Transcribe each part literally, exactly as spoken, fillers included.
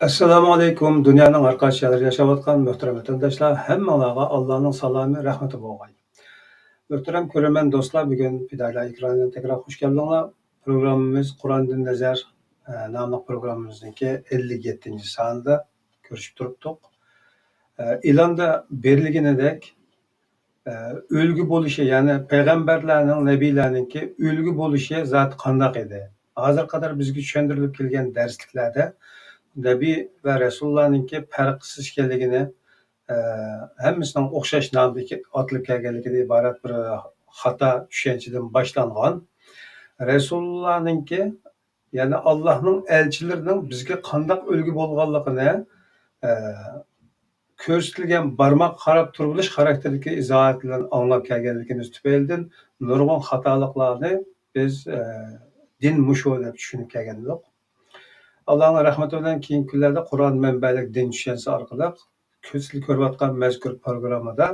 ئەسسالامۇئەلەيكۇم، دۇنيانىڭ ھەر قايسى جايلىرىدا ياشاۋاتقان مۆھتەرەم ۋەتەنداشلار، ھەممىڭلارغا ئاللانىڭ سالامى، رەھمىتى بولغاي. مۆھتەرەم كۆرۈرمەن دوستلار، بۈگۈن پىدائىيلار ئېكرانىغا تەكرار خۇش كەلدىڭلار. پروگراممىمىز قۇراندىن نەزەر، ئە، ناملىق پروگراممىمىزنىڭكى ئەللىك يەتتىنچى سانىدا كۆرۈشۈپ تۇرۇپتۇق. ئە، ئېلاندا بېرىلگىنىدەك، ئە، ئۈلگە بولۇشى، يەنى پەيغەمبەرلەرنىڭ، نەبىيلەرنىڭكى ئۈلگە بولۇشى زادى قانداق ئىدى؟ ھازىرغا قەدەر بىزگە چۈشەندۈرۈلۈپ كەلگەن دەرسلىكلەردە نەبىي ۋە رەسۇلۇللانىڭكى پەرقسىز ئىكەنلىكىنى، ئە، ھەممىسىنىڭ ئوخشاش نامدا ئاتىلىپ كەلگەنلىكىدىن ئىبارەت بىر خاتا چۈشەنچىدىن باشلانغان. رەسۇلۇللانىڭكى، يەنى ئاللاھنىڭ ئەلچىلىرىنىڭ بىزگە قانداق ئۈلگە بولغانلىقىنى، ئە، كۆرسىتىلگەن بارماققا قاراپ تۇرۇۋېلىش خاراكتېرىدىكى ئىزاھات بىلەن ئاڭلاپ كەلگەنلىكىمىز تۈپەيلىدىن نۇرغۇن خاتالىقلارنى بىز، ئە، دىن مۇشۇ دەپ چۈشىنىپ كەلگەن ئىدۇق. ئاللانىڭ رەھمىتى بىلەن كېيىنكى كۈنلەردە قۇرئان مەنبەلىك دىن چۈشەنچىسى ئارقىلىق سىلەر كۆرۈۋاتقان مەزكۇر پروگراممىدا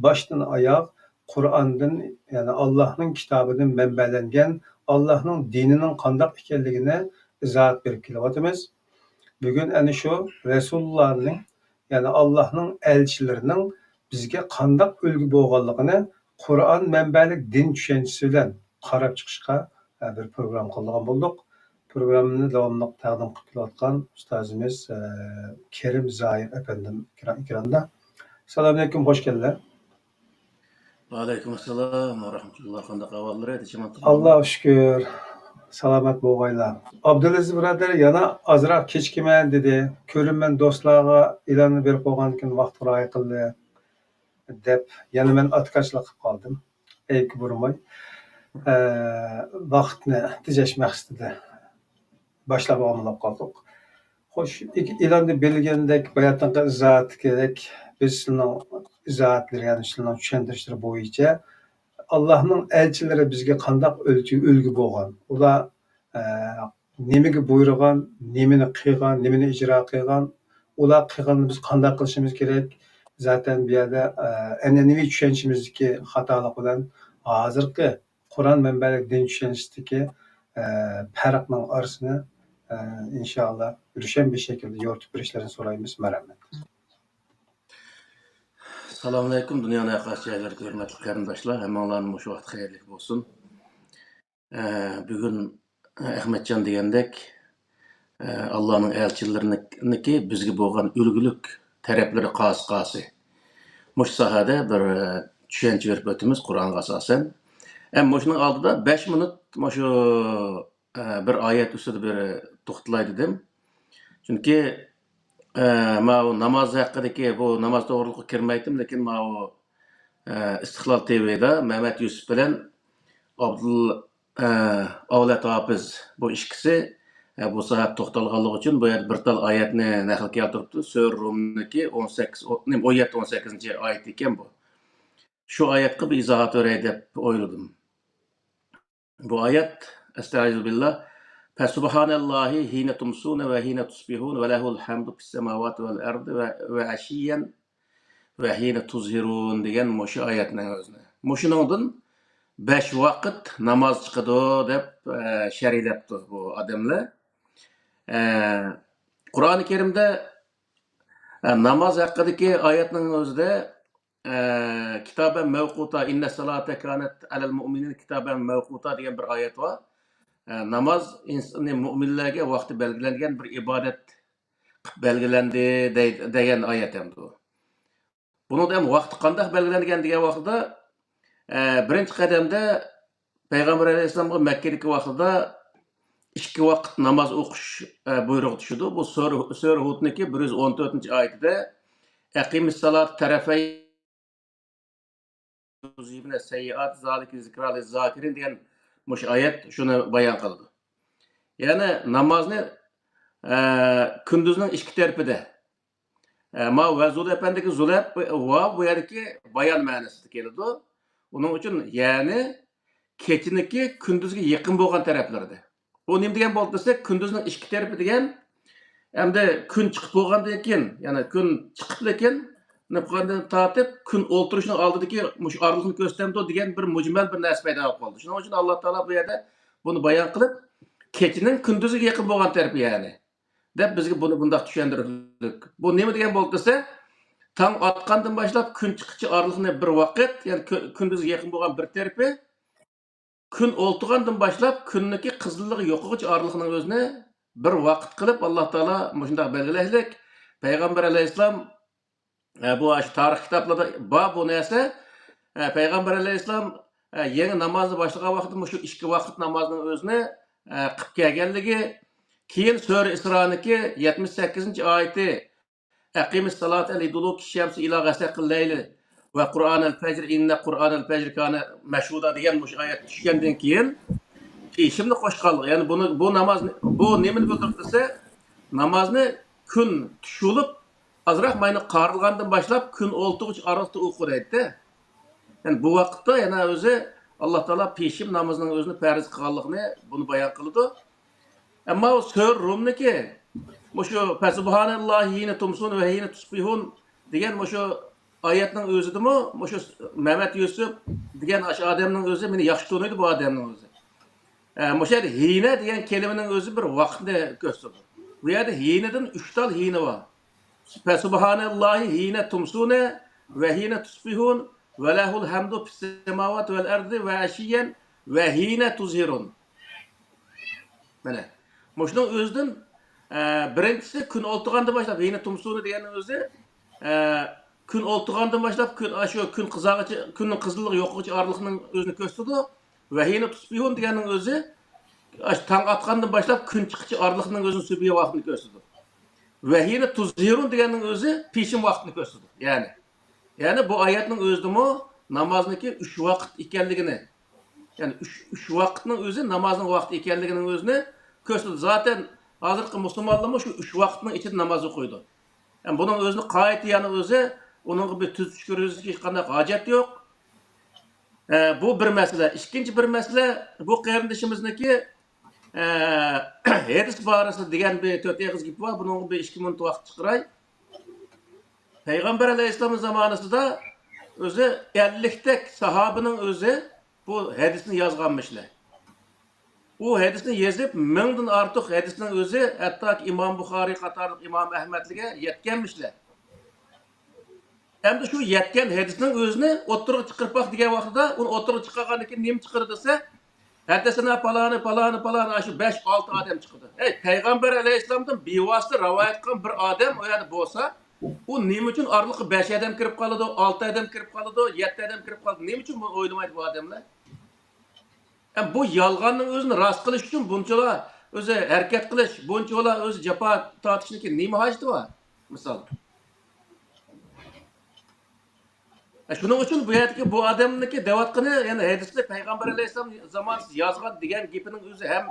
باشتىن ئاياغ قۇرئاندىن، يەنى ئاللاھنىڭ كىتابىدىن مەنبەلەنگەن ئاللاھنىڭ دىنىنىڭ قانداق ئىكەنلىكىنى ئىزاھات بېرىپ كېلىۋاتىمىز. بۈگۈن ئەنە شۇ رەسۇلۇللانىڭ، يەنى ئاللاھنىڭ ئەلچىلىرىنىڭ بىزگە قانداق ئۈلگە بولغانلىقىنى قۇرئان مەنبەلىك دىن چۈشەنچىسى بىلەن قاراپ چىقىشقا، ئە، بىر پروگرامما قىلىدىغان بولدۇق. پروگراممىنى داۋاملىق تەقدىم قىلىپ كېلىۋاتقان ئۇستازىمىز، ئە، كېرىم زاھىر ئەپەندىم ئېكران-، ئېكراندا. سالامئەلەيكۇم، خوش كەلدىلەر. ۋەئەلەيكۇم ئەسسالام ۋە رەھمەتۇللا. قانداق ئەھۋاللار؟ تىنچ ئامانمۇ؟ ئاللاغا شۈكۈر، سالامەت بولغايلا. ئابدۇلئەزىز بۇرادەر يەنە ئازراق كېچىكىمەن دېدى. كۆرۈرمەن دوستلارغا ئېلاننى بېرىپ قويغاندىكىن ۋاقىتقا رىئايە قىلدى دەپ يەنە مەن ئاتىكاچلىق قىلىپ قالدىم. ئەيىبكە بۇرىماي، ئە، ۋاقىتنى تېجەش مەقسىتىدە باشلاپ ئامىلاپ قالدۇق. خوش، ئېلاندا بېرىلگەندەك باياتىنقى ئىزاھاتتىكىدەك بىز سىلىنىڭ ئىزاھاتلىرى، يەنى سىلىنىڭ چۈشەندۈرۈشلىرى بويىچە ئاللاھنىڭ ئەلچىلىرى بىزگە قانداق ئۆلچە-، ئۈلگە بولغان؟ ئۇلار، ئە، نېمىگە بۇيرۇغان، نېمىنى قىلغان، نېمىنى ئىجرا قىلغان؟ ئۇلار قىلغاننى بىز قانداق قىلىشىمىز كېرەك؟ زاتەن بۇ يەردە، ئە، ئەنئەنىۋى چۈشەنچىمىزدىكى خاتالىق بىلەن ھازىرقى قۇرئان مەنبەلىك دىن چۈشەنچىسىدىكى، ئە، پەرقنىڭ ئارىسىنى، ئە، ئىنشائاللا، روشەن بىر شەكىلدە يورۇتۇپ بېرىشلىرىنى سورايمىز. مەرھەمەت. سالامئەلەيكۇم، دۇنيانىڭ ھەر قايسى جايلىرىدىكى ھۆرمەتلىك قېرىنداشلار، ھەممىڭلارنى مۇشۇ ۋاقىت خەيرلىك بولسۇن. ئە، بۈگۈن ئەخمەتجان دېگەندەك، ئە، ئاللانىڭ ئەلچىلىرىنىڭكى بىزگە بولغان ئۈلگىلىك تەرەپلىرى قايسى قايسى؟ مۇشۇ ساھەدە بىر، ئە، چۈشەنچە بېرىپ ئۆتىمىز قۇرئانغا ئاساسەن. ھەم مۇشۇنىڭ ئالدىدا بەش مىنۇت مۇشۇ، ئە، بىر ئايەت ئۈستىدە بىر توختىلاي دېدىم. چۈنكى، ئە، ماۋۇ ناماز ھەققىدىكى، بۇ ناماز توغرىلىققا كىرمەيتتىم، لېكىن ماۋۇ، ئە، ئىستىقلال تىۋىدا مەمەت يۈسۈپ بىلەن ئابدۇل ئە، ئەۋلاد ھاپىز بۇ ئىككىسى، ئە، بۇ ساھەدە توختالغانلىقى ئۈچۈن بۇ يەردە بىر تال ئايەتنى نەقىل كەلتۈرۈپتۇ. سۈرە رومنىڭكى ئون سەككىز، ئون، نېمە، ئون يەتتە، ئون سەككىزىنچى ئايىتى ئىكەن بۇ. شۇ ئايەتكە بىر ئىزاھات بېرەي دەپ ئويلىدىم. بۇ ئايەت، ئەستەئىزۇ بىللا، فَسُبْحَانَ اللَّهِ حِينَ تُمْسُونَ وَحِينَ تُصْبِحُونَ وَلَهُ الْحَمْدُ فِي السَّمَاوَاتِ وَالْأَرْضِ وَ-، وَعَشِيًّا وَحِينَ تُظْهِرُونَ دېگەن مۇشۇ ئايەتنىڭ ئۆزىنى. مۇشۇنىڭدىن بەش ۋاقىت ناماز چىقىدۇ دەپ، ئە، شەرھلەپتۇ بۇ ئادەملەر. ئە، قۇرئانى كەرىمدە، ئە، ناماز ھەققىدىكى ئايەتنىڭ ئۆزىدە، ئە، كىتابەن مەۋقۇتا، ئىننەس سالاتە كانەت ئەلەل مۇئمىنىنە كىتابەن مەۋقۇتا دېگەن بىر ئايەت بار. ئە، ناماز ئىنس-، مۇئمىنلەرگە ۋاقتى بەلگىلەنگەن بىر ئىبادەت قىلىپ بەلگىلەندى دەي-، دېگەن ئايەت ئەمدى بۇ. بۇنىڭدا ھەم ۋاقتى قانداق بەلگىلەنگەن دېگەن ۋاقتىدا، ئە، بىرىنچى قەدەمدە پەيغەمبەر ئەلەيھىسسالامغا مەككىدىكى ۋاقتىدا ئىككى ۋاقىت ناماز ئوقۇش، ئە، بۇيرۇقى چۈشىدۇ. بۇ سۈرە، سۈرە ھۇدنىڭكى بىر يۈز ئون تۆتىنچى ئايىتىدە، ئەقىمىس سالاتە تەرەفەي يۇزھىبنە سەييئات زالىكە زىكرا لىززاكىرىن دېگەن مۇشۇ ئايەت شۇنى بايان قىلىدۇ. يەنى نامازنى، ئە، كۈندۈزنىڭ ئىككى تەرىپىدە، ئە، ما ۋە زۇل ئەپەندىكى زۇل ئەپ-، ۋاۋ بۇ يەردىكى بايان مەنىسىدە كېلىدۇ. ئۇنىڭ ئۈچۈن، يەنى كېچىنىڭكى كۈندۈزگە يېقىن بولغان تەرەپلىرىدە. بۇ نېمە دېگەن بولدى دېسەك، كۈندۈزنىڭ ئىككى تەرىپى دېگەن، ئەمدى كۈن چىقىپ بولغاندىن كېيىن، يەنى كۈن چىقىپ لېكىن، نېمە قىلغاندىن تارتىپ، كۈن ئولتۇرۇشنىڭ ئالدىدىكى مۇشۇ ئارىلىقنى كۆرسىتەمدۇ دېگەن بىر مۇجمەل بىر نەرسە پەيدا بولۇپ قالدى. شۇنىڭ ئۈچۈن ئاللا تائالا بۇ يەردە بۇنى بايان قىلىپ، كېچىنىڭ كۈندۈزگە يېقىن بولغان تەرىپى، يەنى دەپ بىزگە بۇنى بۇنداق چۈشەندۈردى. بۇ نېمە دېگەن بولدى دېسە، تاڭ ئاتقاندىن باشلاپ كۈن چىققىچە ئارىلىقنى بىر ۋاقىت، يەنى كۈ-، كۈندۈزگە يېقىن بولغان بىر تەرىپى، كۈن ئولتۇرغاندىن باشلاپ كۈننىڭكى قىزىللىقى يوقىغۇچە ئارىلىقنىڭ ئۆزىنى بىر ۋاقىت قىلىپ، ئاللا تائالا مۇشۇنداق بەلگىلەيلىك. پەيغەمبەر ئەلەيھىسسالام، ئە، بۇ ئاشۇ تارىخ كىتابلاردا بار بۇ نەرسە. ئە، پەيغەمبەر ئەلەيھىسسالام، ئە، يېڭى نامازنى باشلىغان ۋاقتىدا مۇشۇ ئىككى ۋاقىت نامازنىڭ ئۆزىنى، ئە، قىلىپ كەلگەنلىكى، كېيىن سۈرە ئىسرانىڭكى يەتمىش سەككىزىنچى ئايىتى، «ئەقىمىس سالاتە لىدۇلۇكىش شەمسى ئىلا غەسەقىل لەيلى ۋە قۇرئانەل فەجر، ئىننە قۇرئانەل فەجر كانە مەشھۇدا» دېگەن مۇشۇ ئايەت چۈشكەندىن كېيىن پېشىمنى قوشقانلىقى. يەنى بۇنى، بۇ ناماز، بۇ نېمىنى بىلدۈرۈپ دېسە، نامازنى كۈن چۈش بولۇپ، ئازراق ماينى قارىلغاندىن باشلاپ كۈن ئولتۇرغۇچە ئارىلىقتا ئوقۇ دەيدىدە. يەنى بۇ ۋاقىتتا يەنە ئۆزى ئاللا تائالا پېشىم نامىزىنىڭ ئۆزىنى پەرز قىلغانلىقىنى بۇنى بايان قىلىدۇ. ئەمما ئۇ سۈرە رۇمنىكى مۇشۇ «فەسۇبھانەللاھى ھىنە تۇمسۇن ۋە ھىنە تۇسبىھۇن» دېگەن مۇشۇ ئايەتنىڭ ئۆزىدىمۇ مۇشۇ مەمەت يۈسۈپ دېگەن ئاشۇ ئادەمنىڭ ئۆزى، مېنى ياخشى تونۇيدۇ بۇ ئادەمنىڭ ئۆزى. ئە، مۇشۇ يەردە ھىنە دېگەن كەلىمىنىڭ ئۆزى بىر ۋاقىتنى كۆرسىتىدۇ. بۇ يەردە ھىنىدىن ئۈچ تال ھىنە بار. «فەسۇبھانەللاھى ھىنە تۇمسۇنە ۋە ھىنە تۇسبىھۇن ۋە لەھۇل ھەمدۇ فىسسەماۋاتى ۋەل ئەرزى ۋە ئەشىييەن ۋە ھىنە تۇزھىرۇن.» مانا مۇشۇنىڭ ئۆزىدىن، ئە، بىرىنچىسى كۈن ئولتۇرغاندىن باشلاپ، ھىنە تۇمسۇنە دېگەننىڭ ئۆزى، ئە، كۈن ئولتۇرغاندىن باشلاپ كۈن، ئاشۇ كۈن قىزارغىچە، كۈننىڭ قىزىللىقى يوقىغىچە ئارىلىقنىڭ ئۆزىنى كۆرسىتىدۇ. ۋە ھىنە تۇسبىھۇن دېگەننىڭ ئۆزى ئاشۇ تاڭ ئاتقاندىن باشلاپ كۈن چىققىچە ئارىلىقنىڭ ئۆزىنى سۈبھى ۋاقتىنى كۆرسىتىدۇ. ۋە ھىنە تۇزھىرۇن دېگەننىڭ ئۆزى پېشىم ۋاقتىنى كۆرسىتىدۇ. يەنى، يەنى بۇ ئايەتنىڭ ئۆزىدىمۇ نامازنىڭكى ئۈچ ۋاقىت ئىكەنلىكىنى، يەنى ئۈچ، ئۈچ ۋاقىتنىڭ ئۆزى نامازنىڭ ۋاقتى ئىكەنلىكىنىڭ ئۆزىنى كۆرسىتىدۇ. زاتەن ھازىرقى مۇسۇلمانلارمۇ شۇ ئۈچ ۋاقىتنىڭ ئىچىدە ناماز ئوقۇيدۇ. يەنى بۇنىڭ ئۆزىنى قايتا يەنە ئۆزى، ئۇنىڭغا بىر تۈزىتىش كىرگۈزۈشكە ھېچقانداق ھاجەت يوق. ئە، بۇ بىر مەسىلە. ئىككىنچى بىر مەسىلە، بۇ قېرىندىشىمىزنىڭكى، ئە، ھەدىس بارىسىدا دېگەن بىر تۆت ئېغىز گېپى بار. بۇنىڭغا بىر ئىككى مىنۇت ۋاقىت چىقىراي. پەيغەمبەر ئەلەيھىسسالامنىڭ زامانىسىدا ئۆزى ئەللىكتەك ساھابىنىڭ ئۆزى بۇ ھەدىسنى يازغانمىشلەر. ئۇ ھەدىسنى يېزىپ، مىڭدىن ئارتۇق ھەدىسنىڭ ئۆزى، ھەتتاكى ئىمام بۇخارىي قاتارلىق ئىمام ئەھمەدلىگە يەتكەنمىشلەر. ئەمدى شۇ يەتكەن ھەدىسنىڭ ئۆزىنى ئوتتۇرىغا چىقىرىپ باق دېگەن ۋاقتىدا، ئۇنى ئوتتۇرىغا چىقارغاندىن كېيىن نېمە چىقىدۇ دېسە، ھەددەسەنا پالانى، پالانى، پالانى، ئاشۇ بەش، ئالتە ئادەم چىقىدۇ. ھەي، پەيغەمبەر ئەلەيھىسسالامدىن بىۋاسىتە رىۋايەت قىلغان بىر ئادەم ئۇ يەردە بولسا، ئۇ نېمە ئۈچۈن ئارىلىققا بەش ئادەم كىرىپ قالىدۇ، ئالتە ئادەم كىرىپ قالىدۇ، يەتتە ئادەم كىرىپ قالىدۇ؟ نېمە ئۈچۈن بۇنى ئويلىمايدۇ بۇ ئادەملەر؟ ھەم بۇ يالغاننىڭ ئۆزىنى راست قىلىش ئۈچۈن بۇنچىلا ئۆزى ھەرىكەت قىلىش، بۇنچىلا ئۆزى جاپا تارتىشنىڭكى نېمە ھاجىتى بار؟ مىسال. شۇنىڭ ئۈچۈن بۇ يەردىكى بۇ ئادەمنىڭكى دەۋاتقىنى، يەنى ھەدىسنى پەيغەمبەر ئەلەيھىسسالام زامانىسىدا يازغان دېگەن گېپىنىڭ ئۆزى ھەم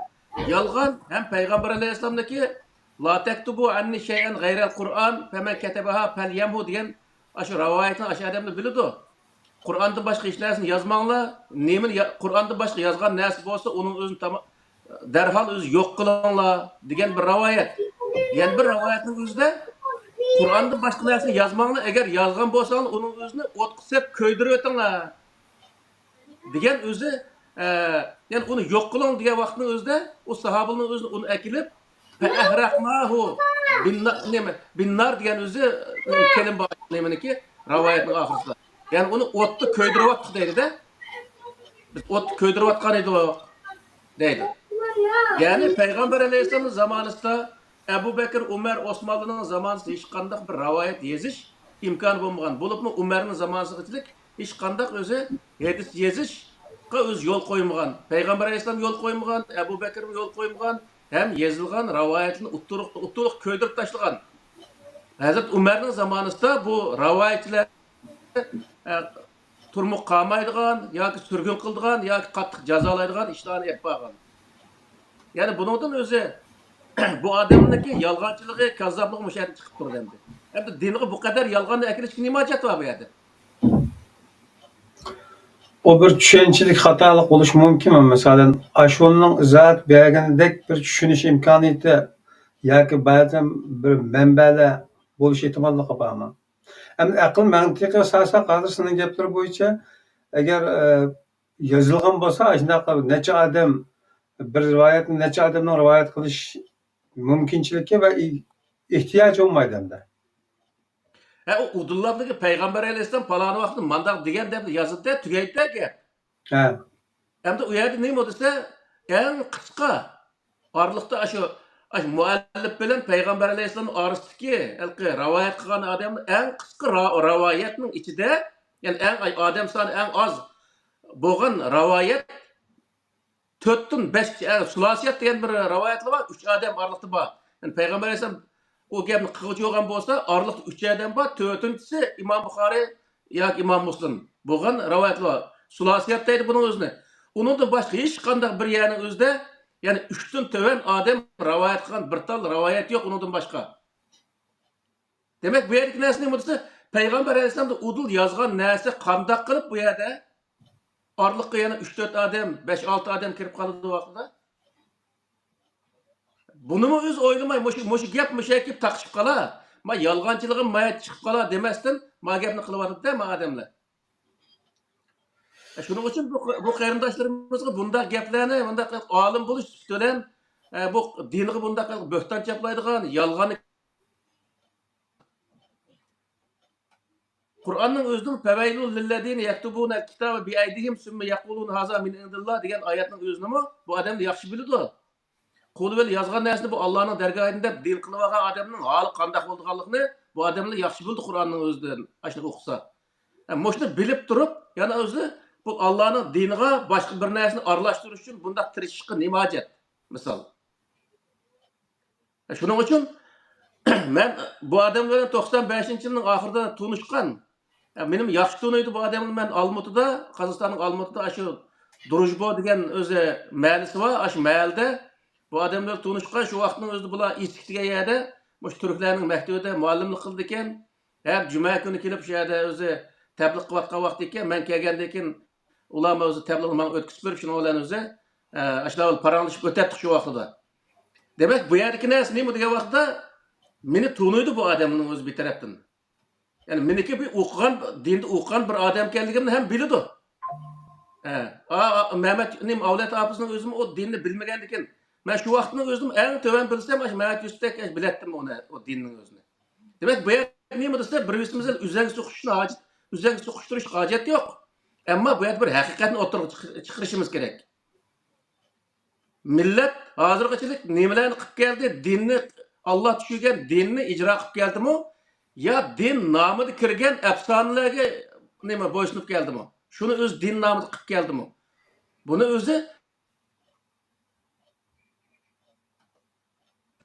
يالغان، ھەم پەيغەمبەر ئەلەيھىسسالامنىڭكى «لا تەكتۇبۇ ئەننى شەيئەن غەيرەل قۇرئان، فەمەن كەتەبەھا پەليەمھۇ» دېگەن ئاشۇ رىۋايەتنى ئاشۇ ئادەملا بىلىدۇ. «قۇرئاندىن باشقا ھېچ نەرسىنى يازماڭلار. نېمىنى يا-، قۇرئاندا باشقا يازغان نەرسە بولسا، ئۇنىڭ ئۆزىنى تاما-، دەرھال ئۆزى يوق قىلىڭلار» دېگەن بىر رىۋايەت. يەنە بىر رىۋايەتنىڭ ئۆزىدە، «قۇرئاندىن باشقا نەرسىنى يازماڭلار، ئەگەر يازغان بولساڭلار، ئۇنىڭ ئۆزىنى ئوتقا سېلىپ كۆيدۈرۈۋېتىڭلار» دېگەن ئۆزى، ئە، يەنى «ئۇنى يوق قىلىڭ» دېگەن ۋاقىتنىڭ ئۆزىدە ئۇ ساھابىلىرنىڭ ئۆزىنى ئۇنى ئەكېلىپ، «فەئەھرەقناھۇ بىننا-، نېمە، بىننار» دېگەن ئۆزى، ئە، كەلىم بار نېمىنىڭكى، رىۋايەتنىڭ ئاخىرىسىدا. يەنى ئۇنى ئوتتا كۆيدۈرۈۋاتتۇق دەيدۇ-دە. «بىز ئوتتا كۆيدۈرۈۋاتقان ئىدۇق» دەيدۇ. يەنى پەيغەمبەر ئەلەيھىسسالامنىڭ زامانىسىدا ئەبۇ بەكىر، ئۆمەر، ئوسمانلىنىڭ زامانىسىدا ھېچقانداق بىر رىۋايەت يېزىش ئىمكانى بولمىغان. بولۇپمۇ ئۆمەرنىڭ زامانىسىغىچىلىك ھېچقانداق ئۆزى ھەدىس يېزىشقا ئۆزى يول قويمىغان. پەيغەمبەر ئەلەيھىسسالام يول قويمىغان، ئەبۇ بەكرىمۇ يول قويمىغان. ھەم يېزىلغان رىۋايەتلەرنى ئوتتۇرىغا، ئوتتۇرىغا كۆيدۈرۈپ تاشلىغان. ھەزرەت ئۆمەرنىڭ زامانىسىدا بۇ رىۋايەتچىلەر، ئە، تۇرمۇققا قامايدىغان ياكى سۈرگۈن قىلىدىغان ياكى قاتتىق جازالايدىغان ئىشلارنى ئېلىپ بارغان. يەنى بۇنىڭدىن ئۆزى بۇ ئادەمنىڭكى يالغانچىلىقى، كاززاپلىقى مۇشۇ يەردىن چىقىپ تۇرىدۇ ئەمدى. ئەمدى دىنغا بۇ قەدەر يالغاننى ئەكېلىشكە نېمە ھاجەت بار بۇ يەردە؟ ئۇ بىر چۈشەنچىلىك خاتالىق بولۇشى مۇمكىنمۇ؟ مەسىلەن، ئاشۇنىڭ ئىزاھات بەرگىنىدەك بىر چۈشىنىش ئىمكانىيىتى ياكى بەزى بىر مەنبەلەر بولۇش ئېھتىماللىقى بارمۇ؟ ئەمدى ئەقىل مەنتىقى ئاساسەن ھازىر سېنىڭ گەپلىرى بويىچە، ئەگەر، ئە، يېزىلغان بولسا، ئاشۇنداق نەچچە ئادەم، بىر رىۋايەتنى نەچچە ئادەمنىڭ رىۋايەت قىلىش مۇمكىنچىلىكى ۋە ئېھتىياجى بولمايدۇ ئەمدى. ھە، ئۇ ئۇدۇللاردىكى پەيغەمبەر ئەلەيھىسسالام پالانى ۋاقىتتا مانداق دېگەن دەپ يازىدۇ، تۈگەيدۇ گەپ. ھە. ئەمدى ئۇ يەردە نېمە دېسە، ئەڭ قىسقا ئارىلىقتا ئاشۇ، ئاشۇ مۇئەللىپ بىلەن پەيغەمبەر ئەلەيھىسسالام ئارىسىدىكى ھېلىقى رىۋايەت قىلغان ئادەمنىڭ ئەڭ قىسقا را-، رىۋايەتنىڭ ئىچىدە، يەنى ئەڭ ئادەم سانى ئەڭ ئاز بولغان رىۋايەت تۆتتىن بەش، ئە، سۇلاسىيات دېگەن بىر رىۋايەتلەر بار، ئۈچ ئادەم ئارىلىقتا بار. يەنى پەيغەمبەر ئەلەيھىسسالام ئۇ گەپنى قىلغۇچى بولغان بولسا، ئارىلىقتا ئۈچ ئادەم بار، تۆتىنچىسى ئىمام بۇخارىي ياكى ئىمام مۇسلىم بولغان رىۋايەتلەر بار. سۇلاسىيات دەيدۇ بۇنىڭ ئۆزىنى. ئۇنىڭدىن باشقا ھېچقانداق بىر يەرنىڭ ئۆزىدە، يەنى ئۈچتىن تۆۋەن ئادەم رىۋايەت قىلغان بىر تال رىۋايەت يوق ئۇنىڭدىن باشقا. دېمەك، بۇ يەردىكى نەرسە نېمە دېسە، پەيغەمبەر ئەلەيھىسسالام ئۇدۇل يازغان نەرسە قانداق قىلىپ بۇ يەردە ئارىلىققا يەنە ئۈچ تۆت ئادەم، بەش ئالتە ئادەم كىرىپ قالىدۇ ۋاقتىدا. بۇنىمۇ ئۆزى ئويلىماي، مۇشۇ، مۇشۇ گەپ مۇشۇ يەرگە كېلىپ تاقىشىپ قالا، ما يالغانچىلىقىم ما يەردە چىقىپ قالا دېمەستىن، ما گەپنى قىلىۋاتىدۇ-دە، ما ئادەملەر. شۇنىڭ ئۈچۈن بۇ، بۇ قېرىنداشلىرىمىزغا بۇنداق گەپلەرنى، بۇنداق ئالىم بولۇش سۈپىتى بىلەن، ئە، بۇ دىنغا بۇنداق بۆھتان چاپلايدىغان، يالغان قۇرئاننىڭ ئۆزىدىمۇ «فَوَيْلٌ لِلَّذِينَ يَكْتُبُونَ الْكِتَابَ بِأَيْدِيهِمْ ثُمَّ يَقُولُونَ هَذَا مِنْ عِنْدِ اللَّهِ» دېگەن ئايەتنىڭ ئۆزىنىمۇ بۇ ئادەملەر ياخشى بىلىدۇ. قولى بىلەن يازغان نەرسىنى بۇ ئاللانىڭ دەرگاھىدىن دەپ دىن قىلىۋالغان ئادەمنىڭ ھالى قانداق بولىدىغانلىقىنى بۇ ئادەملەر ياخشى بىلىدۇ قۇرئاننىڭ ئۆزىدىن ئاشۇنى ئوقۇسا. ھە، مۇشۇنى بىلىپ تۇرۇپ، يەنە ئۆزى بۇ ئاللانىڭ دىنىغا باشقا بىر نەرسىنى ئارىلاشتۇرۇش ئۈچۈن بۇنداق تىرىشىشقا نېمە ھاجەت؟ مىسال. شۇنىڭ ئۈچۈن مەن بۇ ئادەم بىلەن توقسان بەشىنچى يىلنىڭ ئاخىرىدا تونۇشقان. مېنىمۇ ياخشى تونۇيدۇ بۇ ئادەمنى. مەن ئالمۇتىدا، قازاقىستاننىڭ ئالمۇتىدا ئاشۇ دروژبو دېگەن ئۆزى مەھەللىسى بار، ئاشۇ مەھەللىدە بۇ ئادەم بىلەن تونۇشقان. شۇ ۋاقىتنىڭ ئۆزىدە بۇلار ئىسىك دېگەن يەردە مۇشۇ تۈركلەرنىڭ مەكتىۋىدە مۇئەللىملىك قىلىدىكەن. ھەر جۈمە كۈنى كېلىپ شۇ يەردە ئۆزى تەبلىغ قىلىۋاتقان ۋاقتى ئىكەن. مەن كەلگەندىن كېيىن ئۇلارمۇ ئۆزى تەبلىغنى ماڭا ئۆتكۈزۈپ بېرىپ، شۇنىڭ بىلەن ئۆزى، ئە، ئاشۇنداق بىر پاراڭلىشىپ ئۆتەتتۇق شۇ ۋاقتىدا. دېمەك، بۇ يەردىكى نەرسە نېمە دېگەن ۋاقىتتا، مېنى تونۇيدۇ بۇ ئادەمنىڭ ئۆزى بىر تەرەپتىن. يەنى مېنىكى بىر ئوقۇغان، دىندا ئوقۇغان بىر ئادەم ئىكەنلىكىمنى ھەم بىلىدۇ. ھە، ئا-، ئا-، مەمەت، نېمە، ئەۋلەت ئاپىسىنىڭ ئۆزىمۇ ئۇ دىننى بىلمىگەندىكىن، مەن شۇ ۋاقىتنىڭ ئۆزىدىمۇ ئەڭ تۆۋەن بىلسەم، ئاشۇ مەمەت يۈسۈپتەك بىلەتتىم ئۇنى، ئۇ دىننىڭ ئۆزىنى. دېمەك، بۇ يەردە نېمە دېسە، بىر-بىرىمىز بىلەن ئۆزەڭگە سوقۇشۇشنى ھاجەت، ئۆزەڭگە سوقۇشتۇرۇشقا ھاجەت يوق. ئەمما بۇ يەردە بىر ھەقىقەتنى ئوتتۇرىغا چىق-، چىقىرىشىمىز كېرەك. مىللەت ھازىرغىچىلىك نېمىلەرنى قىلىپ كەلدى؟ دىننى، ئاللا چۈشۈرگەن دىننى ئىجرا قىلىپ كەلدىمۇ؟ يا دىن نامىدا كىرگەن ئەپسانىلەرگە نېمە بويسۇنۇپ كەلدىمۇ؟ شۇنى ئۆزى دىن نامىدا قىلىپ كەلدىمۇ؟ بۇنى ئۆزى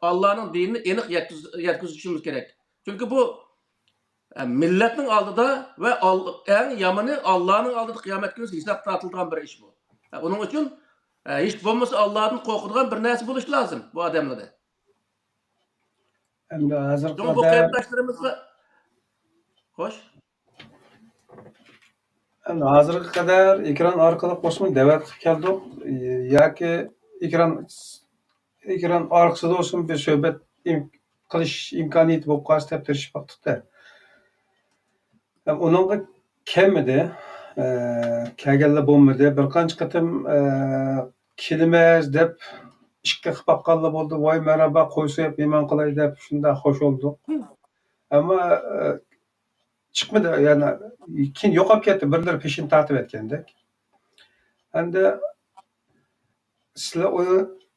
ئاللانىڭ دىنىنى ئېنىق يەتكۈز-، يەتكۈزۈشىمىز كېرەك. چۈنكى بۇ، ئە، مىللەتنىڭ ئالدىدا ۋە ئال-، ئەڭ يامىنى ئاللانىڭ ئالدىدا قىيامەت كۈنى ھېساب تارتىلىدىغان بىر ئىش بۇ. ئە، ئۇنىڭ ئۈچۈن، ئە، ھېچ بولمىسا ئاللادىن قورقىدىغان بىر نەرسە بولۇشى لازىم بۇ ئادەملەردە. ئەمدى ھازىرغا شۇڭا بۇ قەدەر قېرىنداشلىرىمىزغا، خوش. ئەمدى ھازىرغا قەدەر ئېكران ئارقىلىق بولسىمۇ دەۋەت قىلىپ كەلدۇق. ياكى ئېكران، ئېكران ئارقىسىدا بولسىمۇ بىر سۆھبەت ئىم-، قىلىش ئىمكانىيىتى بولۇپ قالسا دەپ تىرىشىپ باقتۇق-تە. ئۇنىڭغا كەلمىدى. ئە، كەلگەنلەر بولمىدى. بىر قانچە قېتىم، ئە، كېلىمىز دەپ ئىشىككە قېقىپ باققانلار بولدى. ۋاي، مەرھابا، قوي سويۇپ مېھمان قىلاي دەپ شۇنداق خوش بولدۇق. ئەمما، ئە، چىقمىدى، يەنە كېيىن يوقاپ كەتتى، بىرلىرى پېشىنى تارتىۋەتكەندەك. ئەمدى سىلەر ئۇ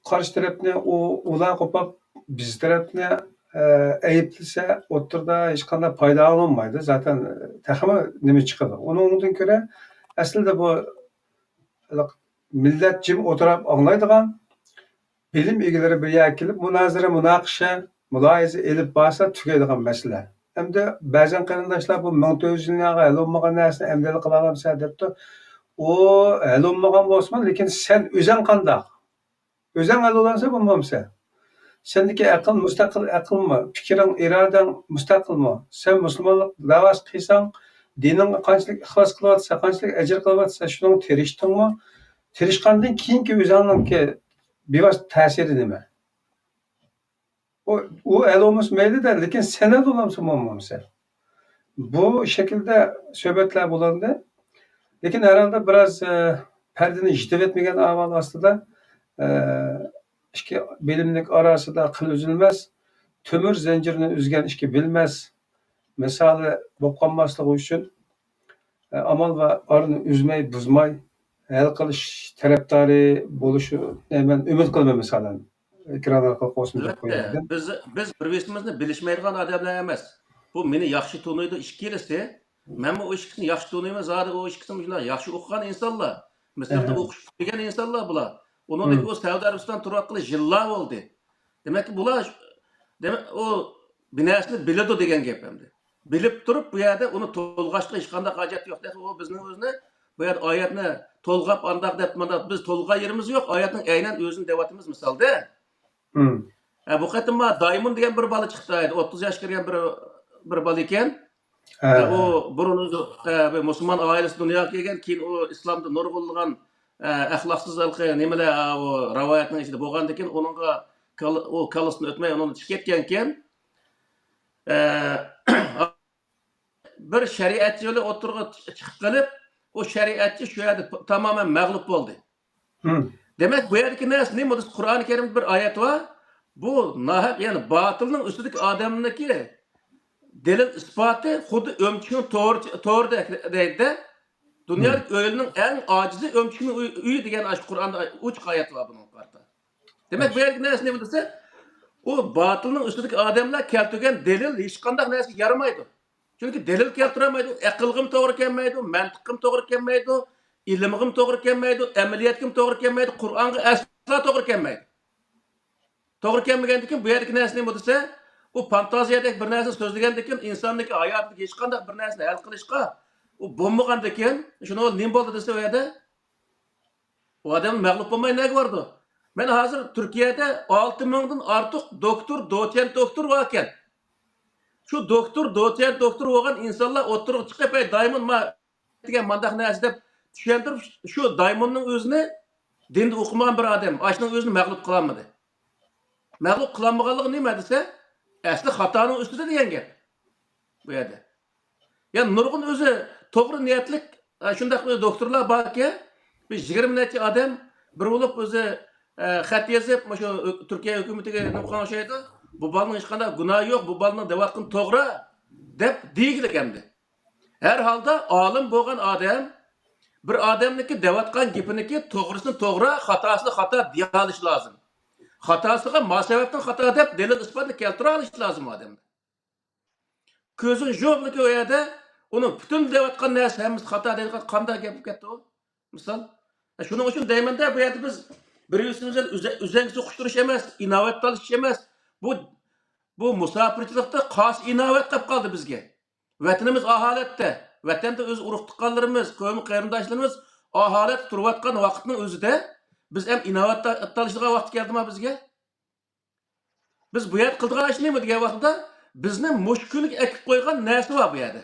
قارشى تەرەپنى، ئۇ، ئۇلار قوپاپ بىز تەرەپنى، ئە، ئەيىبلىسە، ئوتتۇرىدا ھېچقانداق پايدا ئالۇنمايدۇ. زاتەن تېخىمۇ نېمە چىقىدۇ؟ ئۇنىڭدىن كۆرە ئەسلىدە بۇ مىللەت جىم ئولتۇرۇپ ئاڭلايدىغان، بىلىم ئىگىلىرى بىر يەرگە كېلىپ مۇنازىرە، مۇناقىشە، مۇلاھىزە ئېلىپ بارسا تۈگەيدىغان مەسىلە. ئەمدى بەزەن قېرىنداشلار بۇ مىڭ تۆت يۈز يىلنىڭ ھەل بولمىغان نەرسىنى ئەمدىلا قىلالامسەن دەپتۇ. ئۇ ھەل بولمىغان بولسىمۇ، لېكىن سەن ئۆزەڭ قانداق؟ ئۆزەڭ ھەل بولالمىسا بولمامسەن؟ سەندىكى ئەقىل مۇستەقىل ئەقىلمۇ؟ پىكرىڭ، ئىرادەڭ مۇستەقىلمۇ؟ سەن مۇسۇلمانلىق دەۋاسى قىلساڭ، دىنىڭغا قانچىلىك ئىخلاس قىلىۋاتىسەن، قانچىلىك ئەجىر قىلىۋاتىسەن، شۇنىڭغا تىرىشتىڭمۇ؟ تىرىشقاندىن كېيىنكى ئۆزۈڭنىڭكى بىۋاسىتە تەسىرى نېمە؟ ئۇ، ئۇ ھەل بولمىسا مەيلى-دە، لېكىن سەن ھەل بولامسەن، بولمامسەن؟ بۇ شەكىلدە سۆھبەتلەر بولۇندى. لېكىن ھەرھالدا بىراز، ئە، پەردىنى يېتىۋەتمىگەن ئەھۋال ئاستىدا، ئە، ئىككى بىلىملىك ئاراسىدا قىل ئۈزۈلمەس، تۆمۈر زەنجىرنى ئۈزگەن ئىككى بىلمەس مىسالى بولۇپ قالماسلىقى ئۈچۈن، ئامال ۋە ئارىنى ئۈزمەي، بۇزماي ھەل قىلىش تەرەپدارى بولۇشىنى مەن ئۈمىد قىلىمەن، مىسالەن. ئېكران ئارقىلىق بولسۇن دەپ ئەلۋەتتە، قويۇم دېدىم. بىز، بىز بىر-بىرىمىزنى بىلىشمەيدىغان ئادەملەر ئەمەس. بۇ مېنى ياخشى تونۇيدۇ ئىككىلىسى. مەنمۇ ئۇ ئىككىسىنى ياخشى تونۇيمەن، زادى ئۇ ئىككىسىمۇ شۇنداق ياخشى ئوقۇغان ئىنسانلار. مىسىردا ئوقۇش پۈتتۈرگەن ئىنسانلار بۇلار. ئۇنىڭدىن كېيىن ئۇ سەئۇدى ئەرەبىستان تۇرۇۋاتقىلى يىللار بولدى. دېمەككى، بۇلار، دېمەك، ئۇ بىر نەرسىنى بىلىدۇ دېگەن گەپ ئەمدى. بىلىپ تۇرۇپ، بۇ يەردە ئۇنى تولغاشقا ھېچقانداق ھاجەت يوق. تېخى ئۇ بىزنىڭ ئۆزىنى بۇ يەردە ئايەتنى تولغاپ، ئانداق دەپ، مانداق، بىز تولغان يېرىمىز يوق. ئايەتنىڭ ئەينەن ئۆزىنى دەۋاتىمىز، مىسالدا. ھە، بۇ قېتىم ما دايمون دېگەن بىر بالا چىقتى، ئوتتۇز ياشقا كىرگەن بىر، بىر بالا ئىكەن. ھە، ئۇ بۇرۇن ئۆزى، ئە، بىر مۇسۇلمان ئائىلىسىدە دۇنياغا كەلگەن، كېيىن ئۇ ئىسلامدا نۇرغۇنلىغان، ئە، ئەخلاقسىز ھېلىقى نېمىلەر، ئە، ئۇ رىۋايەتنىڭ ئىچىدە بولغاندىكىن، ئۇنىڭغا كال-، ئۇ كاللىسىدىن ئۆتمەي، ئۇنىڭدىن چىقىپ كەتكەنكەن. ئە، بىر شەرىئەتچى بىلەن ئوتتۇرىغا چىقىپ قېلىپ، ئۇ شەرىئەتچى شۇ يەردە تامامەن مەغلۇپ بولدى. دېمەك، بۇ يەردىكى نەرسە نېمە دېسە، قۇرئانى كەرىمدە بىر ئايەت بار. بۇ ناھەق، يەنى باتىلنىڭ ئۈستىدىكى ئادەمنىڭكى دەلىل ئىسپاتى خۇددى ئۆمۈچۈكنىڭ تورى، تورىدەك دەيدۇ. دۇنيادىكى ئۆيلەرنىڭ ئەڭ ئاجىزى ئۆمۈچۈكنىڭ ئۆيى، ئۆيى دېگەن ئاشۇ قۇرئاندا ئوچۇق ئايەت بار بۇنىڭغا قارىتا. دېمەك، بۇ يەردىكى نەرسە نېمە دېسە، ئۇ باتىلنىڭ ئۈستىدىكى ئادەملەر كەلتۈرگەن دەلىل ھېچقانداق نەرسىگە يارىمايدۇ. چۈنكى دەلىل كەلتۈرەلمەيدۇ، ئەقىلغىمۇ توغرا كەلمەيدۇ، مەنتىققىمۇ توغرا كەلمەيدۇ، ئىلىمغىمۇ توغرا كەلمەيدۇ، ئەمەلىيەتكىمۇ توغرا كەلمەيدۇ، قۇرئانغا ئەسلا توغرا كەلمەيدۇ. توغرا كەلمىگەندىكىن، بۇ يەردىكى نەرسە نېمە دېسە، ئۇ فانتازىيەدەك بىر نەرسە سۆزلىگەندىكىن، ئىنساننىڭكى ھاياتىدىكى ھېچقانداق بىر نەرسىنى ھەل قىلىشقا ئۇ بولمىغاندىكىن، شۇنىڭ بىلەن نېمە بولدى دېسە، ئۇ يەردە ئۇ ئادەم مەغلۇپ بولماي نەگە بارىدۇ؟ مەن ھازىر تۈركىيەدە ئالتە مىڭدىن ئارتۇق دوكتور، دوتسېنت دوكتور باركەن. شۇ دوكتور، دوتسېنت دوكتور بولغان ئىنسانلار ئوتتۇرىغا چىقىپ، ھەي، دايمون ما دېگەن مانداق نەرسە دەپ چۈشەندۈرۈپ، شۇ دايموننىڭ ئۆزىنى دىندا ئوقۇمىغان بىر ئادەم ئاشۇنىڭ ئۆزىنى مەغلۇپ قىلالمىدى. مەغلۇپ قىلالمىغانلىقى نېمە دېسە، ئەسلى خاتانىڭ ئۈستىدە دېگەن گەپ بۇ يەردە. يا نۇرغۇن ئۆزى توغرا نىيەتلىك، ئە، شۇنداق بىر دوكتورلار باركى، بىر يىگىرمە نەچچە ئادەم بىر بولۇپ ئۆزى، ئە، خەت يېزىپ، مۇشۇ تۈركىيە ھۆكۈمىتىگە نېمە قىلغان ئوخشايدۇ، بۇ بالىنىڭ ھېچقانداق گۇناھى يوق، بۇ بالىنىڭ دەۋاتقىنى توغرا، دەپ دېگىلى ئەمدى. ھەر ھالدا ئالىم بولغان ئادەم، بىر ئادەمنىڭكى دەۋاتقان گېپىنىڭكى توغرىسىنى توغرا، خاتاسىنى خاتا دېيەلىشى لازىم. خاتاسىغا ما سەۋەبتىن خاتا دەپ دەلىل ئىسپاتنى كەلتۈرەلىشى لازىم ئادەمنىڭ. كۆزۈڭ ژوبلۇكى ئۇ يەردە ئۇنىڭ پۈتۈن دەۋاتقان نەرسە ھەممىسى خاتا دەيدىغان قانداق گەپ بولۇپ كەتتى ئۇ؟ مىسال. شۇنىڭ ئۈچۈن دەيمەندە، بۇ يەردە بىز بىر بىرىمىز بىلەن ئۈزە-، ئۈزەڭگە سوقۇشتۇرۇش ئەمەس، ئىناۋەت تالىشىش ئەمەس. بۇ، بۇ مۇساپىرچىلىقتا خاس ئىناۋەت قېلىپ قالدى بىزگە. ۋەتىنىمىز ئا ھالەتتە، ۋەتەندە ئۆز ئۇرۇق تۇغقانلىرىمىز، قوۋم قېرىنداشلىرىمىز ئا ھالەتتە تۇرۇۋاتقان ۋاقىتنىڭ ئۆزىدە بىز ھەم ئىناۋەت تا-، تالىشىدىغان ۋاقىت كەلدىما بىزگە؟ بىز بۇ يەردە قىلىدىغان ئىش نېمە دېگەن ۋاقىتتا، بىزنى مۇشۇ كۈنگە ئەكىپ قويغان نەرسە بار بۇ يەردە.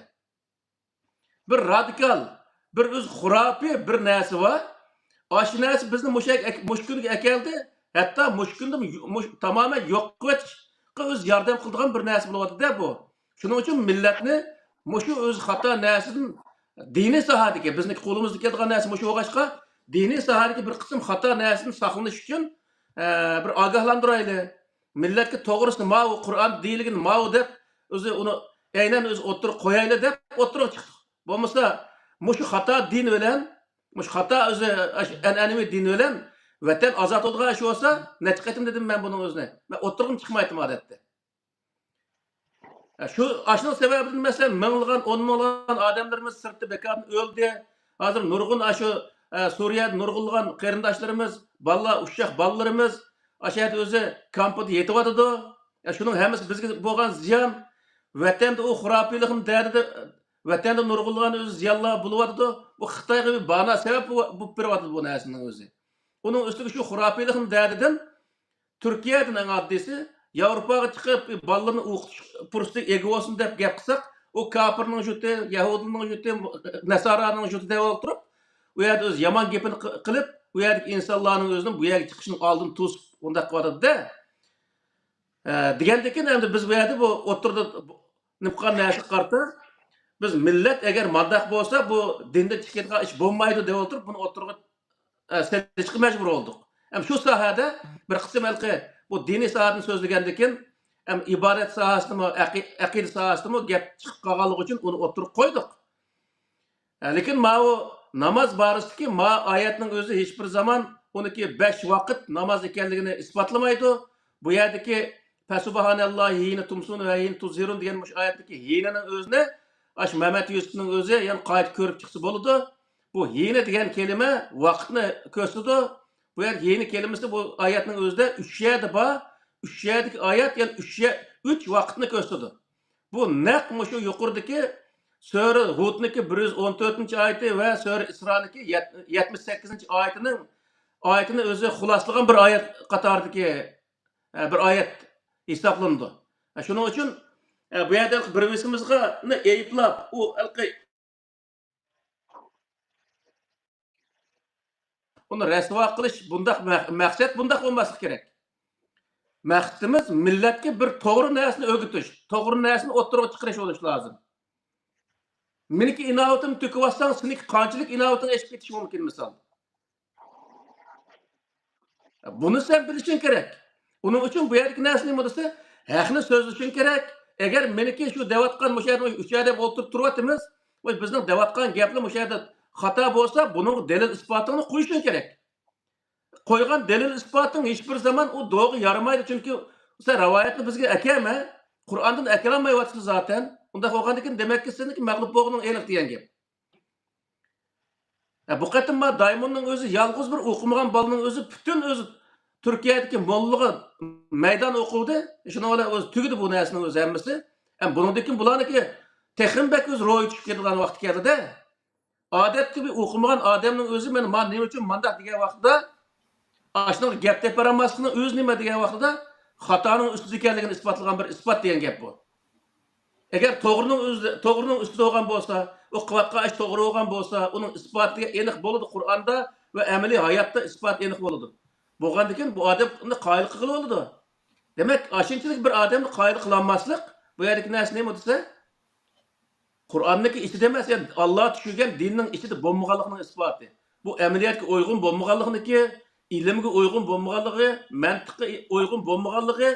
بىر رادىكال، بىر ئۆزى خۇراپىي بىر نەرسە بار. ئاشۇ نەرسە بىزنى مۇشۇ يەرگە ئەك-، مۇشۇ كۈنگە ئەكەلدى. ھەتتا مۇشۇ كۈندە يو-، مۇش-، تامامەن يوق قىلىۋېتىشقا ئۆزى ياردەم قىلىدىغان بىر نەرسە بولۇۋاتىدۇ-دە بۇ. شۇنىڭ ئۈچۈن مىللەتنى مۇشۇ ئۆزى خاتا نەرسىدىن، دىنىي ساھەدىكى، بىزنىڭ قولىمىزدا كېلىدىغان نەرسە مۇشۇ بولغاچقا، دىنىي ساھەدىكى بىر قىسىم خاتا نەرسىدىن ساقلىنىش ئۈچۈن، ئە، بىر ئاگاھلاندۇرايلى. مىللەتكە توغرىسىنى ماۋۇ، قۇرئاندا دېيىلگىنى ماۋۇ دەپ، ئۆزى ئۇنى ئەينەن ئۆزى ئوتتۇرىغا قويايلى دەپ ئوتتۇرىغا چىقتۇق. بولمىسا، مۇشۇ خاتا دىن بىلەن، مۇشۇ خاتا ئۆزى ئەش-، ئەنئەنىۋى دىن بىلەن ۋەتەن ئازاد بولىدىغان ئىش بولسا، نەچچە قېتىم دېدىم مەن بۇنىڭ ئۆزىنى. مەن ئوتتۇرىغىمۇ چىقمايتتىم ئادەتتە. شۇ، ئاشۇنىڭ سەۋەبىدىن، مەسىلەن، مىڭلىغان، ئون مىڭلىغان ئادەملىرىمىز سىرتتا بىكاردىن ئۆلدى. ھازىر نۇرغۇن ئاشۇ، ئە، سۈرىيەدە نۇرغۇنلىغان قېرىنداشلىرىمىز، بالىلار، ئۇششاق بالىلىرىمىز ئاشۇ يەردە ئۆزى كامپىدا يېتىۋاتىدۇ. يا، شۇنىڭ ھەممىسى بىزگە بولغان زىيان. ۋەتەندە ئۇ خۇراپىيلىقنىڭ دەردىدە، ۋەتەندە نۇرغۇنلىغان ئۆزى زىيانلار بولۇۋاتىدۇ. بۇ خىتايغا بىر بانا سەۋەب بولۇپ بېرىۋاتىدۇ بۇ نەرسىنىڭ ئۆزى. ئۇنىڭ ئۈستىگە شۇ خۇراپىيلىقنىڭ دەردىدىن تۈركىيەدىن ئەڭ ئاددىيسى، ياۋروپاغا چىقىپ، بالىلىرىنى ئوقۇتۇش پۇرسىتىگە ئىگە بولسۇن دەپ گەپ قىلساق، ئۇ كاپىرنىڭ يۇرتى، يەھۇدىينىڭ يۇرتى، نەسارانىڭ يۇرتى دەپ ئولتۇرۇپ، ئۇ يەردە ئۆزى يامان گېپىنى قى-، قىلىپ، ئۇ يەردىكى ئىنسانلارنىڭ ئۆزىنىڭ بۇ يەرگە چىقىشىنىڭ ئالدىنى توسۇپ، ئۇنداق قىلىۋاتىدۇ-دە. ئە، دېگەندىكىن، ئەمدى بىز بۇ يەردە بۇ ئوتتۇرىدا بۇ، نېمە قىلغان نەرسىگە قارىتا، بىز مىللەت ئەگەر مانداق بولسا، بۇ دىندىن چىقىدىغان ئىش بولمايدۇ دەپ ئولتۇرۇپ، بۇنى ئوتتۇرىغا ئە، سېلىشقا مەجبۇر بولدۇق. ھەم شۇ ساھەدە بىر قىسىم ھېلىقى بۇ دىنىي ساھەدىن سۆزلىگەندىكىن، ھەم ئىبادەت ساھەسىدىمۇ، ئەقى-، ئەقىدە ساھەسىدىمۇ گەپ چىقىپ قالغانلىقى ئۈچۈن ئۇنى ئوتتۇرىغا قويدۇق. ھە، لېكىن ماۋۇ ناماز بارىسىدىكى ما ئايەتنىڭ ئۆزى ھېچبىر زامان ئۇنىڭكى بەش ۋاقىت ناماز ئىكەنلىكىنى ئىسپاتلىمايدۇ. بۇ يەردىكى فەسۇبھانەللاھى ھىينە تۇمسۇن ۋە ھىينە تۇزھىرۇن دېگەن مۇشۇ ئايەتتىكى ھىينىنىڭ ئۆزىنى ئاشۇ مەمەت يۈسۈپنىڭ ئۆزى يەنە قايتا كۆرۈپ چىقسا بولىدۇ. بۇ ھىينە دېگەن كەلىمە ۋاقىتنى كۆرسىتىدۇ. بۇ يەردىكى ھىينە كەلىمىسى بۇ ئايەتنىڭ ئۆزىدە ئۈچ يەردە بار. ئۈچ يەردىكى ئايەت يەنى ئۈچ يە-، ئۈچ ۋاقىتنى كۆرسىتىدۇ. بۇ نەق مۇشۇ يۇقىرىدىكى سۈرە ھۇدنىڭكى بىر يۈز ئون تۆتىنچى ئايىتى ۋە سۈرە ئىسرانىڭكى يەت-، يەتمىش سەككىزىنچى ئايىتىنىڭ، ئايىتىنى ئۆزى خۇلاسىلىغان بىر ئايەت قاتارىدىكى، ئە، بىر ئايەت ھېسابلىنىدۇ. ئە، شۇنىڭ ئۈچۈن، ئە، بۇ يەردە بىر-بىرىمىزغا ئەيىبلاپ، ئۇ ھېلىقى ئۇنى رەسۋا قىلىش، بۇنداق مە-، مەقسەت بۇنداق بولماسلىقى كېرەك. مەقسىتىمىز مىللەتكە بىر توغرا نەرسىنى ئۆگىتىش، توغرا نەرسىنى ئوتتۇرىغا چىقىرىش بولۇشى لازىم. مېنىڭكى ئىناۋىتىمنى تۆكۈۋاتساڭ، سېنىڭكى قانچىلىك ئىناۋىتىڭ ئېشىپ كېتىشى مۇمكىن، مىسال. بۇنى سەن بىلىشىڭ كېرەك. ئۇنىڭ ئۈچۈن بۇ يەردىكى نەرسە نېمە دېسە، ھەقنى سۆزلىشىڭ كېرەك. ئەگەر مېنىكى شۇ دەۋاتقان مۇشۇ يەردە ئۈچ ئادەم ئولتۇرۇپ تۇرۇۋاتىمىز، ۋاي بىزنىڭ دەۋاتقان گەپلەر مۇشۇ يەردە خاتا بولسا، بۇنىڭغا دەلىل ئىسپاتىڭنى قويۇشۇڭ كېرەك. قويغان دەلىل ئىسپاتىڭ ھېچبىر زامان ئۇ دوغا يارىمايدۇ، چۈنكى سەن رىۋايەتنى بىزگە ئەكەلمە، قۇرئاندىن ئەكەلالمايۋاتىسەن زاتەن. ئۇنداق بولغاندىكىن دېمەككى سېنىڭكى مەغلۇپ بولغىنىڭ ئېنىق دېگەن گەپ. ھە، بۇ قېتىم ما دايموننىڭ ئۆزى يالغۇز بىر ئوقۇمىغان بالىنىڭ ئۆزى پۈتۈن ئۆزى تۈركىيەدىكى موللىغا مەيدان ئوقۇدى. شۇنىڭ بىلەن ئۆزى تۈگىدى بۇ نەرسىنىڭ ئۆزى ھەممىسى. ھەم بۇنىڭدىن كېيىن بۇلارنىڭكى تېخىمۇ بەك ئۆزى روھى چۈشۈپ كېتىدىغان ۋاقتى كەلدىدە. ئادەتتە بىر ئوقۇمىغان ئادەمنىڭ ئۆزى مانا ما نېمە ئۈچۈن مانداق دېگەن ۋاقتىدا، ئاشۇنىڭغا گەپ دەپ بېرەلمەسلىكنىڭ ئۆزى نېمە دېگەن ۋاقتىدا، خاتانىڭ ئۈستىدە ئىكەنلىكىنى ئىسپاتلىغان بىر ئىسپات دېگەن گەپ بۇ. ئەگەر توغرىنىڭ ئۆزى، توغرىنىڭ ئۈستىدە بولغان بولسا، ئۇ قىلىۋاتقان ئىش توغرا بولغان بولسا، ئۇنىڭ ئىسپاتى ئېنىق بولىدۇ، قۇرئاندا ۋە ئەمەلىي ھاياتتا ئىسپات ئېنىق بولىدۇ. بولغاندىكىن بۇ ئادەم ئۇنى قايىل قىلغىلى بولىدۇ. دېمەك، ئاشۇنچىلىك بىر ئادەمنى قايىل قىلالماسلىق، بۇ يەردىكى نەرسە نېمە دېسە، قۇرئاننىڭكى ئىچىدە ئەمەس، يەنى ئاللا چۈشۈرگەن دىننىڭ ئىچىدە بولمىغانلىقىنىڭ ئىسپاتى. بۇ ئەمەلىيەتكە ئۇيغۇن بولمىغانلىقنىڭكى، ئىلىمگە ئۇيغۇن بولمىغانلىقى، مەنتىققە ئۇيغۇن بولمىغانلىقى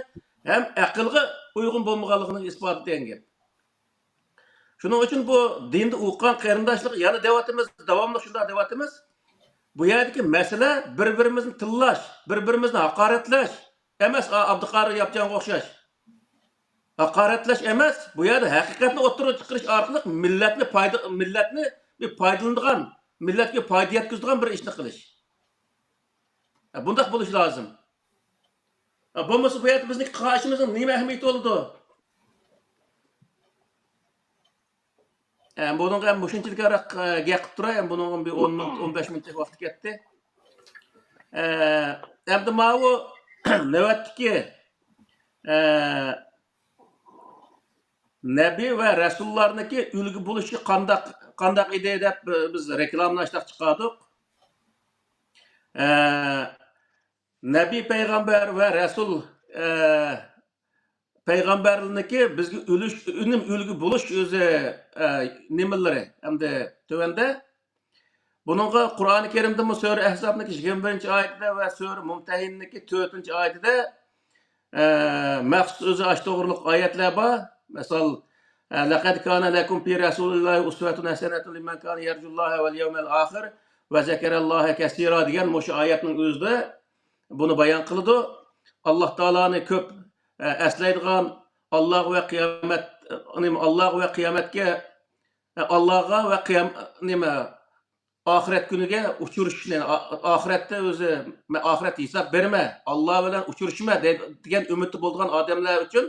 ھەم ئەقىلگە ئۇيغۇن بولمىغانلىقىنىڭ ئىسپاتى دېگەن گەپ. شۇنىڭ ئۈچۈن بۇ دىندا ئوقۇغان قېرىنداشلارغا يەنە دەۋاتىمىز، داۋاملىق شۇنداق دەۋاتىمىز. بۇ يەردىكى مەسىلە بىر-بىرىمىزنى تىللاش، بىر-بىرىمىزنى ھاقارەتلەش ئەمەس، ئا، ئابدۇقادىر ياپچانغا ئوخشاش. ھاقارەتلەش ئەمەس، بۇ يەردە ھەقىقەتنى ئوتتۇرىغا چىقىرىش ئارقىلىق مىللەتنى پايدا-، مىللەتنى بىر پايدىلىنىدىغان، مىللەتكە پايدا يەتكۈزىدىغان بىر ئىشنى قىلىش. بۇنداق بولۇشى لازىم. بولمىسا بۇ يەردە بىزنىڭ قىلغان ئىشىمىزنىڭ نېمە ئەھمىيىتى بولىدۇ؟ ئە، بۇنىڭغا مۇشۇنچىلىك ئاران، ئە، گەپ قىلىپ تۇراي. بۇنىڭغا بىر ئون مىنۇت، ئون بەش مىنۇتتەك ۋاقىت كەتتى. ئە، ئەمدى ماۋۇ نۆۋەتتىكى، ئە، نەبى ۋە رەسۇللارنىڭكى ئۈلگە بولۇشى قانداق، قانداق ئىدى دەپ بىز رېكلامىنى ئاشتاق چىقاردۇق. ئە، نەبىي پەيغەمبەر ۋە رەسۇل، ئە، پەيغەمبەرلىرىنىڭكى بىزگە ئۈلۈش، ئۈنۈم، ئۈلگە بولۇش ئۆزى، ئە، نېمىلىرى ئەمدى تۆۋەندە. بۇنىڭغا قۇرئانى كەرىمدىمۇ سۈرە ئەھزابنىڭكى يىگىرمە بىرىنچى ئايىتىدە ۋە سۈرە مۇمتەھىننىڭكى تۆتىنچى ئايىتىدە، ئە، مەخسۇس ئۆزى ئاشۇ توغرۇلۇق ئايەتلەر بار. مىسال، ئە، لەقەد كانە لەكۇم فى رەسۇلىللاھى ئۇسۋەتۇن ھەسەنەتۇن لىمەن كانە يەرجۇللاھە ۋەل يەۋمەل ئاخىر ۋە زەكەرەللاھە كەسىرا دېگەن مۇشۇ ئايەتنىڭ ئۆزىدە بۇنى بايان قىلىدۇ. ئاللا تائالانى كۆپ، ئە، ئەسلەيدىغان، ئاللاغا ۋە قىيامەت، ئە، نېمە، ئاللاغا ۋە قىيامەتكە، ئە، ئاللاغا ۋە قىيام-، نېمە، ئاخىرەت كۈنىگە ئۇچرىشىشنى، ئا-، ئاخىرەتتە ئۆزى، مەن ئاخىرەتتە ھېساب بېرىمەن، ئاللا بىلەن ئۇچرىشىمەن دەي-، دېگەن ئۈمىدتە بولىدىغان ئادەملەر ئۈچۈن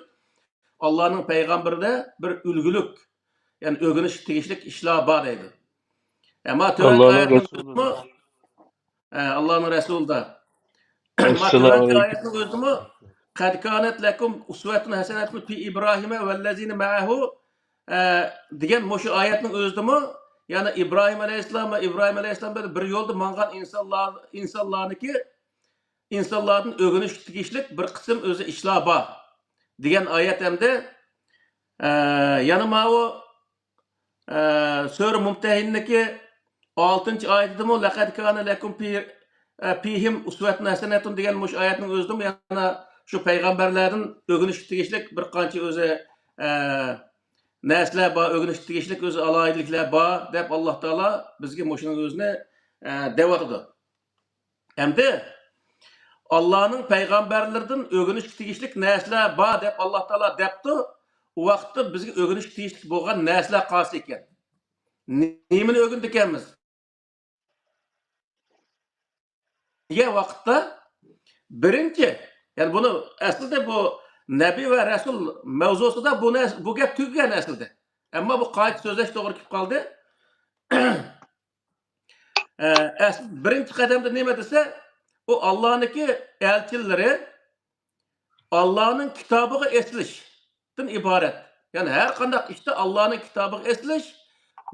ئاللانىڭ پەيغەمبىرىدە بىر ئۈلگىلىك، يەنى ئۆگىنىشكە تېگىشلىك ئىشلار بار دەيدۇ. ئەمما تۆۋەندىكى ئاللانىڭ ئايەتنىڭ رەسۇلى ئۆزىمۇ، ئە، ئاللانىڭ رەسۇلىدا. ئەمما ئەسسالامۇ تۆۋەندىكى ئەلەيكۇم. ئايەتنىڭ ئۆزىدىمۇ، قەد كانەت لەكۇم ئۇسۋەتۇن ھەسەنەتۇن فى ئىبراھىمە ۋەللەزىنە مەئەھۇ، ئە، دېگەن مۇشۇ ئايەتنىڭ ئۆزىدىمۇ، يەنى ئىبراھىم ئەلەيھىسسالام ۋە ئىبراھىم ئەلەيھىسسالام بىلەن بىر يولدا ماڭغان ئىنسانلار، ئىنسانلارنىڭكى، ئىنسانلاردىن ئۆگىنىشكە تېگىشلىك بىر قىسىم ئۆزى ئىشلار بار دېگەن ئايەت ھەمدە، ئە، يەنە ماۋۇ ئە، سۈرە مۇمتەھىننىكى ئالتىنچى ئايىتىدىمۇ، لەقەد كانە لەكۇم فى، ئە، فىھىم ئۇسۋەتۇن ھەسەنەتۇن دېگەن مۇشۇ ئايەتنىڭ ئۆزىدىمۇ يەنە شۇ پەيغەمبەرلەردىن ئۆگىنىشكە تېگىشلىك بىر قانچە ئۆزى، ئە، نەرسىلەر بار، ئۆگىنىشكە تېگىشلىك ئۆزى ئالاھىدىلىكلەر بار دەپ ئاللا تائالا بىزگە مۇشۇنىڭ ئۆزىنى، ئە، دەۋاتىدۇ. ئەمدى ئاللانىڭ پەيغەمبەرلىرىدىن ئۆگىنىشكە تېگىشلىك نەرسىلەر بار دەپ ئاللا تائالا دەپتۇ. ئۇ ۋاقىتتا بىزگە ئۆگىنىشكە تېگىشلىك بولغان نەرسىلەر قايسى ئىكەن؟ نېمىنى ئۆگىنىدىكەنمىز؟ دېگەن ۋاقىتتا، بىرىنچى، يەنى بۇنى ئەسلىدە بۇ نەبىي ۋە رەسۇل مەۋزۇسىدا بۇ نەرسە، بۇ گەپ تۈگىگەن ئەسلىدە. ئەمما بۇ قايتا سۆزلەش توغرا كېلىپ قالدى. ئە، ئەسلى بىرىنچى قەدەمدە نېمە دېسە، ئۇ ئاللانىڭكى ئەلچىلىرى ئاللانىڭ كىتابىغا ئېسىلىشتىن ئىبارەت. يەنى ھەر قانداق ئىشتا ئاللانىڭ كىتابىغا ئېسىلىش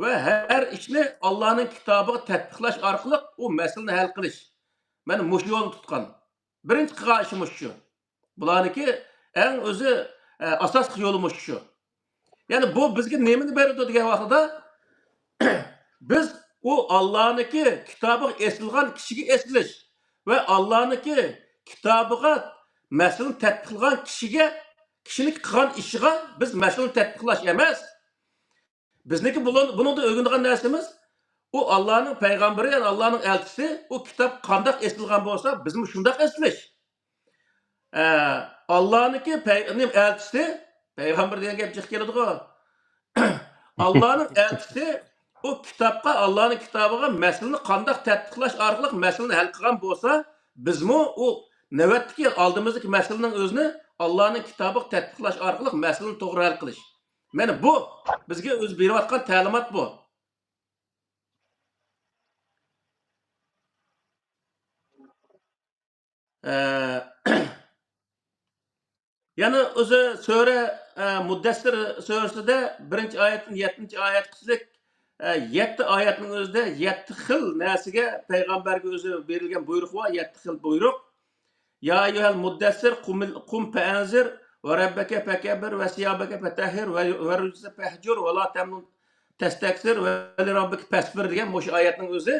ۋە ھەر ئىشنى ئاللانىڭ كىتابىغا تەتبىقلاش ئارقىلىق ئۇ مەسىلىنى ھەل قىلىش. مانا مۇشۇ يولنى تۇتقان. بىرىنچى قىلغان ئىشى مۇشۇ. بۇلارنىڭكى ئەڭ ئۆزى، ئە، ئاساسلىق يولى مۇشۇ. يەنى بۇ بىزگە نېمىنى بېرىدۇ دېگەن ۋاقتىدا، بىز ئۇ ئاللانىڭكى كىتابىغا ئېسىلغان كىشىگە ئېسىلىش ۋە ئاللانىڭكى كىتابىغا مەسىلىنى تەتبىقلىغان كىشىگە، كىشىنىڭ قىلغان ئىشىغا بىز مەسىلىنى تەتبىقلاش ئەمەس. بىزنىڭكى بۇلار-، بۇنىڭدا ئۆگىنىدىغان نەرسىمىز، ئۇ ئاللانىڭ پەيغەمبىرى، يەنى ئاللانىڭ ئەلچىسى، ئۇ كىتاب قانداق ئېسىلغان بولسا، بىزمۇ شۇنداق ئېسىلىش. ئە، ئاللانىڭكى پەي-، نېمە، ئەلچىسى، پەيغەمبەر دېگەن گەپ جىق كېلىدىغۇ. ئاللانىڭ ئەلچىسى ئۇ كىتابقا، ئاللانىڭ كىتابىغا مەسىلىنى قانداق تەتبىقلاش ئارقىلىق مەسىلىنى ھەل قىلغان بولسا، بىزمۇ ئۇ نۆۋەتتىكى ئالدىمىزدىكى مەسىلىنىڭ ئۆزىنى ئاللانىڭ كىتابىغا تەتبىقلاش ئارقىلىق مەسىلىنى توغرا ھەل قىلىش. مانا بۇ بىزگە ئۆزى بېرىۋاتقان تەلىمات بۇ. ئە، يەنە ئۆزى سۈرە، ئە، مۇددەسسىر سۈرىسىدە بىرىنچى ئايەتتىن يەتتىنچى ئايەتكىچىلىك، ئە، يەتتە ئايەتنىڭ ئۆزىدە يەتتە خىل نەرسىگە پەيغەمبەرگە ئۆزى بېرىلگەن بۇيرۇق بار، يەتتە خىل بۇيرۇق. يا ئەييۇھەل مۇددەسسىر، قۇم، قۇم فەئەنزىر، ۋە رەببەكە فەكەببىر، ۋە سىيابەكە فەتەھھىر، ۋە، ۋە رۇجزە فەھجۇر، ۋە لا تەمنۇن تەستەكسىر، ۋە لىرەببىكە فەسبىر دېگەن مۇشۇ ئايەتنىڭ ئۆزى،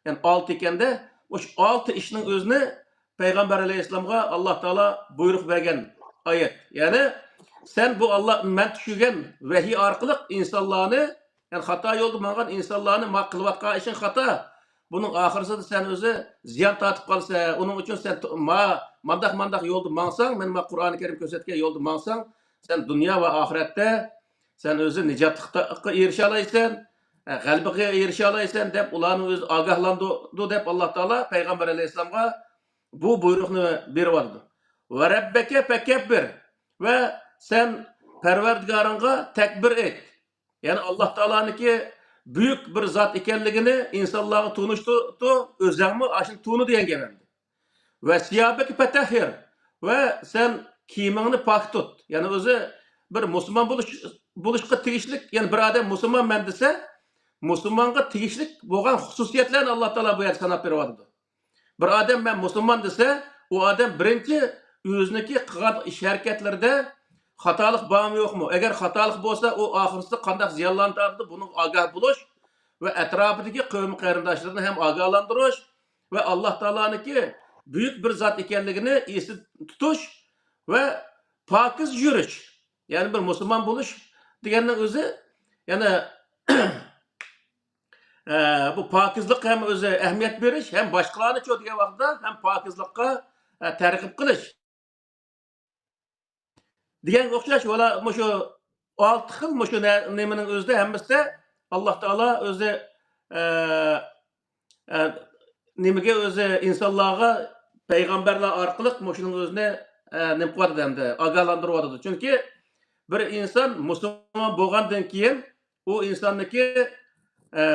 يەنى ئالتە ئىكەندە، مۇشۇ ئالتە ئىشنىڭ ئۆزىنى پەيغەمبەر ئەلەيھىسسالامغا ئاللا تائالا بۇيرۇق بەرگەن ئايەت. يەنى، سەن بۇ ئاللا، مەن چۈشۈرگەن ۋەھىي ئارقىلىق ئىنسانلارنى، يەنى خاتا يولدا ماڭغان ئىنسانلارنى، ما قىلىۋاتقان ئىشىڭ خاتا، بۇنىڭ ئاخىرىسىدا سەن ئۆزى زىيان تارتىپ قالىسەن. ئۇنىڭ ئۈچۈن سەن تو-، ما، مانداق، مانداق يولدا ماڭساڭ، مەن ما قۇرئانى كەرىم كۆرسەتكەن يولدا ماڭساڭ، سەن دۇنيا ۋە ئاخىرەتتە سەن ئۆزى نىجاتلىققا ئېرىشەلەيسەن، غەلىبىگە ئېرىشەلەيسەن دەپ ئۇلارنى ئۆزى ئاگاھلاندۇردى دەپ ئاللا تائالا پەيغەمبەر ئەلەيھىسسالامغا بۇ بۇيرۇقنى بېرىۋاتىدۇ. ۋە رەببەكە فەكەببىر، ۋە سەن پەرۋەردىگارىڭغا تەكبىر ئېيت. يەنى ئاللا تائالانىڭكى بۈيۈك بىر زات ئىكەنلىكىنى ئىنسانلارغا تونۇشتۇر، ئۆزەڭمۇ ئاشۇنى تونۇ دېگەن گەپ ئەمدى. ۋە سىيابەكە فەتەھھىر، ۋە سەن كىيىمىڭنى پاك تۇت. يەنى ئۆزى بىر مۇسۇلمان بولۇش، بولۇشقا تېگىشلىك، يەنى بىر ئادەم مۇسۇلمانمەن دېسە، مۇسۇلمانغا تېگىشلىك بولغان خۇسۇسىيەتلەرنى ئاللا تائالا بۇ يەردە ساناپ بېرىۋاتىدۇ. بىر ئادەم مەن مۇسۇلمان دېسە، ئۇ ئادەم بىرىنچى ئۆزىنىڭكى قىلغان ئىش ھەرىكەتلىرىدە خاتالىق بارمۇ يوقمۇ؟ ئەگەر خاتالىق بولسا، ئۇ ئاخىرسىدا قانداق زىيانلارنى تارتىدۇ، بۇنىڭغا ئاگاھ بولۇش ۋە ئەتراپىدىكى قەۋم قېرىنداشلىرىنى ھەم ئاگاھلاندۇرۇش ۋە ئاللا تائالانىڭكى بۈيۈك بىر زات ئىكەنلىكىنى ئېسىدە تۇتۇش ۋە پاكىز يۈرۈش. يەنى بىر مۇسۇلمان بولۇش دېگەننىڭ ئۆزى، يەنى ئە، بۇ پاكىزلىققا ھەم ئۆزى ئەھمىيەت بېرىش، ھەم باشقىلارنىچۇ دېگەن ۋاقىتتا ھەم پاكىزلىققا، ئە، تەرغىب قىلىش دېگەنگە ئوخشاش، ۋالا مۇشۇ ئالتە خىل مۇشۇ نە-، نېمىنىڭ ئۆزىدە ھەممىسىدە ئاللا تائالا ئۆزى، ئە، ئە، نېمىگە ئۆزى ئىنسانلارغا پەيغەمبەرلەر ئارقىلىق مۇشۇنىڭ ئۆزىنى، ئە، نېمە قىلىۋاتىدۇ ئەمدى، ئاگاھلاندۇرۇۋاتىدۇ. چۈنكى بىر ئىنسان مۇسۇلمان بولغاندىن كېيىن ئۇ ئىنساننىڭكى، ئە،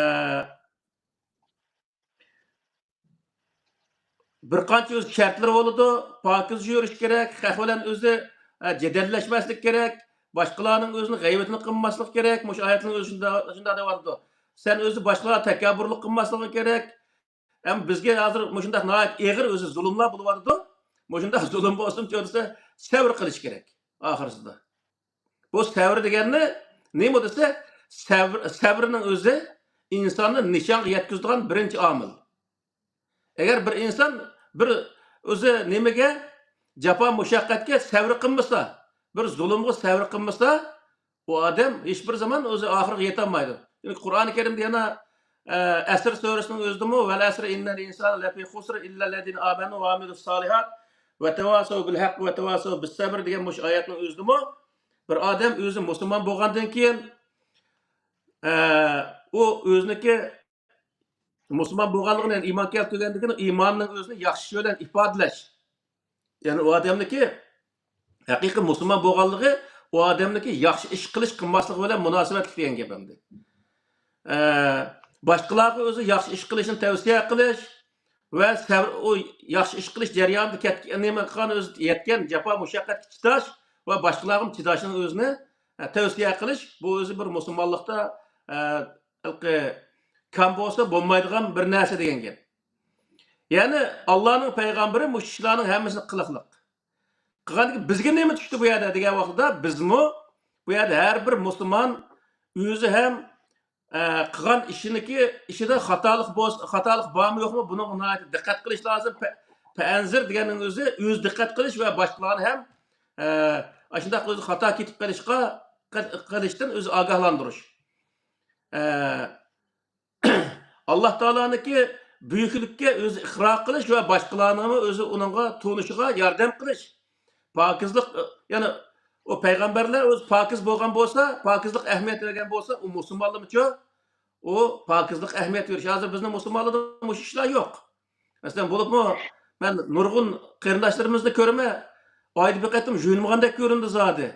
بىر قانچە ئۆز شەرتلىرى بولىدۇ. پاكىز يۈرۈش كېرەك، خەق بىلەن ئۆزى، ئە، جېدەللەشمەسلىك كېرەك، باشقىلارنىڭ ئۆزىنىڭ غەيۋىتىنى قىلماسلىق كېرەك. مۇشۇ ئايەتنىڭ ئۆزى شۇنداق، شۇنداق دەۋاتىدۇ. سەن ئۆزى باشقىلارغا تەكەببۇرلۇق قىلماسلىقىڭ كېرەك. ئەمما بىزگە ھازىر مۇشۇنداق ناھايىتى ئېغىر ئۆزى زۇلۇملار بولۇۋاتىدۇ. مۇشۇنداق زۇلۇم بولسىمۇ دېسە، سەۋر قىلىش كېرەك ئاخىرسىدا. بۇ سەۋر دېگەننى نېمە دېسە، سەۋر، سەۋرنىڭ ئۆزى ئىنساننى نىشانغا يەتكۈزىدىغان بىرىنچى ئامىل. ئەگەر بىر ئىنسان بىر ئۆزى نېمىگە، جاپا مۇشەققەتكە سەۋر قىلمىسا، بىر زۇلۇمغا سەۋر قىلمىسا، ئۇ ئادەم ھېچ بىر زامان ئۆزى ئاخىرىغا يېتەلمەيدۇ. چۈنكى قۇرئانى كەرىمدە يەنە، ئە، ئەسر سۈرىسىنىڭ ئۆزىدىمۇ، «ۋەل ئەسر ئىننەل ئىنسانە لەفى خۇسر ئىللەللەزىنە ئامەنۇ ۋە ئامىلۇس سالىھات ۋە تەۋاسەۋ بىل ھەقق ۋە تەۋاسەۋ بىس سەبر» دېگەن مۇشۇ ئايەتنىڭ ئۆزىدىمۇ بىر ئادەم ئۆزى مۇسۇلمان بولغاندىن كېيىن، ئە، ئۇ ئۆزىنىڭكى مۇسۇلمان بولغانلىقىنى، يەنى ئىمان كەلتۈرگەندىن كېيىن ئىماننىڭ ئۆزىنى ياخشى ئىش بىلەن ئىپادىلەش. يەنى ئۇ ئادەمنىڭكى ھەقىقىي مۇسۇلمان بولغانلىقى ئۇ ئادەمنىڭكى ياخشى ئىش قىلىش قىلماسلىقى بىلەن مۇناسىۋەتلىك دېگەن گەپ ئەمدى. ئە، باشقىلارغا ئۆزى ياخشى ئىش قىلىشنى تەۋسىيە قىلىش ۋە سەۋر، ئۇ ياخشى ئىش قىلىش جەريانىدا كەتكەن، نېمە قىلغان، ئۆزى يەتكەن جاپا مۇشەققەتكە چىداش ۋە باشقىلارغا چىداشنىڭ ئۆزىنى، ئە، تەۋسىيە قىلىش، بۇ ئۆزى بىر مۇسۇلمانلىقتا، ئە، ھېلىقى كام بولسا بولمايدىغان بىر نەرسە دېگەن گەپ. يەنى ئاللانىڭ پەيغەمبىرى مۇشۇ ئىشلارنىڭ ھەممىسىنى قىلىقلىق. قىلغاندىكىن بىزگە نېمە چۈشتى بۇ يەردە دېگەن ۋاقتىدا، بىزمۇ بۇ يەردە ھەر بىر مۇسۇلمان ئۆزى ھەم، ئە، قىلغان ئىشىنىڭكى ئىشىدا خاتالىق بولسا، خاتالىق بارمۇ يوقمۇ، بۇنىڭغا ناھايىتى دىققەت قىلىش لازىم. پە-، پەئەنزىر دېگەننىڭ ئۆزى ئۆزى دىققەت قىلىش ۋە باشقىلارنى ھەم، ئە، ئاشۇنداق ئۆزى خاتا كېتىپ قېلىشقا، قىل-، قىلىشتىن ئۆزى ئاگاھلاندۇرۇش. ئە، ئاللا تائالانىڭكى بۈيۈكلۈككە ئۆزى ئىقرار قىلىش ۋە باشقىلارنىڭمۇ ئۆزى ئۇنىڭغا تونۇشىغا ياردەم قىلىش. پاكىزلىق، يەنى ئۇ پەيغەمبەرلەر ئۆزى پاكىز بولغان بولسا، پاكىزلىققا ئەھمىيەت بەرگەن بولسا، ئۇ مۇسۇلمانلارمۇچۇ؟ ئۇ پاكىزلىققا ئەھمىيەت بېرىش. ھازىر بىزنىڭ مۇسۇلمانلاردا مۇشۇ ئىشلار يوق. مەسىلەن، بولۇپمۇ مەن نۇرغۇن قېرىنداشلىرىمىزنى كۆرىمەن، ئايدا بىر قېتىم يۇيۇنمىغاندەك كۆرۈنىدۇ زادى.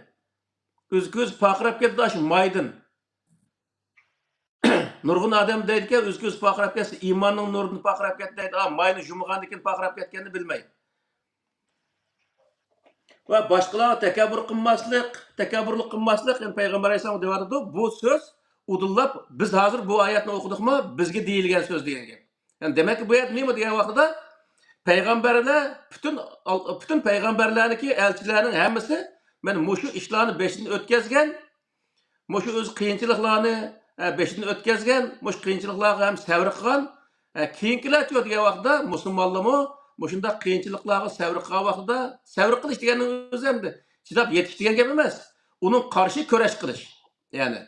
ئۆزى كۆزى پارقىراپ كېتىدۇ ئاشۇ مايدىن. نۇرغۇن ئادەم دەيدىكەن، ئۆزى كۆزى پارقىراپ كەتسە، ئىماننىڭ نۇرىدىن پارقىراپ كەتتى دەيدۇ. ئا، ماينى يۇمغاندىن كېيىن پارقىراپ كەتكەننى بىلمەي. ۋە باشقىلارغا تەكەببۇر قىلماسلىق، تەكەببۇرلۇق قىلماسلىق، يەنى پەيغەمبەر ئەلەيھىسسالام دەۋاتىدۇ، بۇ سۆز ئۇدۇللاپ، بىز ھازىر بۇ ئايەتنى ئوقۇدۇقمۇ، بىزگە دېيىلگەن سۆز دېگەن گەپ. يەنى دېمەككى، بۇ يەردە نېمە دېگەن ۋاقتىدا، پەيغەمبەرلەر، پۈتۈن، پۈتۈن پەيغەمبەرلەرنىڭكى، ئەلچىلەرنىڭ ھەممىسى مانا مۇشۇ ئىشلارنى بېشىدىن ئۆتكەزگەن، مۇشۇ ئۆز قىيىنچىلىقلارنى، ئە، بېشىدىن ئۆتكەزگەن، مۇشۇ قىيىنچىلىقلارغا ھەم سەۋر قىلغان، ئە، كېيىنكىلەرچۇ دېگەن ۋاقىتتا مۇسۇلمانلارمۇ مۇشۇنداق قىيىنچىلىقلارغا سەۋر قىلغان ۋاقتىدا، سەۋر قىلىش دېگەننىڭ ئۆزى ئەمدى چىداپ يېتىش دېگەن گەپ ئەمەس. ئۇنىڭ قارشى كۈرەش قىلىش. يەنى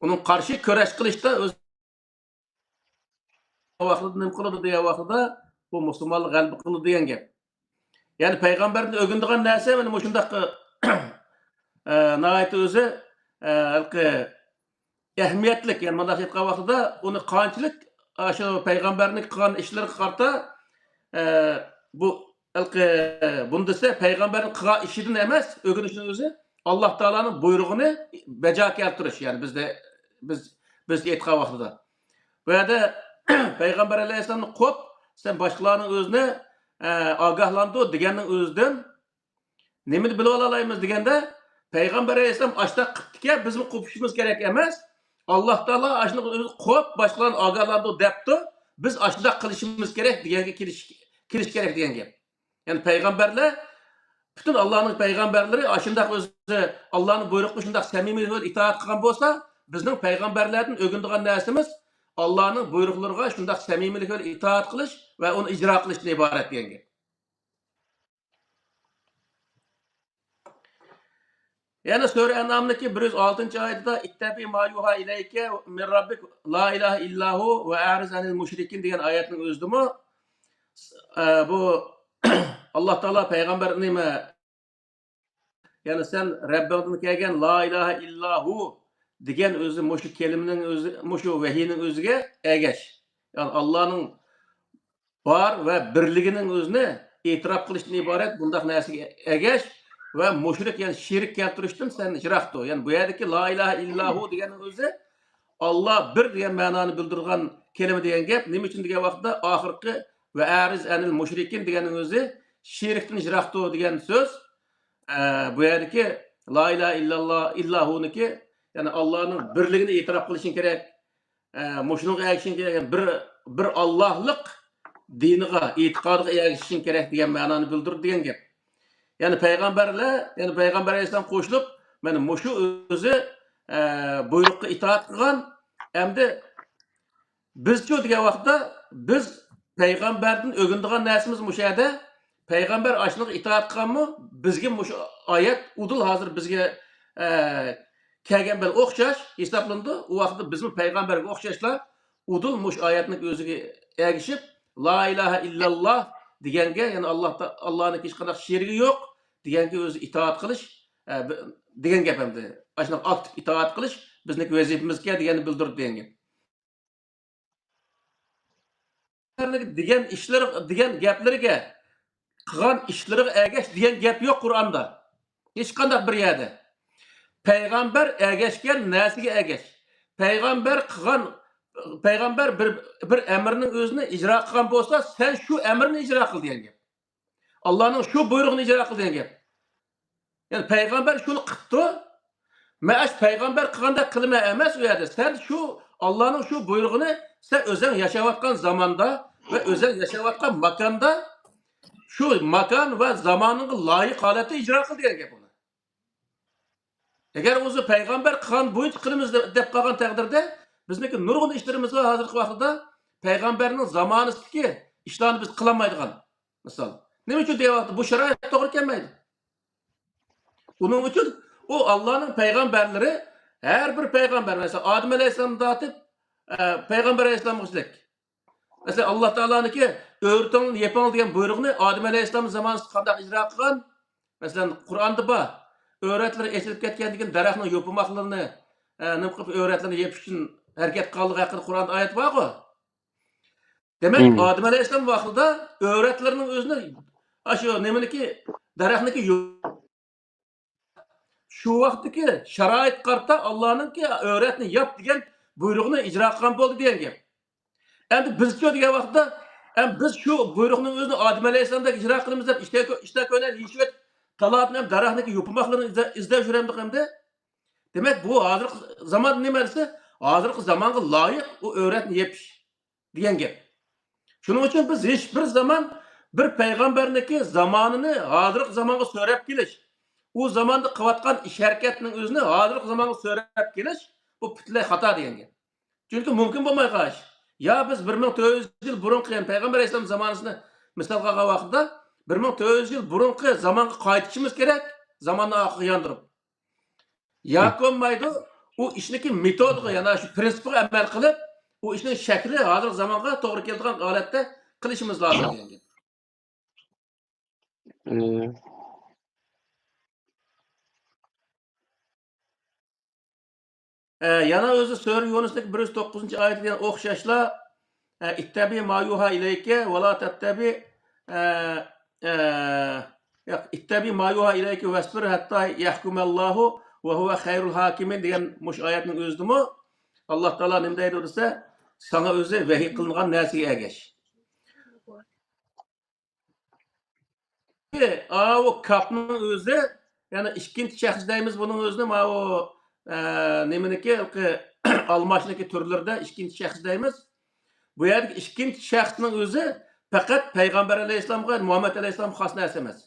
ئۇنىڭ قارشى كۈرەش قىلىشتا ئۆز ۋاقتىدا نېمە قىلىدۇ دېگەن ۋاقتىدا، بۇ مۇسۇلمانلار غەلىبە قىلىدۇ دېگەن گەپ. يەنى پەيغەمبەردىن ئۆگىنىدىغان نەرسە مانا مۇشۇنداق، ئە، ناھايىتى ئۆزى، ئە، ھېلىقى ئەھمىيەتلىك، يەنى مۇنداق ئېيتقان ۋاقتىدا ئۇنى قانچىلىك، ئاشۇ پەيغەمبەرنىڭ قىلغان ئىشلىرىغا قارىتا، ئە، بۇ ھېلىقى، بۇنى دېسە، پەيغەمبەرنىڭ قىلغان ئىشىدىن ئەمەس، ئۆگىنىشنىڭ ئۆزى ئاللا تائالانىڭ بۇيرۇغىنى بەجا كەلتۈرۈش، يەنى بىزدە، بىز، بىز ئېيتقان ۋاقتىدا. بۇ يەردە پەيغەمبەر ئەلەيھىسسالامنى قوپ، سەن باشقىلارنىڭ ئۆزىنى، ئە، ئاگاھلاندۇر دېگەننىڭ ئۆزىدىن نېمىنى بىلىۋالالايمىز دېگەندە، پەيغەمبەر ئەلەيھىسسالام ئاشۇنداق قىپتىكەن، بىزمۇ قوپۇشىمىز كېرەك ئەمەس. ئاللا تائالا ئاشۇنىڭ ئۆزى قوپ، باشقىلارنى ئاگاھلاندۇر دەپتۇ، بىز ئاشۇنداق قىلىشىمىز كېرەك دېگەنگە كېلىش، كېلىش كېرەك دېگەن گەپ. يەنى پەيغەمبەرلەر، پۈتۈن ئاللانىڭ پەيغەمبەرلىرى ئاشۇنداق ئۆزى ئاللانىڭ بۇيرۇقىغا شۇنداق سەمىمىي ھۆل ئىتائەت قىلغان بولسا، بىزنىڭ پەيغەمبەرلەردىن ئۆگىنىدىغان نەرسىمىز ئاللانىڭ بۇيرۇقلىرىغا شۇنداق سەمىمىيلىك ھۆل ئىتائەت قىلىش ۋە ئۇنى ئىجرا قىلىشتىن ئىبارەت دېگەن گەپ. يەنە سۈرە ئەنئامدىكى بىر يۈز ئالتىنچى ئايىتىدا، «ئىتتەبىئ ما يۇھا ئىلەيكە مىن رەببىك لا ئىلاھە ئىللا ھۇ ۋە ئەرىز ئەنىل مۇشرىكىن» دېگەن ئايەتنىڭ ئۆزىدىمۇ، ئە، بۇ ئاللا تائالا پەيغەمبەر نېمە، يەنى سەن رەببىڭدىن كەلگەن لا ئىلاھە ئىللا ھۇ دېگەن ئۆزى مۇشۇ كەلىمىنىڭ ئۆزى، مۇشۇ ۋەھىينىڭ ئۆزىگە ئەگەش. يەنى ئاللانىڭ بار ۋە بىرلىكىنىڭ ئۆزىنى ئېتىراپ قىلىشتىن ئىبارەت بۇنداق نەرسىگە ئەگەش ۋە مۇشرىك، يەنى شېرىك كەلتۈرۈشتىن سەن يىراق تۇر. يەنى بۇ يەردىكى لا ئىلاھە ئىللا ھۇ دېگەننىڭ ئۆزى ئاللا بىر دېگەن مەنانى بىلدۈرىدىغان كەلىمە دېگەن گەپ. نېمە ئۈچۈن دېگەن ۋاقىتتا ئاخىرقى ۋە ئەرىز ئەنىل مۇشرىكىن دېگەننىڭ ئۆزى شېرىكتىن يىراق تۇر دېگەن سۆز. ئە، بۇ يەردىكى لا ئىلاھە ئىللاللا، ئىللا ھۇنىكى، يەنى ئاللانىڭ بىرلىكىنى ئېتىراپ قىلىشىڭ كېرەك. ئە، مۇشۇنىڭغا ئەگىشىشىڭ كېرەك، بىر، بىر ئاللاھلىق دىنىغا، ئېتىقادىغا ئەگىشىشىڭ كېرەك دېگەن مەنانى بىلدۈرىدۇ دېگەن گەپ. يەنى پەيغەمبەرلەر، يەنى پەيغەمبەر ئەلەيھىسسالام قوشۇلۇپ، مانا مۇشۇ ئۆزى، ئە، بۇيرۇققا ئىتائەت قىلغان، ئەمدى بىزچۇ دېگەن ۋاقىتتا، بىز پەيغەمبەردىن ئۆگىنىدىغان نەرسىمىز مۇشۇ يەردە. پەيغەمبەر ئاشۇنىڭغا ئىتائەت قىلغانمۇ؟ بىزگە مۇشۇ ئايەت ئۇدۇل ھازىر بىزگە، ئە، كەلگەن بىلەن ئوخشاش ھېسابلىنىدۇ. ئۇ ۋاقىتتا بىزمۇ پەيغەمبەرگە ئوخشاشلا ئۇدۇل مۇشۇ ئايەتنىڭ ئۆزىگە ئەگىشىپ، لا ئىلاھە ئىللاللا دېگەنگە، يەنى ئاللا تا-، ئاللانىڭ ھېچقانداق شېرىكى يوق دېگەنگە ئۆزى ئىتائەت قىلىش، ئە، بى-، دېگەن گەپ ئەمدى. ئاشۇنداق ئاكتىپ ئىتائەت قىلىش بىزنىڭكى ۋەزىپىمىزكەن دېگەننى بىلدۈرىدۇ دېگەن گەپ. دېگەن ئىشلىرى، دېگەن گەپلىرىگە، قىلغان ئىشلىرىغا ئەگەش دېگەن گەپ يوق قۇرئاندا. ھېچقانداق بىر يەردە. پەيغەمبەر ئەگەشكەن نەرسىگە ئەگەش. پەيغەمبەر قىلغان، پەيغەمبەر بىر، بىر ئەمىرنىڭ ئۆزىنى ئىجرا قىلغان بولسا، سەن شۇ ئەمىرنى ئىجرا قىل دېگەن گەپ. ئاللانىڭ شۇ بۇيرۇقىنى ئىجرا قىل دېگەن گەپ. يەنى پەيغەمبەر شۇنى قىپتۇ. مەن ئاشۇ پەيغەمبەر قىلغاندەك قىلىمەن ئەمەس ئۇ يەردە. سەن شۇ ئاللانىڭ شۇ بۇيرۇقىنى سەن ئۆزۈڭ ياشاۋاتقان زاماندا ۋە ئۆزۈڭ ياشاۋاتقان ماكاندا، شۇ ماكان ۋە زامانىڭغا لايىق ھالەتتە ئىجرا قىل دېگەن گەپ ئۇنى. ئەگەر ئۆزى پەيغەمبەر قىلغان بويىچە قىلىمىز دەپ، دەپ قالغان تەقدىردە، بىزنىڭكى نۇرغۇن ئىشلىرىمىز بار ھازىرقى ۋاقىتتا پەيغەمبەرنىڭ زامانىسىدىكى ئىشلارنى بىز قىلالمايدىغان. مىسال، نېمە ئۈچۈن دېگەن ۋاقىتتا بۇ شارائىت توغرا كەلمەيدۇ. ئۇنىڭ ئۈچۈن ئۇ ئاللانىڭ پەيغەمبەرلىرى، ھەر بىر پەيغەمبەر، مەسىلەن، ئادەم ئەلەيھىسسالامدىن تارتىپ، ئە، پەيغەمبەر ئەلەيھىسسالامغىچىلىك. مەسىلەن، ئاللا تائالانىڭكى «ئۆرىتىڭلارنى يېپىڭلار» دېگەن بۇيرۇقنى ئادەم ئەلەيھىسسالام زامانىسىدا قانداق ئىجرا قىلغان؟ مەسىلەن، قۇرئاندا بار. ئۆرەتلىرى ئېچىلىپ كەتكەندىن كېيىن دەرەخنىڭ يوپۇرماقلىرىنى، ئە، نېمە قىلىپ ئۆرەتلىرىنى يېپىش ئۈچۈن ھەرىكەت قىلغانلىقى ھەققىدە قۇرئاندا ئايەت بارغۇ. دېمەك، مم. ئادەم ئەلەيھىسسالام ۋاقتىدا ئۆرەتلىرىنىڭ ئۆزىنى، ئاشۇ نېمىنىكى، دەرەخنىكى يو-، شۇ ۋاقىتتىكى شارائىتقا قارىتا ئاللانىڭكى «ئۆرەتنى ياپ» دېگەن بۇيرۇقنى ئىجرا قىلغان بولدى دېگەن گەپ. ئەمدى بىزچۇ دېگەن ۋاقىتتا، ئەمدى بىز شۇ بۇيرۇقنىڭ ئۆزىنى ئادەم ئەلەيھىسسالامدەك ئىجرا قىلىمىز دەپ ئىشتە كۆ-، ئىشتە كۆيلەپ يېيىشىۋېتىپ، تالادىن ھەم دەرەخنىڭكى يوپۇرماقلىرىنى ئىزدە-، ئىزدەپ يۈرەمدۇق ئەمدى؟ دېمەك، بۇ ھازىرقى زامان نېمە دېسە، ھازىرقى زامانغا لايىق ئۇ ئۆرەتنى يېپىش دېگەن گەپ. شۇنىڭ ئۈچۈن بىز ھېچ بىر زامان بىر پەيغەمبەرنىڭكى زامانىنى ھازىرقى زامانغا سۆرەپ كېلىش، ئۇ زاماندا قىلىۋاتقان ئىش ھەرىكەتنىڭ ئۆزىنى ھازىرقى زامانغا سۆرەپ كېلىش، بۇ پۈتۈنلەي خاتا دېگەن گەپ. چۈنكى مۇمكىن بولمايدىغان ئىش. يا بىز بىر مىڭ تۆت يۈز يىل بۇرۇنقى، يەنى پەيغەمبەر ئەلەيھىسسالام زامانىسىنى مىسالغا ئالغان ۋاقىتتا، بىر مىڭ تۆت يۈز يىل بۇرۇنقى زامانغا قايتىشىمىز كېرەك، زاماننى ئارقىغا ياندۇرۇپ. ياكى بولمايدۇ، ئۇ ئىشنىڭكى مېتودىغا، يەنى شۇ پىرىنسىپىغا ئەمەل قىلىپ، ئۇ ئىشنىڭ شەكلى ھازىرقى زامانغا توغرا كېلىدىغان ھالەتتە قىلىشىمىز لازىم دېگەن گەپ. مم. ئە، يەنە ئۆزى سۈرە يۇنۇسنىڭ بىر يۈز توققۇزىنچى ئايىتىگە ئوخشاشلا، ئە، «اتبع ما يوحى إليك ولا تتبع، ئە، ئە، ياق، اتبع ما يوحى إليك واصبر حتى يحكم الله وهو خير الحاكمين» دېگەن مۇشۇ ئايەتنىڭ ئۆزىدىمۇ ئاللا تائالا نېمە دەيدۇ دېسە، ساڭا ئۆزى ۋەھىي قىلىنغان نەرسىگە ئەگەش. ئاۋۇ كاپنىڭ ئۆزى، يەنى ئىككىنچى شەخس دەيمىز بۇنىڭ ئۆزىنى، ماۋۇ، ئە، نېمىنىكى، ھېلىقى ئالماشنىڭكى تۈرلىرىدە ئىككىنچى شەخس دەيمىز. بۇ يەردىكى ئىككىنچى شەخسنىڭ ئۆزى پەقەت پەيغەمبەر ئەلەيھىسسالامغا، مۇھەممەد ئەلەيھىسسالامغا خاس نەرسە ئەمەس.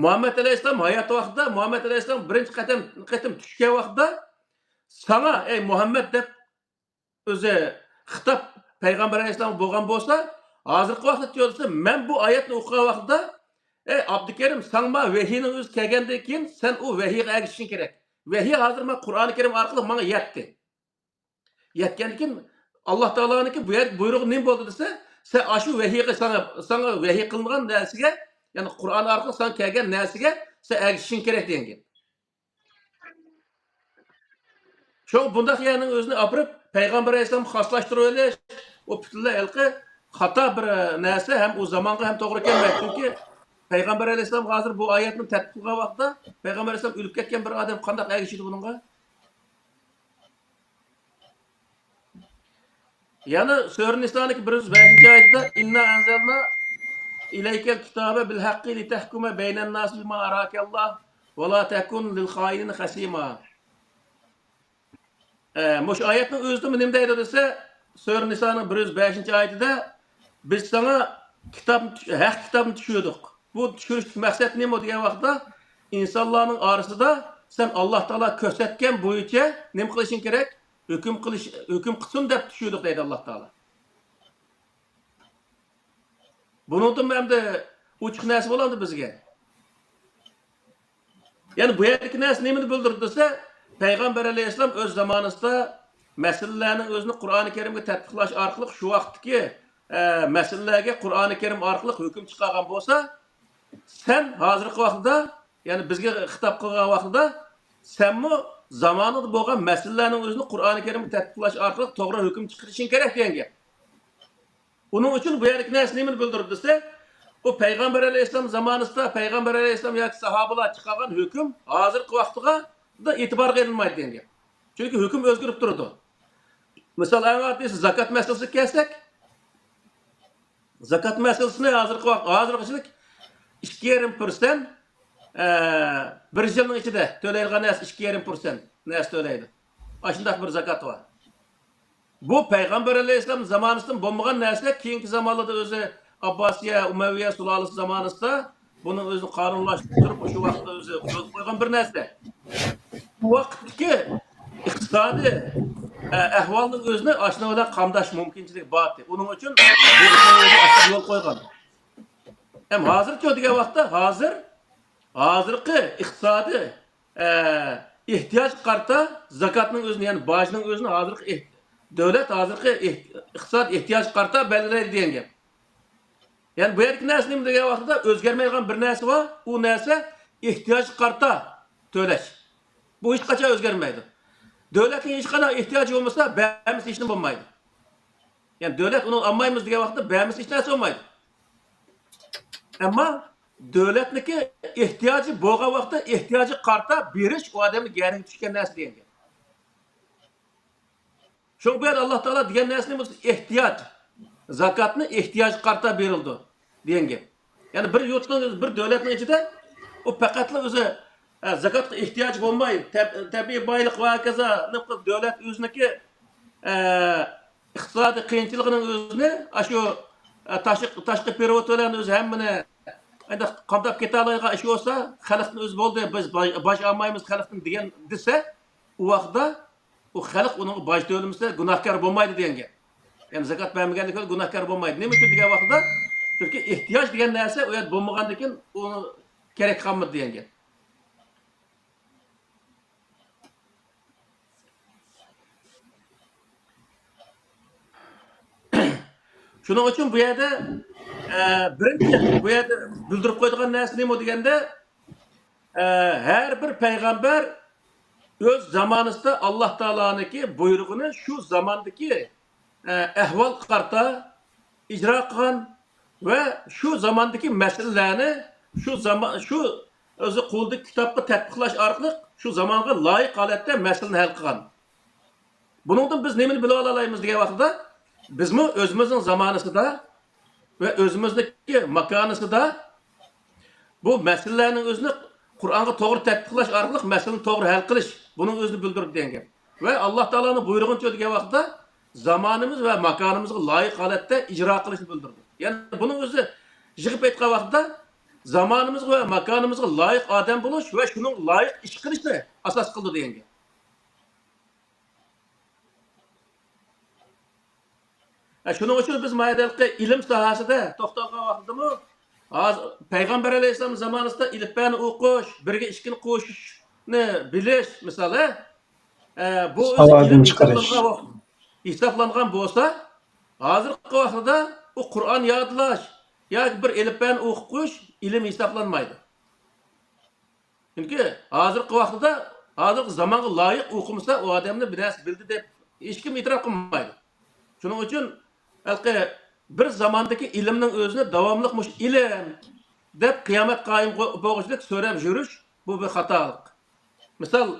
مۇھەممەد ئەلەيھىسسالام ھايات ۋاقتىدا، مۇھەممەد ئەلەيھىسسالام بىرىنچى قېتىم، قېتىم چۈشكەن ۋاقتىدا، «ساڭا، ئەي مۇھەممەد» دەپ ئۆزى خىتاب پەيغەمبەر ئەلەيھىسسالامغا بولغان بولسا، ھازىرقى ۋاقىتتا دېسە، مەن بۇ ئايەتنى ئوقۇغان ۋاقتىدا، «ئەي ئابدۇكېرىم، ساڭا ۋەھىينىڭ ئۆزى كەلگەندىن كېيىن، سەن ئۇ ۋەھىيگە ئەگىشىشىڭ كېرەك. ۋەھىي ھازىر مانا قۇرئانى كەرىم ئارقىلىق ماڭا يەتتى. يەتكەندىن كېيىن، ئاللا تائالانىڭكى بۇ يەردىكى بۇيرۇقى نېمە بولدى؟» دېسە، «سەن ئاشۇ ۋەھىيگە، ساڭا، ساڭا ۋەھىي قىلىنغان نەرسىگە، يەنى قۇرئان ئارقىلىق ساڭا كەلگەن نەرسىگە سەن ئەگىشىشىڭ كېرەك» دېگەن گەپ. شۇڭا بۇنداق يەرنىڭ ئۆزىنى ئاپىرىپ، پەيغەمبەر ئەلەيھىسسالامغا خاسلاشتۇرۇۋېلىش، ئۇ پۈتۈنلەي ھېلىقى خاتا بىر نەرسە ھەم ئۇ زامانغا ھەم توغرا كەلمەيدۇ. چۈنكى پەيغەمبەر ئەلەيھىسسالام ھازىر بۇ ئايەتنى تەتبىق قىلغان ۋاقىتتا، پەيغەمبەر ئەلەيھىسسالام ئۆلۈپ كەتكەن بىر ئادەم قانداق ئەگىشىدۇ بۇنىڭغا؟ يەنە سۈرە نىسانىڭ بىر يۈز بەشىنچى ئايىتىدە، «إنا أنزلنا إليك الكتاب بالحق لتحكم بين الناس بما أراك الله ولا تكن للخائنين خصيما.» ئە، مۇشۇ ئايەتنىڭ ئۆزىدىمۇ نېمە دەيدۇ دېسە، سۈرە نىسانىڭ بىر يۈز بەشىنچى ئايىتىدە، «بىز ساڭا كىتابنى، ھەق كىتابنى چۈشۈردۇق.» بۇ چۈشۈرۈشتىكى مەقسەت نېمە دېگەن ۋاقىتتا، ئىنسانلارنىڭ ئارىسىدا سەن ئاللا تائالا كۆرسەتكەن بويىچە نېمە قىلىشىڭ كېرەك؟ ھۆكۈم قىلىش، ھۆكۈم قىلسۇن دەپ چۈشۈردۇق دەيدۇ ئاللا تائالا. بۇنىڭدىنمۇ ئەمدى ئوچۇق نەرسە بولامدۇ بىزگە؟ يەنى بۇ يەردىكى نەرسە نېمىنى بىلدۈرىدۇ دېسە، پەيغەمبەر ئەلەيھىسسالام ئۆز زامانىسىدا مەسىلىلەرنىڭ ئۆزىنى قۇرئانى كەرىمگە تەتبىقلاش ئارقىلىق شۇ ۋاقىتتىكى، ئە، مەسىلىلەرگە قۇرئانى كەرىم ئارقىلىق ھۆكۈم چىقارغان بولسا، سەن ھازىرقى ۋاقتىدا، يەنى بىزگە خىتاب قىلغان ۋاقتىدا، سەنمۇ زامانىدا بولغان مەسىلىلەرنىڭ ئۆزىنى قۇرئانى كەرىمگە تەتبىقلاش ئارقىلىق توغرا ھۆكۈم چىقىرىشىڭ كېرەك دېگەن گەپ. ئۇنىڭ ئۈچۈن بۇ يەردىكى نەرسە نېمىنى بىلدۈرىدۇ دېسە، ئۇ پەيغەمبەر ئەلەيھىسسالام زامانىسىدا پەيغەمبەر ئەلەيھىسسالام ياكى ساھابىلار چىقارغان ھۆكۈم ھازىرقى ۋاقىتقا ئېتىبارغا ئېلىنمايدۇ دېگەن گەپ. چۈنكى ھۆكۈم ئۆزگىرىپ تۇرىدۇ. مىسال، ئەڭ ئاددىيسى زاكات مەسىلىسىگە كەلسەك، زاكات مەسىلىسىنى ھازىرقى ۋاقىت، ھازىرغىچىلىك ئىككى يېرىم پىرسەنت، ئە، بىر يىلنىڭ ئىچىدە تۆلەيدىغان نەرسە ئىككى يېرىم پىرسەنت نەرسە تۆلەيدۇ. ئاشۇنداق بىر زاكات بار. بۇ پەيغەمبەر ئەلەيھىسسالام زامانىسىدىن بولمىغان نەرسە، كېيىنكى زامانلاردا ئۆزى ئابباسىيە، ئۇمەۋىيە سۇلالىسى زامانىسىدا بۇنى ئۆزى قانۇنلاشتۇرۇپ، شۇ ۋاقىتتا ئۆزى يولغا قويغان بىر نەرسە. بۇ ۋاقىتتىكى ئىقتىسادىي، ئە، ئەھۋالنىڭ ئۆزىنى ئاشۇنىڭ بىلەن قامداش مۇمكىنچىلىكى بار ئىدى. ئۇنىڭ ئۈچۈن بۇ ئىشنى ئۆزى ئاشۇنداق يول قويغان. ھەم ھازىرچۇ دېگەن ۋاقىتتا، ھازىر، ھازىرقى ئىقتىسادىي، ئە، ئېھتىياجغا قارىتا زاكاتنىڭ ئۆزىنى، يەنى باجنىڭ ئۆزىنى ھازىرقى ئېھ-، دۆلەت ھازىرقى ئېھ-، ئىقتىساد ئېھتىياجىغا قارىتا بەلگىلەيدۇ دېگەن گەپ. يەنى بۇ يەردىكى نەرسە نېمە دېگەن ۋاقتىدا ئۆزگەرمەيدىغان بىر نەرسە بار، ئۇ نەرسە ئېھتىياجغا قارىتا تۆلەش. بۇ ھېچقاچان ئۆزگەرمەيدۇ. دۆلەتنىڭ ھېچقانداق ئېھتىياجى بولمىسا، بەرمىسە ھېچنېمە بولمايدۇ. يەنى دۆلەت ئۇنى ئالمايمىز دېگەن ۋاقىتتا بەرمىسە ھېچ نەرسە بولمايدۇ. ئەمما دۆلەتنىڭكى ئېھتىياجى بولغان ۋاقىتتا ئېھتىياجىغا قارىتا بېرىش ئۇ ئادەمنىڭ گەدىنىگە چۈشكەن نەرسە دېگەن گەپ. شۇڭا بۇ يەردە ئاللا تائالا دېگەن نەرسىنى بولسا ئېھتىياج، زاكاتنى ئېھتىياجغا قارىتا بېرىلىدۇ دېگەن گەپ. يەنى بىر يۇرتنىڭ، بىر دۆلەتنىڭ ئىچىدە ئۇ پەقەتلا ئۆزى، ئە، زاكاتقا ئېھتىياجى بولماي، تەب-، تەبىئىي بايلىق ۋە ھاكازا نېمە قىلىپ دۆلەت ئۆزىنىڭكى، ئە، ئىقتىسادىي قىيىنچىلىقىنىڭ ئۆزىنى ئاشۇ، ئە، تاشقى، تاشقى پېرېۋوت بىلەن ئۆزى ھەممىنى ئەندى قامداپ كېتەلەيدىغان ئىش بولسا، خەلقتىن ئۆزى بولدى، بىز باج، باج ئالمايمىز خەلقتىن دېگەن دېسە، ئۇ ۋاقىتتا ئۇ خەلق ئۇنىڭغا باج تۆلىمىسە گۇناھكار بولمايدۇ دېگەن گەپ. يەنى زاكات بەرمىگەنلىكى بىلەن گۇناھكار بولمايدۇ. نېمە ئۈچۈن دېگەن ۋاقتىدا، چۈنكى ئېھتىياج دېگەن نەرسە ئۇ يەردە بولمىغاندىن كېيىن ئۇ كېرەك قالمىدى دېگەن گەپ. شۇنىڭ ئۈچۈن بۇ يەردە، ئە، بىرىنچى، بۇ يەردە بىلدۈرۈپ قويىدىغان نەرسە نېمە دېگەندە، ئە، ھەر بىر پەيغەمبەر ئۆز زامانىسىدا ئاللا تائالانىڭكى بۇيرۇغىنى شۇ زاماندىكى، ئە، ئەھۋالغا قارىتا ئىجرا قىلغان ۋە شۇ زاماندىكى مەسىلىلەرنى شۇ زامان، شۇ ئۆزى قولىدىكى كىتابقا تەتبىقلاش ئارقىلىق شۇ زامانغا لايىق ھالەتتە مەسىلىنى ھەل قىلغان. بۇنىڭدىن بىز نېمىنى بىلىۋالالايمىز دېگەن ۋاقىتتا، بىزمۇ ئۆزىمىزنىڭ زامانىسىدا ۋە ئۆزىمىزنىڭكى ماكانىسىدا بۇ مەسىلىلەرنىڭ ئۆزىنى قۇرئانغا توغرا تەتبىقلاش ئارقىلىق مەسىلىنى توغرا ھەل قىلىش، بۇنىڭ ئۆزىنى بىلدۈرىدۇ دېگەن گەپ. ۋە ئاللا تائالانىڭ بۇيرۇغىنىچە دېگەن ۋاقىتتا زامانىمىز ۋە ماكانىمىزغا لايىق ھالەتتە ئىجرا قىلىشنى بىلدۈرىدۇ. يەنى بۇنىڭ ئۆزى يىغىپ ئېيتقان ۋاقتىدا زامانىمىزغا ۋە ماكانىمىزغا لايىق ئادەم بولۇش ۋە شۇنىڭغا لايىق ئىش قىلىشنى ئاساس قىلىدۇ دېگەن گەپ. ھە، شۇنىڭ ئۈچۈن بىز ما يەردە ئىلىم ساھەسىدە توختالغان ۋاقتىدىمۇ، ھازىر پەيغەمبەر ئەلەيھىسسالام زامانىسىدا ئېلىپبەنى ئوقۇش، بىرگە ئىككىنى قوشۇشنى بىلىش، مىسال، ھە، ئە، بۇ ئۆزى ساۋادىن ئىلىم چىقىرىش. ھېسابلانغان ۋاقىت، ھېسابلانغان بولسا، ھازىرقى ۋاقتىدا ئۇ قۇرئان يادلاش ياكى بىر ئېلىپبەنى ئوقۇپ قويۇش ئىلىم ھېسابلانمايدۇ. چۈنكى ھازىرقى ۋاقتىدا، ھازىرقى زامانغا لايىق ئوقۇمىسا، ئۇ ئادەمنى بىر نەرسە بىلدى دەپ ھېچكىم ئېتىراپ قىلمايدۇ. شۇنىڭ ئۈچۈن ھېلىقى بىر زاماندىكى ئىلىمنىڭ ئۆزىنى داۋاملىق مۇشۇ ئىلىم دەپ قىيامەت قايىم بولغۇچىلىك سۆرەپ يۈرۈش، بۇ بىر خاتالىق. مىسال،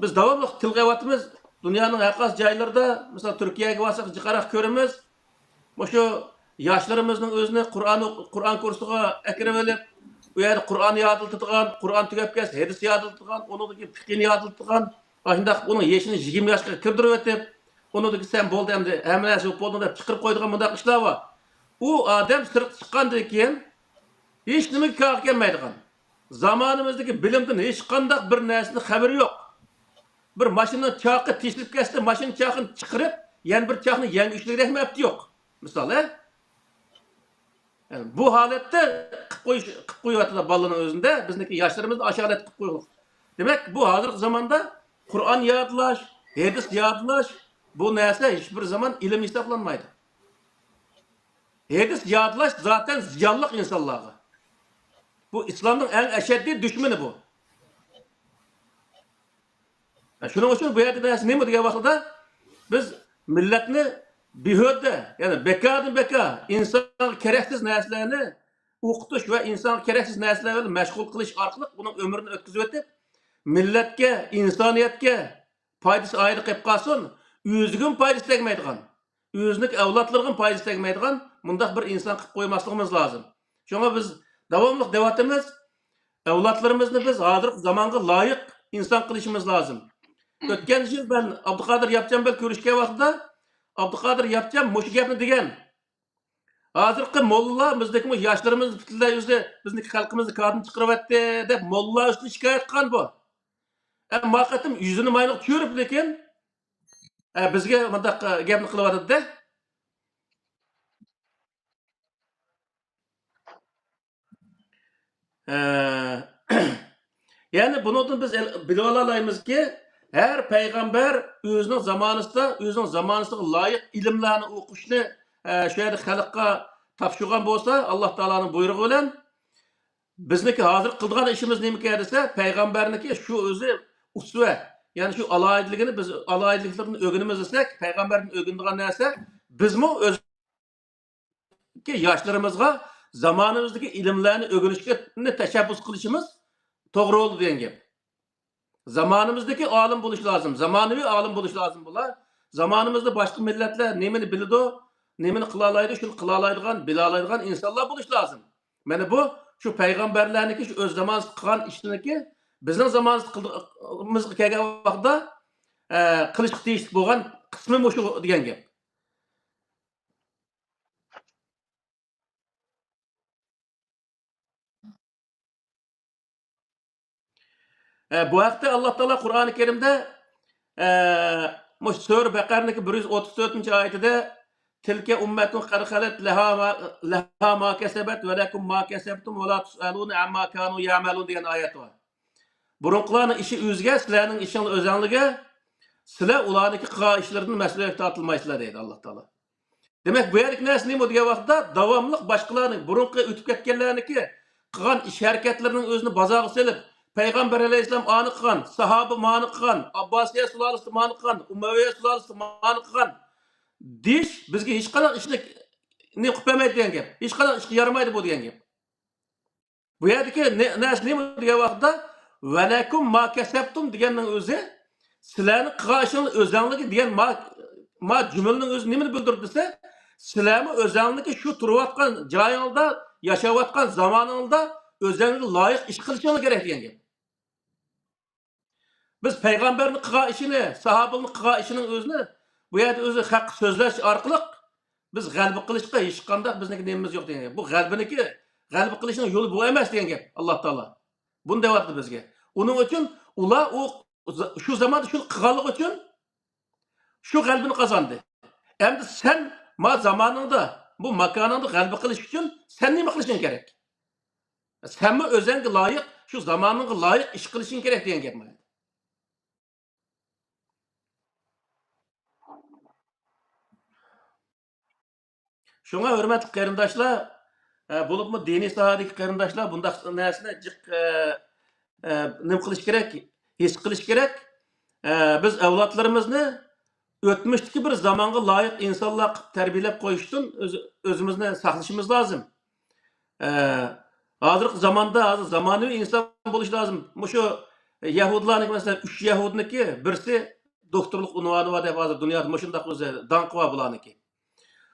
بىز داۋاملىق تىلغا ئېلىۋاتىمىز، دۇنيانىڭ ھەر قايسى جايلىرىدا، مىسال، تۈركىيەگە بارساق جىقراق كۆرىمىز، مۇشۇ ياشلىرىمىزنىڭ ئۆزىنى قۇرئان، قۇرئان كۇرسىغا ئەكىرىۋېلىپ، ئۇ يەردە قۇرئان يادلىتىدىغان، قۇرئان تۈگەپ كەلسە ھەدىس يادلىتىدىغان، ئۇنىڭدىن كېيىن پىقھىنى يادلىتىدىغان، ئاشۇنداق ئۇنىڭ يېشىنى يىگىرمە ياشقا كىردۈرۈۋېتىپ، ئۇنىڭدىن كېيىن سەن بولدى ئەمدى، ھەممە نەرسە بولۇپ بولدۇڭ دەپ چىقىرىپ قويىدىغان مۇنداق ئىشلار بار. ئۇ ئادەم سىرتقا چىققاندىن كېيىن ھېچنېمىگە كارغا كەلمەيدىغان. زامانىمىزدىكى بىلىمدىن ھېچقانداق بىر نەرسىدىن خەۋىرى يوق. بىر ماشىنىنىڭ چاقى تېشىلىپ كەتسە، ماشىنا چاقىنى چىقىرىپ، يەنە بىر چاقنى يەڭگۈشلۈك رەھمەتى يوق. مىسال، ھە؟ يەنى بۇ ھالەتتە قىلىپ قويۇش، قىلىپ قويۇۋاتىدۇ بالىنىڭ ئۆزىنى، بىزنىڭكى ياشلىرىمىزنى ئاشۇ ھالەتتە قىلىپ قويۇۋاتىدۇ. دېمەك، بۇ ھازىرقى زاماندا قۇرئان يادلاش، ھەدىس يادلاش، بۇ نەرسە ھېچبىر زامان ئىلىم ھېسابلانمايدۇ. ھەدىس يادلاش زاتەن زىيانلىق ئىنسانلارغا. بۇ ئىسلامنىڭ ئەڭ ئەشەددىي دۈشمىنى بۇ. شۇنىڭ ئۈچۈن بۇ يەردە نەرسە نېمە دېگەن ۋاقتىدا، بىز مىللەتنى بىھۇدە، يەنى بىكاردىن بىكار ئىنسانغا كېرەكسىز نەرسىلەرنى ئوقۇتۇش ۋە ئىنسانغا كېرەكسىز نەرسىلەر بىلەن مەشغۇل قىلىش ئارقىلىق ئۇنىڭ ئۆمرىنى ئۆتكۈزۈۋېتىپ، مىللەتكە، ئىنسانىيەتكە پايدىسى ئايرى قېلىپ قالسۇن، ئۆزىگىمۇ پايدىسى تەگمەيدىغان، ئۆزىنىڭ ئەۋلادلىرىغىمۇ پايدىسى تەگمەيدىغان مۇنداق بىر ئىنسان قىلىپ قويماسلىقىمىز لازىم. شۇڭا بىز داۋاملىق دەۋاتىمىز، ئەۋلادلىرىمىزنى بىز ھازىرقى زامانغا لايىق ئىنسان قىلىشىمىز لازىم. ئۆتكەن يىل مەن ئابدۇقادىر ياپچان بىلەن كۆرۈشكەن ۋاقتىدا ئابدۇقادىر ياپچان مۇشۇ گەپنى دېگەن. ھازىرقى موللىلار بىزنىڭكى ياشلىرىمىزنى پۈتۈنلەي ئۆزى بىزنىڭكى خەلقىمىزنى كاردىن چىقىرىۋەتتى دەپ موللىلار ئۈستىدىن شىكايەت قىلغان بۇ. ئەمما قېتىم يۈزىنى ماينىغا چۈشۈرۈپ، لېكىن، ئە، بىزگە مۇنداق، ئە، گەپنى قىلىۋاتىدۇ-دە. ئە، يەنى بۇنىڭدىن بىز ئېل-، بىلىۋالالايمىزكى، ھەر پەيغەمبەر ئۆزىنىڭ زامانىسىدا، ئۆزىنىڭ زامانىسىغا لايىق ئىلىملەرنى ئوقۇشنى، ئە، شۇ يەردە خەلققە تاپشۇرغان بولسا، ئاللا تائالانىڭ بۇيرۇقى بىلەن، بىزنىڭكى ھازىر قىلىدىغان ئىشىمىز نېمىكەن دېسە، پەيغەمبەرنىڭكى شۇ ئۆزى ئۇسۋە، يەنى شۇ ئالاھىدىلىكىنى بىز، ئالاھىدىلىكلىرىنى ئۆگىنىمىز دېسەك، پەيغەمبەردىن ئۆگىنىدىغان نەرسە، بىزمۇ ئۆزىمىزنىڭكى ياشلىرىمىزغا زامانىمىزدىكى ئىلىملەرنى ئۆگىنىشكە تەشەببۇس قىلىشىمىز توغرا بولىدۇ دېگەن گەپ. زامانىمىزدىكى ئالىم بولۇش لازىم، زامانىۋى ئالىم بولۇش لازىم بۇلار. زامانىمىزدا باشقا مىللەتلەر نېمىنى بىلىدۇ، نېمىنى قىلالايدۇ، شۇنى قىلالايدىغان، بىلالايدىغان ئىنسانلار بولۇش لازىم. مانا بۇ شۇ پەيغەمبەرلەرنىڭكى شۇ ئۆز زامانىسىدا قىلغان ئىشىنىڭكى بىزنىڭ زامانىمىزغا كەلگەن ۋاقىتتا، ئە، قىلىشقا تېگىشلىك بولغان قىسمى مۇشۇ دېگەن گەپ. ئە، بۇ ھەقتە ئاللا تائالا قۇرئانى كەرىمدە، ئە، مۇشۇ سۈرە بەقەرىنىڭكى بىر يۈز ئوتتۇز تۆتىنچى ئايىتىدە، تىلكە ئۇممەتۇن قەد خەلەت لەھا ما، لەھا ما كەسەبەت ۋە لەكۇم ما كەسەبتۇم ۋە لا تۇسئەلۇنە ئەمما كانۇ يەئمەلۇن دېگەن ئايەت بار. بۇرۇنقىلارنىڭ ئىشى ئۆزىگە، سىلەرنىڭ ئىشىڭلار ئۆزەڭلىگە، سىلەر ئۇلارنىڭكى قىلغان ئىشلىرىدىن مەسئۇلىيەتكە تارتىلمايسىلەر دەيدۇ ئاللا تائالا. دېمەك، بۇ يەردىكى نەرسە نېمە دېگەن ۋاقىتتا، داۋاملىق باشقىلارنى، بۇرۇنقى ئۆتۈپ كەتكەنلەرنىڭكى قىلغان ئىش ھەرىكەتلىرىنىڭ ئۆزىنى بازارغا سېلىپ، پەيغەمبەر ئەلەيھىسسالام ئانى قىلغان، ساھابە مانى قىلغان، ئابباسىيە سۇلالىسى مانى قىلغان، ئۇمەۋىيە سۇلالىسى مانى قىلغان دېيىش بىزگە ھېچقانداق ئىشنى نېمە قىلىپ بەرمەيدۇ دېگەن گەپ. ھېچقانداق ئىشقا يارىمايدۇ بۇ دېگەن گەپ. بۇ يەردىكى نە-، نەرسە نېمە دېگەن ۋاقىتتا، ۋەلەكۇم ما كەسەبتۇم دېگەننىڭ ئۆزى، سىلەرنىڭ قىلغان ئىشىڭلار ئۆزەڭلىكى دېگەن ما، ما جۈملىنىڭ ئۆزى نېمىنى بىلدۈرىدۇ دېسە، سىلەرمۇ ئۆزەڭلىكى شۇ تۇرۇۋاتقان جايىڭلاردا، ياشاۋاتقان زامانىڭلاردا ئۆزەڭلارگە لايىق ئىش قىلىشىڭلار كېرەك دېگەن گەپ. بىز پەيغەمبەرنىڭ قىلغان ئىشىنى، ساھابىلەرنىڭ قىلغان ئىشىنىڭ ئۆزىنى بۇ يەردە ئۆزى ھەق سۆزلەش ئارقىلىق بىز غەلىبە قىلىشقا ھېچقانداق بىزنىڭكى نېمىمىز يوق دېگەن گەپ. بۇ غەلىبىنىڭكى، غەلىبە قىلىشنىڭ يولى بۇ ئەمەس دېگەن گەپ. ئاللا تائالا بۇنى دەۋاتىدۇ بىزگە. ئۇنىڭ ئۈچۈن ئۇلار ئۇ، شۇ زاماندا شۇنى قىلغانلىقى ئۈچۈن شۇ غەلىبىنى قازاندى. ئەمدى سەن ما زامانىڭدا، بۇ ماكانىڭدا غەلىبە قىلىش ئۈچۈن سەن نېمە قىلىشىڭ كېرەك؟ سەنمۇ ئۆزەڭگە لايىق، شۇ زامانىڭغا لايىق ئىش قىلىشىڭ كېرەك دېگەن گەپ مانا. شۇڭا ھۆرمەتلىك قېرىنداشلار، ئە، بولۇپمۇ دىنىي ساھەدىكى قېرىنداشلار بۇنداق نەرسىنى جىق، ئە، ئە، نېمە قىلىش كېرەك؟ ھېس قىلىش كېرەك. ئە، بىز ئەۋلادلىرىمىزنى ئۆتمۈشتىكى بىر زامانغا لايىق ئىنسانلار قىلىپ تەربىيەلەپ قويۇشتىن ئۆز-، ئۆزىمىزنى ساقلىشىمىز لازىم. ئە، ھازىرقى زاماندا، ھازىر زامانىۋى ئىنسان بولۇش لازىم. مۇشۇ يەھۇدىيلارنىڭكى، مەسىلەن، ئۈچ يەھۇدىينىڭكى بىرسى دوكتورلۇق ئۇنۋانى بار دەپ، ھازىر دۇنيادا مۇشۇنداق ئۆزى داڭقى بار بۇلارنىڭكى.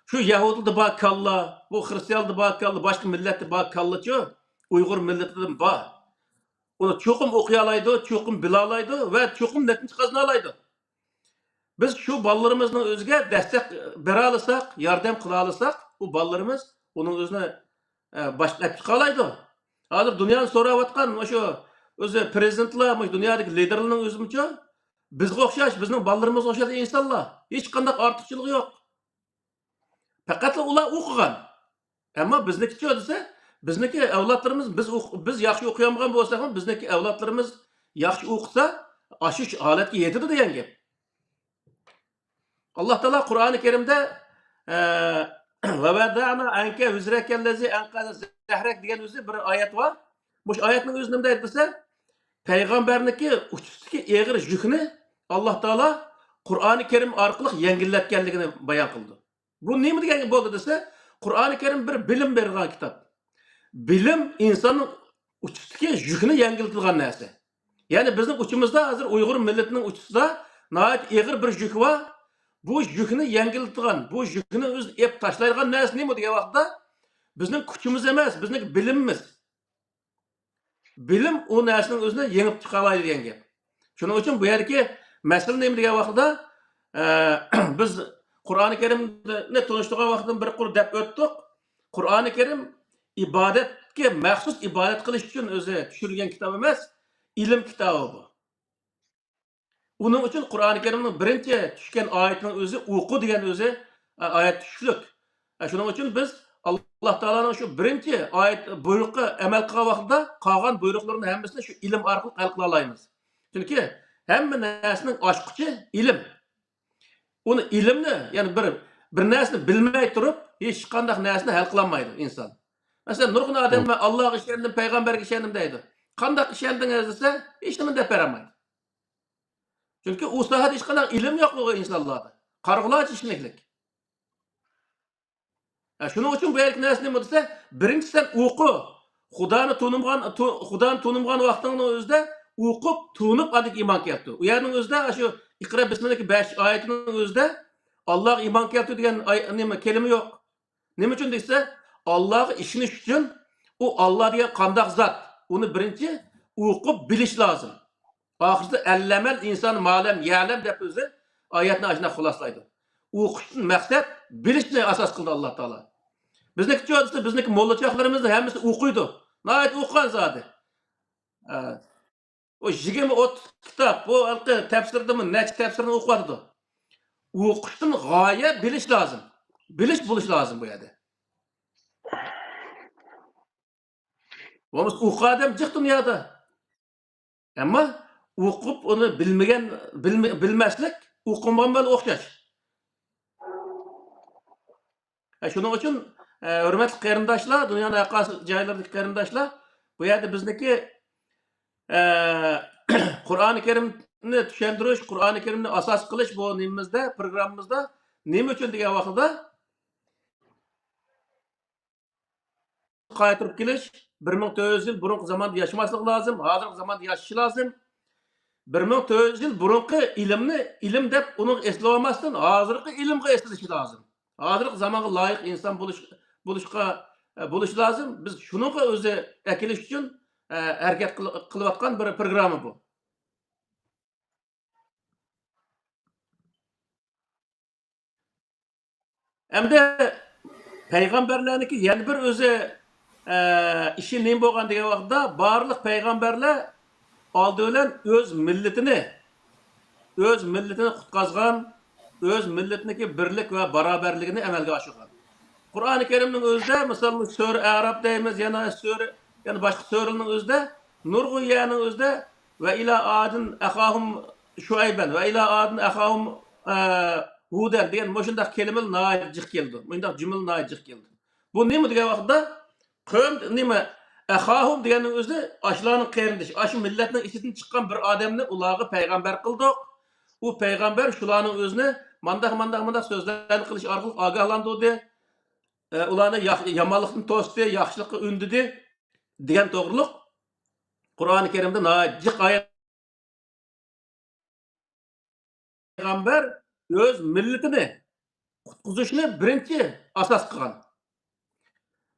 شۇ يەھۇدىيلاردا بار كاللا، بۇ خرىستىيانلاردا بار كاللا، باشقا مىللەتتە بار كاللىچۇ، ئۇيغۇر مىللىتىدىمۇ بار. ئۇنى چوقۇم ئوقۇيالايدۇ، چوقۇم بىلالايدۇ ۋە چوقۇم نەتىجە قازىنالايدۇ. بىز شۇ بالىلىرىمىزنىڭ ئۆزىگە دەستەك بېرەلىسەك، ياردەم قىلالىساق، ئۇ بالىلىرىمىز ئۇنىڭ ئۆزىنى، ئە، باشقا ئەپ چىقالايدۇ. ھازىر دۇنيانى سوراۋاتقان مۇشۇ ئۆزى پرېزىدېنتلار، مۇشۇ دۇنيادىكى لىدېرلارنىڭ ئۆزىمۇچۇ بىزگە ئوخشاش، بىزنىڭ بالىلىرىمىزغا ئوخشاش ئىنسانلار. ھېچقانداق ئارتۇقچىلىقى يوق. پەقەتلا ئۇلار ئوقۇغان. ئەمما بىزنىكىچۇ دېسە، بىزنىكى ئەۋلادلىرىمىز، بىز ئوق-، بىز ياخشى ئوقۇيالمىغان بولساقمۇ، بىزنىكى ئەۋلادلىرىمىز ياخشى ئوقۇسا، ئاشۇ ھالەتكە يېتىدۇ دېگەن گەپ. ئاللا تائالا قۇرئانى كەرىمدە، ئە، «ۋەۋەدەئنا ئەنكە ۋىزرەكەللەزى ئەنقەزە زەھرەك» دېگەن ئۆزى بىر ئايەت بار. مۇشۇ ئايەتنىڭ ئۆزى نېمە دەيدۇ دېسە، پەيغەمبەرنىڭكى ئۇچىسىدىكى ئېغىر يۈكنى ئاللا تائالا قۇرئانى كەرىم ئارقىلىق يەڭگىللەتكەنلىكىنى بايان قىلىدۇ. بۇ نېمە دېگەن بولدى دېسە، قۇرئانى كەرىم بىر بىلىم بېرىدىغان كىتاب. بىلىم ئىنساننىڭ ئۇچىسىدىكى يۈكنى يەڭگىللىتىدىغان نەرسە. يەنى بىزنىڭ ئۇچىمىزدا ھازىر ئۇيغۇر مىللىتىنىڭ ئۇچىسىدا ناھايىتى ئېغىر بىر يۈك بار. بۇ يۈكنى يەڭگىللىتىدىغان، بۇ يۈكنى ئۆزى ئېلىپ تاشلايدىغان نەرسە نېمە دېگەن ۋاقىتتا، بىزنىڭ كۈچىمىز ئەمەس، بىزنىڭ بىلىمىمىز. بىلىم ئۇ نەرسىنىڭ ئۆزىنى يېڭىپ چىقالايدۇ دېگەن گەپ. شۇنىڭ ئۈچۈن بۇ يەردىكى مەسىلە نېمە دېگەن ۋاقىتتا، ئە، بىز قۇرئانى كەرىمنى تونۇشتۇرغان ۋاقىتتا بىر قۇر دەپ ئۆتتۇق. قۇرئانى كەرىم ئىبادەتكە، مەخسۇس ئىبادەت قىلىش ئۈچۈن ئۆزى چۈشۈرۈلگەن كىتاب ئەمەس، ئىلىم كىتابى بۇ. ئۇنىڭ ئۈچۈن قۇرئانى كەرىمنىڭ بىرىنچى چۈشكەن ئايىتىنىڭ ئۆزى ئوقۇ دېگەن ئۆزى، ئە، ئايەت چۈشۈشلۈك. ئە، شۇنىڭ ئۈچۈن بىز ئاللا تائالانىڭ شۇ بىرىنچى ئايەت بۇيرۇققا ئەمەل قىلغان ۋاقتىدا قالغان بۇيرۇقلىرىنى ھەممىسىنى شۇ ئىلىم ئارقىلىق ھەل قىلالايمىز. چۈنكى ھەممە نەرسىنىڭ ئاچقۇچى ئىلىم. ئۇنى ئىلىمنى، يەنى بىر، بىر نەرسىنى بىلمەي تۇرۇپ، ھېچقانداق نەرسىنى ھەل قىلالمايدۇ ئىنسان. مەسىلەن، نۇرغۇن ئادەملەر «ئاللاغا ئىشەندىم، پەيغەمبەرگە ئىشەندىم» دەيدۇ. «قانداق ئىشەندىڭىز؟» دېسە، ھېچنېمىنى دەپ بېرەلمەيدۇ. چۈنكى ئۇ ساھەدە ھېچقانداق ئىلىم يوق ئۇ ئىنسانلاردا. قارىغۇلارچە ئىشىنىكلىك. ھە، شۇنىڭ ئۈچۈن بۇ يەردىكى نەرسە نېمە دېسە، بىرىنچى سەن ئوقۇ. خۇدانى تونۇمىغان، تو-، خۇدانى تونۇمىغان ۋاقتىڭنىڭ ئۆزىدە ئوقۇپ، تونۇپ، ئاندىن كېيىن ئىمان كەلتۈر. ئۇ يەرنىڭ ئۆزىدە شۇ «ئىقرا بىسمىللەھكە» بەش ئايىتىنىڭ ئۆزىدە «ئاللاغا ئىمان كەلتۈر» دېگەن ئاي-، نېمە، كەلىمە يوق. نېمە ئۈچۈن دېسە، ئاللاغا ئىشىنىش ئۈچۈن ئۇ ئاللا دېگەن قانداق زات؟ ئۇنى بىرىنچى ئوقۇپ بىلىش لازىم. ئاخىرسىدا «ئەللەمەل ئىنسان مالەم يەلەم» دەپ ئۆزى ئايەتنى ئاشۇنداق خۇلاسىلايدۇ. ئوقۇشتىن مەقسەت بىلىشنى ئاساس قىلدى ئاللا تائالا. بىزنىڭكىچۇ دېسە، بىزنىڭكى موللا چاقلىرىمىزنىڭ ھەممىسى ئوقۇيدۇ. ناھايىتى ئوقۇغان زادى. ئە، ئۇ يىگىرمە ئوتتۇز كىتاب، بۇ ھېلىقى تەپسىردىمۇ نەچچە تەپسىرنى ئوقۇۋاتىدۇ. ئوقۇشتىن غايە بىلىش لازىم. بىلىش بولۇش لازىم بۇ يەردە. بولمىسا ئوقۇغان ئادەم جىق دۇنيادا. ئەمما ئوقۇپ ئۇنى بىلمىگەن، بىلمە-، بىلمەسلىك ئوقۇمىغان بىلەن ئوخشاش. ھە، شۇنىڭ ئۈچۈن، ئە، ھۆرمەتلىك قېرىنداشلار، دۇنيانىڭ ھەر قايسى جايلىرىدىكى قېرىنداشلار، بۇ يەردە بىزنىڭكى، ئە، قۇرئانى كەرىمنى چۈشەندۈرۈش، قۇرئانى كەرىمنى ئاساس قىلىش بۇ نېمىمىزدە، پروگراممىمىزدا نېمە ئۈچۈن دېگەن ۋاقتىدا، قايتۇرۇپ كېلىش، بىر مىڭ تۆت يۈز يىل بۇرۇنقى زاماندا ياشىماسلىق لازىم، ھازىرقى زاماندا ياشىشى لازىم. بىر مىڭ تۆت يۈز يىل بۇرۇنقى ئىلىمنى ئىلىم دەپ ئۇنىڭغا ئېسىلىۋالماستىن، ھازىرقى ئىلىمغا ئېسىلىشى لازىم. ھازىرقى زامانغا لايىق ئىنسان بولۇش، بولۇشقا، بولۇش لازىم. بىز شۇنىڭغا ئۆزى ئەكېلىش ئۈچۈن، ھەرىكەت قىل-، قىلىۋاتقان بىر پروگرامما بۇ. ئەمدى پەيغەمبەرلەرنىڭكى يەنە بىر ئۆزى، ئە، ئىشى نېمە بولغان دېگەن ۋاقىتتا، بارلىق پەيغەمبەرلەر ئالدى بىلەن ئۆز مىللىتىنى، ئۆز مىللىتىنى قۇتقازغان، ئۆز مىللىتىنىڭكى بىرلىك ۋە باراۋەرلىكىنى ئەمەلگە ئاشۇرغان. قۇرئانى كەرىمنىڭ ئۆزىدە، مىسال، سۈرە ئەراب دەيمىز، يەنە سۈرە، يەنە باشقا سۈرىلەرنىڭ ئۆزىدە، نۇرغۇن يەرنىڭ ئۆزىدە «ۋە ئىلا ئادىن ئەخاھۇم شۇئەيبەن، ۋە ئىلا ئادىن ئەخاھۇم، ئە، ھۇدەن» دېگەن مۇشۇنداق كەلىمىلەر ناھايىتى جىق كېلىدۇ. مۇشۇنداق جۈملە ناھايىتى جىق كېلىدۇ. بۇ نېمە دېگەن ۋاقىتتا، قەۋم نېمە؟ ئەخاھۇم دېگەننىڭ ئۆزى ئاشۇلارنىڭ قېرىندىشى، ئاشۇ مىللەتنىڭ ئىچىدىن چىققان بىر ئادەمنى ئۇلارغا پەيغەمبەر قىلدۇق. ئۇ پەيغەمبەر شۇلارنىڭ ئۆزىنى مانداق، مانداق، مانداق سۆزلەرنى قىلىش ئارقىلىق ئاگاھلاندۇردى. ئە، ئۇلارنى ياخ-، يامانلىقتىن توستى، ياخشىلىققا ئۈندىدى دېگەن توغرۇلۇق قۇرئانى كەرىمدە ناھايىتى جىق ئايەت. پەيغەمبەر ئۆز مىللىتىنى قۇتقۇزۇشنى بىرىنچى ئاساس قىلغان.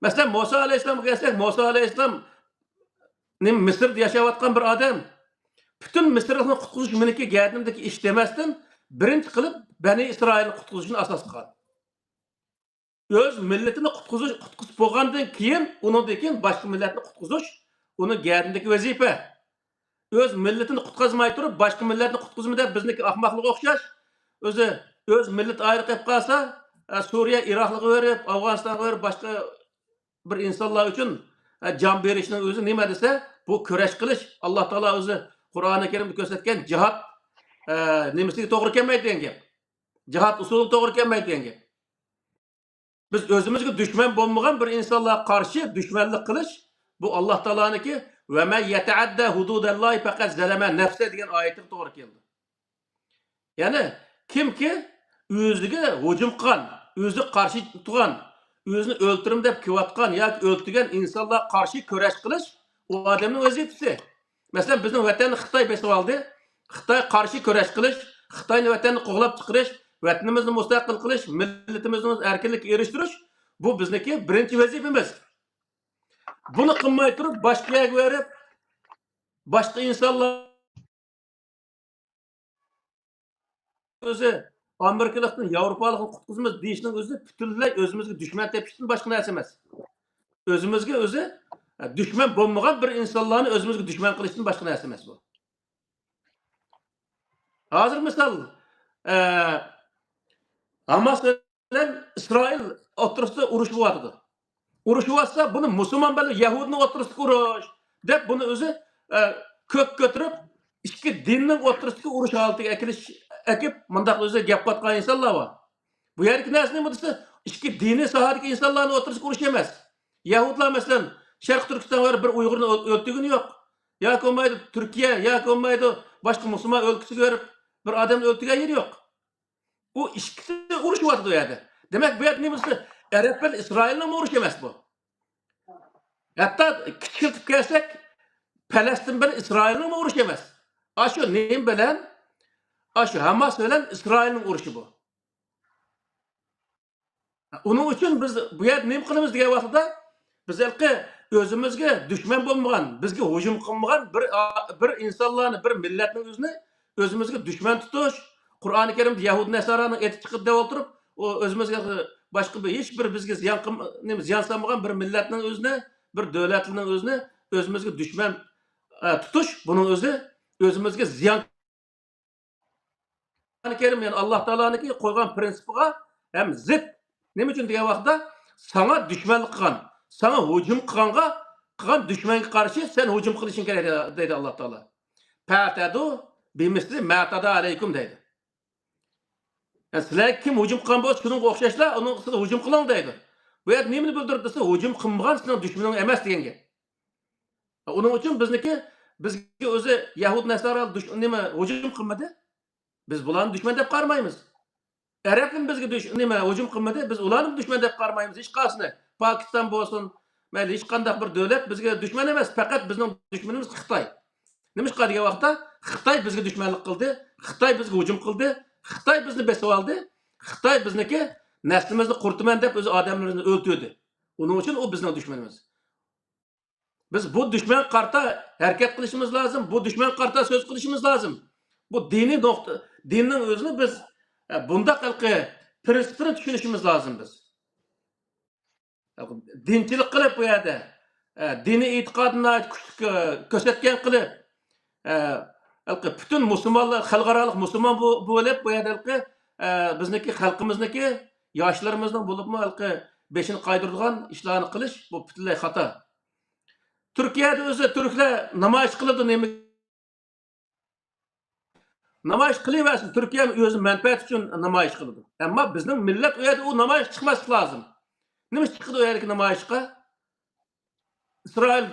مەسىلەن، مۇسا ئەلەيھىسسالامغا كەلسەك، مۇسا ئەلەيھىسسالام نېمە، مىسىردا ياشاۋاتقان بىر ئادەم. پۈتۈن مىسىرلىقنى قۇتقۇزۇش مېنىڭكى گەدىنىمدىكى ئىش دېمەستىن، بىرىنچى قىلىپ بەنى ئىسرائىلنى قۇتقۇزۇشنى ئاساس قىلغان. ئۆز مىللىتىنى قۇتقۇزۇش، قۇتقۇزۇپ بولغاندىن كېيىن، ئۇنىڭدىن كېيىن باشقا مىللەتنى قۇتقۇزۇش ئۇنىڭ گەدىنىدىكى ۋەزىپە. ئۆز مىللىتىنى قۇتقۇزماي تۇرۇپ، باشقا مىللەتنى قۇتقۇزما دەپ بىزنىڭكى ئاخماقلىققا ئوخشاش. ئۆزى، ئۆز مىللىتى ئايرىلىپ قېلىپ قالسا، ئە، سۈرىيە، ئىراقلارغا بېرىپ، ئافغانىستانغا بېرىپ، باشقا بىر ئىنسانلار ئۈچۈن، ئە، جان بېرىشنىڭ ئۆزى نېمە دېسە، بۇ كۈرەش قىلىش، ئاللا تائالا ئۆزى قۇرئانى كەرىمدە كۆرسەتكەن جىھاد، ئە، نېمىسىگە توغرا كەلمەيدۇ دېگەن گەپ. جىھاد ئۇسۇلىغا توغرا كەلمەيدۇ دېگەن گەپ. بىز ئۆزىمىزگە دۈشمەن بولمىغان بىر ئىنسانلارغا قارشى دۈشمەنلىك قىلىش، بۇ ئاللا تائالانىڭكى، «ۋە مەن يەتەئەددە ھۇدۇدەللاھى پەقەد زەلەمە نەفسە» دېگەن ئايەتكە توغرا كېلىدۇ. يەنى كىمكى ئۆزىگە ھۇجۇم قىلغان، ئۆزىگە قارشى تۇرغان، ئۆزىنى ئۆلتۈرىمەن دەپ كېلىۋاتقان ياكى ئۆلتۈرگەن ئىنسانلارغا قارشى كۈرەش قىلىش ئۇ ئادەمنىڭ ۋەزىپىسى. مەسىلەن، بىزنىڭ ۋەتەننى خىتاي بېسىۋالدى. خىتايغا قارشى كۈرەش قىلىش، خىتاينى ۋەتەندىن قوغلاپ چىقىرىش، ۋەتىنىمىزنى مۇستەقىل قىلىش، مىللىتىمىزنى ئەركىنلىككە ئېرىشتۈرۈش، بۇ بىزنىڭكى بىرىنچى ۋەزىپىمىز. بۇنى قىلماي تۇرۇپ، باشقا يەرگە بېرىپ، باشقا ئىنسانلار ئۆزى ئامېرىكىلىقتىن، ياۋروپالىقنى قۇتقۇزىمىز دېيىشنىڭ ئۆزى پۈتۈنلەي ئۆزىمىزگە دۈشمەن تېپىشتىن باشقا نەرسە ئەمەس. ئۆزىمىزگە ئۆزى، ئە، دۈشمەن بولمىغان بىر ئىنسانلارنى ئۆزىمىزگە دۈشمەن قىلىشتىن باشقا نەرسە ئەمەس بۇ. ھازىر مىسال، ئە، ھاماس بىلەن ئىسرائىل ئوتتۇرىسىدا ئۇرۇش بولۇۋاتىدۇ. ئۇرۇش بولۇۋاتسا، بۇنى مۇسۇلمان بىلەن يەھۇدىينىڭ ئوتتۇرىسىدىكى ئۇرۇش دەپ، بۇنى ئۆزى، ئە، كۆك كۆتۈرۈپ، ئىككى دىننىڭ ئوتتۇرىسىدىكى ئۇرۇش ھالىتىگە ئەكېلىش، ئەكىپ، مۇنداق ئۆزى گەپ قىلىۋاتقان ئىنسانلار بار. بۇ يەردىكى نەرسە نېمە دېسە، ئىككى دىنىي ساھەدىكى ئىنسانلارنىڭ ئوتتۇرىسىدىكى ئۇرۇش ئەمەس. يەھۇدىيلار، مەسىلەن، شەرقىي تۈركىستانغا بېرىپ بىر ئۇيغۇرنى ئۆل-، ئۆلتۈرگىنى يوق. ياكى بولمايدۇ تۈركىيە، ياكى بولمايدۇ باشقا مۇسۇلمان ئۆلكىسىگە بېرىپ بىر ئادەمنى ئۆلتۈرگەن يېرى يوق. ئۇ ئىككىسى ئۇرۇشۇۋاتىدۇ ئۇ يەردە. دېمەك، بۇ يەردە نېمە دېسە، ئەرەب بىلەن ئىسرائىلنىڭمۇ ئۇرۇشى ئەمەس بۇ. ھەتتا كىچىكلىتىپ كەلسەك، پەلەستىن بىلەن ئىسرائىلنىڭمۇ ئۇرۇشى ئەمەس. ئاشۇ نېمە بىلەن؟ ئاشۇ ھاماس بىلەن ئىسرائىلنىڭ ئۇرۇشى بۇ. ئۇنىڭ ئۈچۈن بىز بۇ يەردە نېمە قىلىمىز دېگەن ۋاقتىدا، بىز ھېلىقى ئۆزىمىزگە دۈشمەن بولمىغان، بىزگە ھۇجۇم قىلمىغان بىر، بىر ئىنسانلارنى، بىر مىللەتنىڭ ئۆزىنى ئۆزىمىزگە دۈشمەن تۇتۇش، قۇرئانى كەرىمدە يەھۇدىي نەسارانىڭ ئېتى چىقىدۇ دەپ ئولتۇرۇپ، ئۇ ئۆزىمىزگە باشقا بىر، ھېچ بىر بىزگە زىيان قىلم-، نېمە، زىيان سالمىغان بىر مىللەتنىڭ ئۆزىنى، بىر دۆلەتنىڭ ئۆزىنى ئۆزىمىزگە دۈشمەن، ئە، تۇتۇش، بۇنىڭ ئۆزى ئۆزىمىزگە زىيان. قۇرئانى كەرىم، يەنى ئاللا تائالانىڭكى قويغان پرىنسىپىغا ھەم زىت. نېمە ئۈچۈن دېگەن ۋاقىتتا، ساڭا دۈشمەنلىك قىلغان، ساڭا ھۇجۇم قىلغانغا، قىلغان دۈشمەنگە قارشى سەن ھۇجۇم قىلىشىڭ كېرەك، دەيدۇ ئاللا تائالا. «پەتەدۇ بىمىسلى ما تەدا ئەلەيكۇم» دەيدۇ. يەنى سىلەرگە كىم ھۇجۇم قىلغان بولسا، شۇنىڭغا ئوخشاشلا ئۇنىڭ ئۈستىگە ھۇجۇم قىلىڭ دەيدۇ. بۇ يەردە نېمىنى بىلدۈرىدۇ دېسە، ھۇجۇم قىلمىغان سېنىڭ دۈشمىنىڭ ئەمەس دېگەن گەپ. ئۇنىڭ ئۈچۈن بىزنىڭكى، بىزگە ئۆزى يەھۇد نەسارا دۈش-، نېمە، ھۇجۇم قىلمىدى. بىز بۇلارنى دۈشمەن دەپ قارىمايمىز. ئەرەبمۇ بىزگە دۈش-، نېمە، ھۇجۇم قىلمىدى. بىز ئۇلارنىمۇ دۈشمەن دەپ قارىمايمىز. ھېچقايسىنى. پاكىستان بولسۇن، مەيلى، ھېچقانداق بىر دۆلەت بىزگە دۈشمەن ئەمەس. پەقەت بىزنىڭ دۈشمىنىمىز خىتاي. نېمىشقا دېگەن ۋاقىتتا، خىتاي بىزگە دۈشمەنلىك قىلدى. خىتاي بىزگە ھۇجۇم قىلدى. خىتاي بىزنى بېسىۋالدى. خىتاي بىزنىڭكى نەسلىمىزنى قۇرۇتىمەن دەپ ئۆز ئادەملىرىنى ئۆلتۈردى. ئۇنىڭ ئۈچۈن ئۇ بىزنىڭ دۈشمىنىمىز. بىز بۇ دۈشمەنگە قارىتا ھەرىكەت قىلىشىمىز لازىم، بۇ دۈشمەنگە قارىتا سۆز قىلىشىمىز لازىم. بۇ دىنىي نۇقتا، دىننىڭ ئۆزىنى بىز، ئە، بۇنداق ھېلىقى پرىنسىپنى چۈشىنىشىمىز لازىم بىز. دىنچىلىق قىلىپ بۇ يەردە، ئە، دىنىي ئېتىقادىنى ناھايىتى كۈچلۈك، ئە، كۆرسەتكەن قىلىپ، ئە، ھېلىقى پۈتۈن مۇسۇلمانلار، خەلقئارالىق مۇسۇلمان بو-، بولۇپ بۇ يەردە ھېلىقى، ئە، بىزنىڭكى خەلقىمىزنىڭكى ياشلىرىمىزنىڭ بولۇپمۇ ھېلىقى بېشىنى قايدۇرىدىغان ئىشلارنى قىلىش، بۇ پۈتۈنلەي خاتا. تۈركىيەدە ئۆزى تۈركلەر نامايىش قىلىدۇ، نېمە، نامايىش قىلىۋەرسۇن، تۈركىيە ئۆزى مەنپەئەت ئۈچۈن نامايىش قىلىدۇ. ئەمما بىزنىڭ مىللەت ئۇ يەردە ئۇ نامايىش چىقماسلىقى لازىم. نېمە ئىش چىقىدۇ ئۇ يەردىكى نامايىشقا؟ ئىسرائىل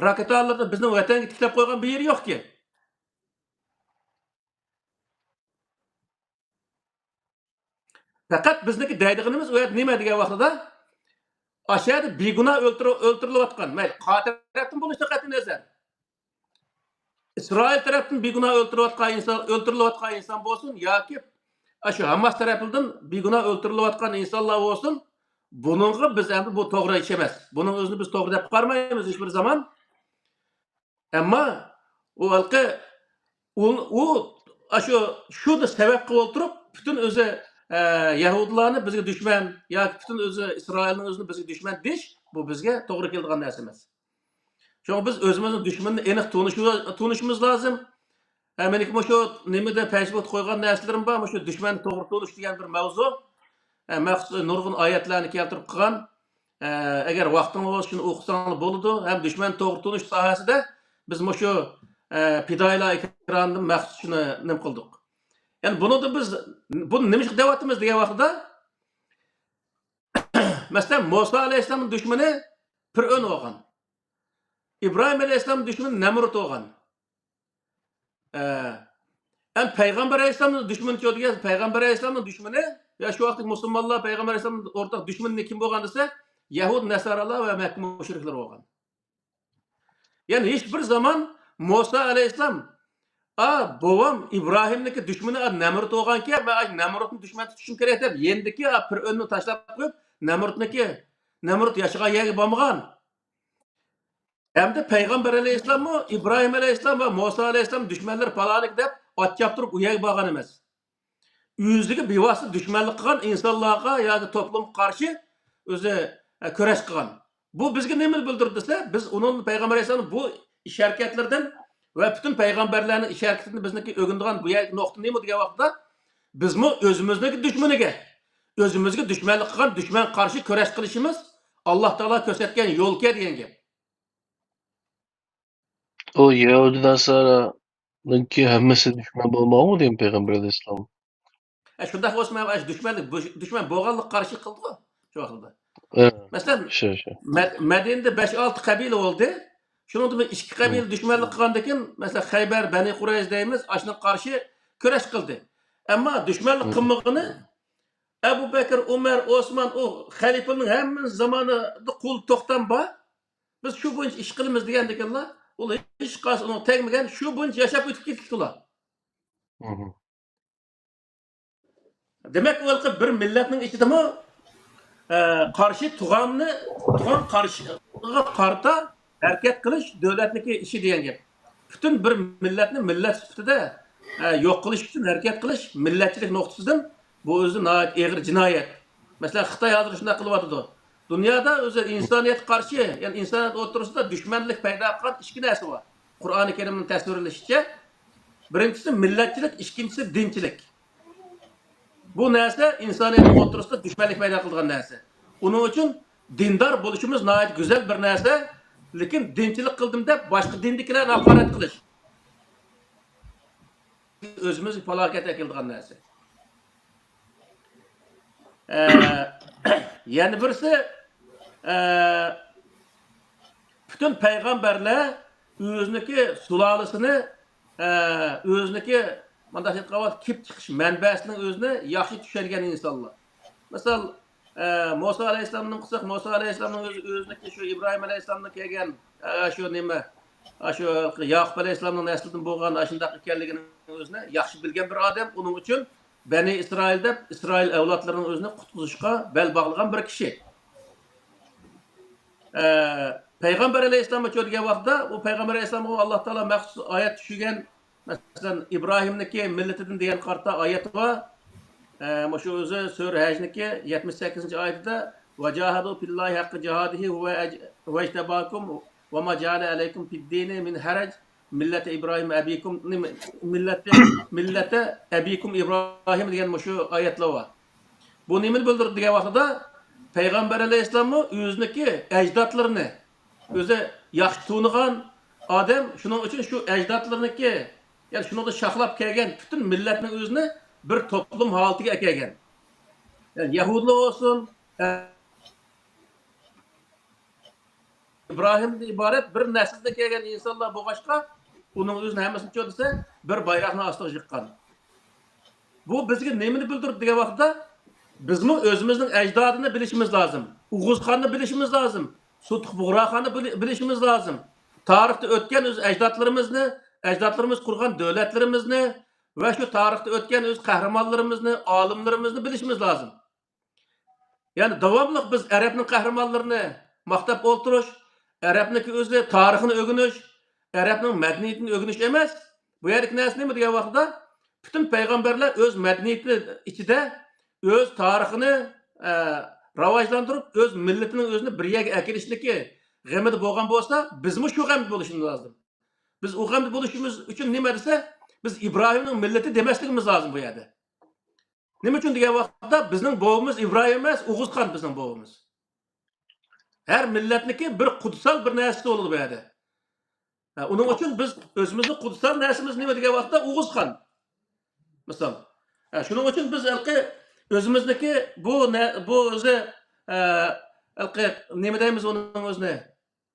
راكېتالىرىنى بىزنىڭ ۋەتەنگە تىكلەپ قويغان بىر يېرى يوقكى. پەقەت بىزنىڭكى دەيدىغىنىمىز ئۇ يەردە نېمە دېگەن ۋاقتىدا، ئاشۇ يەردە بىگۇناھ ئۆلتۈرۈ-، ئۆلتۈرۈلۈۋاتقان، مەيلى قاتىل تەرەپتىن بولۇشىدىن قەتئىينەزەر، ئىسرائىل تەرەپتىن بىگۇناھ ئۆلتۈرۈلۈۋاتقان ئىنسان، ئۆلتۈرۈلۈۋاتقان ئىنسان بولسۇن ياكى ئاشۇ ھاماس تەرىپىدىن بىگۇناھ ئۆلتۈرۈلۈۋاتقان ئىنسانلار بولسۇن، بۇنىڭغا بىز ئەمدى بۇ توغرا ئىش ئەمەس. بۇنىڭ ئۆزىنى بىز توغرا دەپ قارىمايمىز ھېچبىر زامان. ئەمما ئۇ ھېلىقى ئۇ، ئۇ ئاشۇ، شۇنى سەۋەب قىلىپ ئولتۇرۇپ، پۈتۈن ئۆزى، ئە، يەھۇدىيلارنى بىزگە دۈشمەن ياكى پۈتۈن ئۆزى ئىسرائىلنىڭ ئۆزىنى بىزگە دۈشمەن دېيىش، بۇ بىزگە توغرا كېلىدىغان نەرسە ئەمەس. شۇڭا بىز ئۆزىمىزنىڭ دۈشمىنىنى ئېنىق تونۇشى-، تونۇشىمىز لازىم. ھە، مېنىڭكى مۇشۇ نېمىدە، فەيسبۇكتا قويغان نەرسىلىرىم بار، مۇشۇ دۈشمەننى توغرا تونۇش دېگەن بىر مەۋزۇ. ھە، مەخسۇس نۇرغۇن ئايەتلەرنى كەلتۈرۈپ قىلغان. ئە، ئەگەر ۋاقتىڭلار بولسا، شۇنى ئوقۇساڭلار بولىدۇ. ھەم دۈشمەن توغرا تونۇش ساھەسىدە بىز مۇشۇ، ئە، پىدائىيلار ئېكرانىدىن مەخسۇس شۇنى نېمە قىلدۇق. يەنى بۇنىڭدا بىز، بۇنى نېمىشقا دەۋاتىمىز دېگەن ۋاقتىدا، مەسىلەن، مۇسا ئەلەيھىسسالامنىڭ دۈشمىنى پىرئەۋن بولغان. ئىبراھىم ئەلەيھىسسالامنىڭ دۈشمىنى نەمرۇت بولغان. ئە، ئەم پەيغەمبەر ئەلەيھىسسالامنىڭ دۈشمىنى چۇ دېگەن، پەيغەمبەر ئەلەيھىسسالامنىڭ دۈشمىنى، يا شۇ ۋاقىتتىكى مۇسۇلمانلار پەيغەمبەر ئەلەيھىسسالامنىڭ ئورتاق دۈشمىنى كىم بولغان دېسە، يەھۇد نەسارالار ۋە مەككە مۇشرىكلىرى بولغان. يەنى ھېچ بىر زامان مۇسا ئەلەيھىسسالام، «ئا، بوۋام ئىبراھىمنىڭكى دۈشمىنى، ئا، نەمرۇت بولغانكەن، مەن ئاشۇ نەمرۇتنى دۈشمەن تۇتۇشۇم كېرەك» دەپ، يېنىدىكى، ئا، پىرئەۋننى تاشلاپ قويۇپ، نەمرۇتنىڭكى، نەمرۇت ياشىغان يەرگە بارمىغان. ھەمدە پەيغەمبەر ئەلەيھىسسالاممۇ، ئىبراھىم ئەلەيھىسسالام ۋە مۇسا ئەلەيھىسسالام دۈشمەنلىرى پالانىكى دەپ ئات چاپتۇرۇپ ئۇ يەرگە بارغان ئەمەس. ئۆزىگە بىۋاسىتە دۈشمەنلىك قىلغان ئىنسانلارغا ياكى توپلۇمغا قارشى ئۆزى، ئە، كۈرەش قىلغان. بۇ بىزگە نېمىنى بىلدۈرىدۇ دېسە، بىز ئۇنىڭ پەيغەمبەر ئەلەيھىسسالام بۇ ئىش ھەرىكەتلىرىدىن ۋە پۈتۈن پەيغەمبەرلەرنىڭ ئىش ھەرىكىتىدىن بىزنىڭكى ئۆگىنىدىغان بۇ يەردىكى نۇقتا نېمە دېگەن ۋاقىتتا، بىزمۇ ئۆزىمىزنىڭكى دۈشمىنىگە، ئۆزىمىزگە دۈشمەنلىك قىلغان دۈشمەنگە قارشى كۈرەش قىلىشىمىز ئاللا تائالا كۆرسەتكەن يولكەن دېگەن گەپ. ئۇ يەھۇدىي ناسارانىڭكى ھەممىسى دۈشمەن بولمىغانمۇ دېگەن پەيغەمبەر ئەلەيھىسسالام. ئە، شۇنداق بولسا، مانا شۇ دۈشمەنلىك، بۇ دۈشمەن بولغانلىققا قارشى قىلدىغۇ شۇ ۋاقتىدا. ئە، مەسىلەن، شۇ، شۇ. مەد-، مەدىنىدە بەش-ئالتە قەبىلە بولدى. شۇنىڭدىن بىر ئىككى مم. قەبىلە دۈشمەنلىك قىلغاندىن كېيىن، مەسىلەن، خەيبەر، بەنى قۇرەيزە دەيمىز، ئاشۇنىڭغا قارشى كۈرەش قىلدى. ئەمما دۈشمەنلىك مم. قىلمىغىنى ئەبۇ بەكىر، ئۆمەر، ئوسمان، ئۇ خەلىپىلەرنىڭ ھەممىنىڭ زامانىدا قول توختام بار. بىز شۇ بويىچە ئىش قىلىمىز دېگەندىكىنلا، ئۇلار ھېچقايسى ئۇنىڭغا تەگمىگەن، شۇ بويىچە ياشاپ ئۆتۈپ كېتىپتىلا. مم. دېمەك، ئۇ ھېلىقى بىر مىللەتنىڭ ئىچىدىمۇ، ئە، قارشى تۇغامنى، تۇغام قارشىغا قارىتا ھەرىكەت قىلىش دۆلەتنىڭكى ئىشى دېگەن گەپ. پۈتۈن بىر مىللەتنى مىللەت سۈپىتىدە، ئە، يوق قىلىش ئۈچۈن ھەرىكەت قىلىش مىللەتچىلىك نۇقتىسىدىن بۇ ئۆزى ناھايىتى ئېغىر جىنايەت. مەسىلەن، خىتاي ھازىر شۇنداق قىلىۋاتىدۇ. دۇنيادا ئۆزى ئىنسانىيەتكە قارشى، يەنى ئىنسانىيەت ئوتتۇرىسىدا دۈشمەنلىك پەيدا قىلغان ئىككى نەرسە بار. قۇرئانى كەرىمنىڭ تەسۋىرلىشىچە، بىرىنچىسى مىللەتچىلىك، ئىككىنچىسى دىنچىلىك. بۇ نەرسە ئىنسانىيەتنىڭ ئوتتۇرىسىدا دۈشمەنلىك پەيدا قىلىدىغان نەرسە. ئۇنىڭ ئۈچۈن دىندار بولۇشىمىز ناھايىتى گۈزەل بىر نەرسە، لېكىن دىنچىلىق قىلدىم دەپ باشقا دىندىكىلەرنى ھاقارەت قىلىش ئۆزىمىزگە پالاكەت ئەكېلىدىغان نەرسە. ئە، يەنە بىرسى، ئە، پۈتۈن پەيغەمبەرلەر ئۆزىنىڭكى سۇلالىسىنى، ئە، ئۆزىنىڭكى، مۇنداق ئېيتقان ۋاقىت، كېلىپ چىقىش مەنبەسىنىڭ ئۆزىنى ياخشى چۈشەنگەن ئىنسانلار. مىسال، ئە، مۇسا ئەلەيھىسسالامنى قىلساق، مۇسا ئەلەيھىسسالامنىڭ ئۆزى، ئۆزىنىڭكى شۇ ئىبراھىم ئەلەيھىسسالامدىن كەلگەن، ئە، شۇ نېمە، ئە، شۇ ياقۇپ ئەلەيھىسسالامنىڭ نەسلىدىن بولغان ئاشۇنداق ئىكەنلىكىنىڭ ئۆزىنى ياخشى بىلگەن بىر ئادەم. ئۇنىڭ ئۈچۈن بەنى ئىسرائىل دەپ ئىسرائىل ئەۋلادلىرىنىڭ ئۆزىنى قۇتقۇزۇشقا بەل باغلىغان بىر كىشى. ئە، پەيغەمبەر ئەلەيھىسسالامغا چۆ دېگەن ۋاقىتتا، ئۇ پەيغەمبەر ئەلەيھىسسالامغا ئاللا تائالا مەخسۇس ئايەت چۈشۈرگەن. مەسىلەن، ئىبراھىمنىڭكى مىللىتىدىن دېگەن قارىتا ئايەت بار. ئە، مۇشۇ ئۆزى سۈرە ھەجنىكى يەتمىش سەككىزىنچى ئايىتىدە، «وجاهدوا في الله حق جهاده هو أج-، هو اجتباكم وما جعل عليكم في الدين من حرج، ملة إبراهيم أبيكم»، مىللەتى، مىللەتە ئەبىكۇم ئىبراھىم دېگەن مۇشۇ ئايەتلەر بار. بۇ نېمىنى بىلدۈرىدۇ دېگەن ۋاقتىدا، پەيغەمبەر ئەلەيھىسسالاممۇ ئۆزىنىڭكى ئەجدادلىرىنى ئۆزى ياخشى تونۇغان ئادەم، شۇنىڭ ئۈچۈن شۇ ئەجدادلىرىنىڭكى، يەنى شۇنىڭدا شاخلاپ كەلگەن پۈتۈن مىللەتنىڭ ئۆزىنى بىر توپلۇم ھالىتىگە ئەكەلگەن. يەنى يەھۇدىيلار بولسۇن، ئىبراھىمدىن ئىبارەت بىر نەسىلدىن كەلگەن ئىنسانلار بولغاچقا، ئۇنىڭ ئۆزىنى ھەممىسىنى چۆ دېسە، بىر بايراقنىڭ ئاستىغا يىغقان. بۇ بىزگە نېمىنى بىلدۈرىدۇ دېگەن ۋاقىتتا، بىزمۇ ئۆزىمىزنىڭ ئەجدادىنى بىلىشىمىز لازىم. ئوغۇزخاننى بىلىشىمىز لازىم. سۇتۇق بۇغراخاننى بىلى-، بىلىشىمىز لازىم. تارىختا ئۆتكەن ئۆز ئەجدادلىرىمىزنى، ئەجدادلىرىمىز قۇرغان دۆلەتلىرىمىزنى ۋە شۇ تارىختا ئۆتكەن ئۆز قەھرىمانلىرىمىزنى، ئالىملىرىمىزنى بىلىشىمىز لازىم. يەنى داۋاملىق بىز ئەرەبنىڭ قەھرىمانلىرىنى ماختاپ ئولتۇرۇش، ئەرەبنىڭكى ئۆزى تارىخىنى ئۆگىنىش، ئەرەبنىڭ مەدەنىيىتىنى ئۆگىنىش ئەمەس. بۇ يەردىكى نەرسە نېمە دېگەن ۋاقىتتا، پۈتۈن پەيغەمبەرلەر ئۆز مەدەنىيىتى ئىچىدە ئۆز تارىخىنى، ئە، راۋاجلاندۇرۇپ، ئۆز مىللىتىنىڭ ئۆزىنى بىر يەرگە ئەكېلىشلىكى غېمىدە بولغان بولسا، بىزمۇ شۇ غەمدە بولۇشىمىز لازىم. بىز ئۇ غەمدە بولۇشىمىز ئۈچۈن نېمە دېسە، بىز ئىبراھىمنىڭ مىللىتى دېمەسلىكىمىز لازىم بۇ يەردە. نېمە ئۈچۈن دېگەن ۋاقىتتا، بىزنىڭ بوۋىمىز ئىبراھىم ئەمەس، ئوغۇزخان بىزنىڭ بوۋىمىز. ھەر مىللەتنىڭكى بىر قۇتسال بىر نەرسىسى بولىدۇ بۇ يەردە. ھە، ئۇنىڭ ئۈچۈن بىز ئۆزىمىزنىڭ قۇتسال نەرسىمىز نېمە دېگەن ۋاقىتتا ئوغۇزخان. مىسال. ھە، شۇنىڭ ئۈچۈن بىز ھېلىقى ئۆزىمىزنىڭكى بۇ نە-، بۇ ئۆزى، ھە، ھېلىقى نېمە دەيمىز ئۇنىڭ ئۆزىنى؟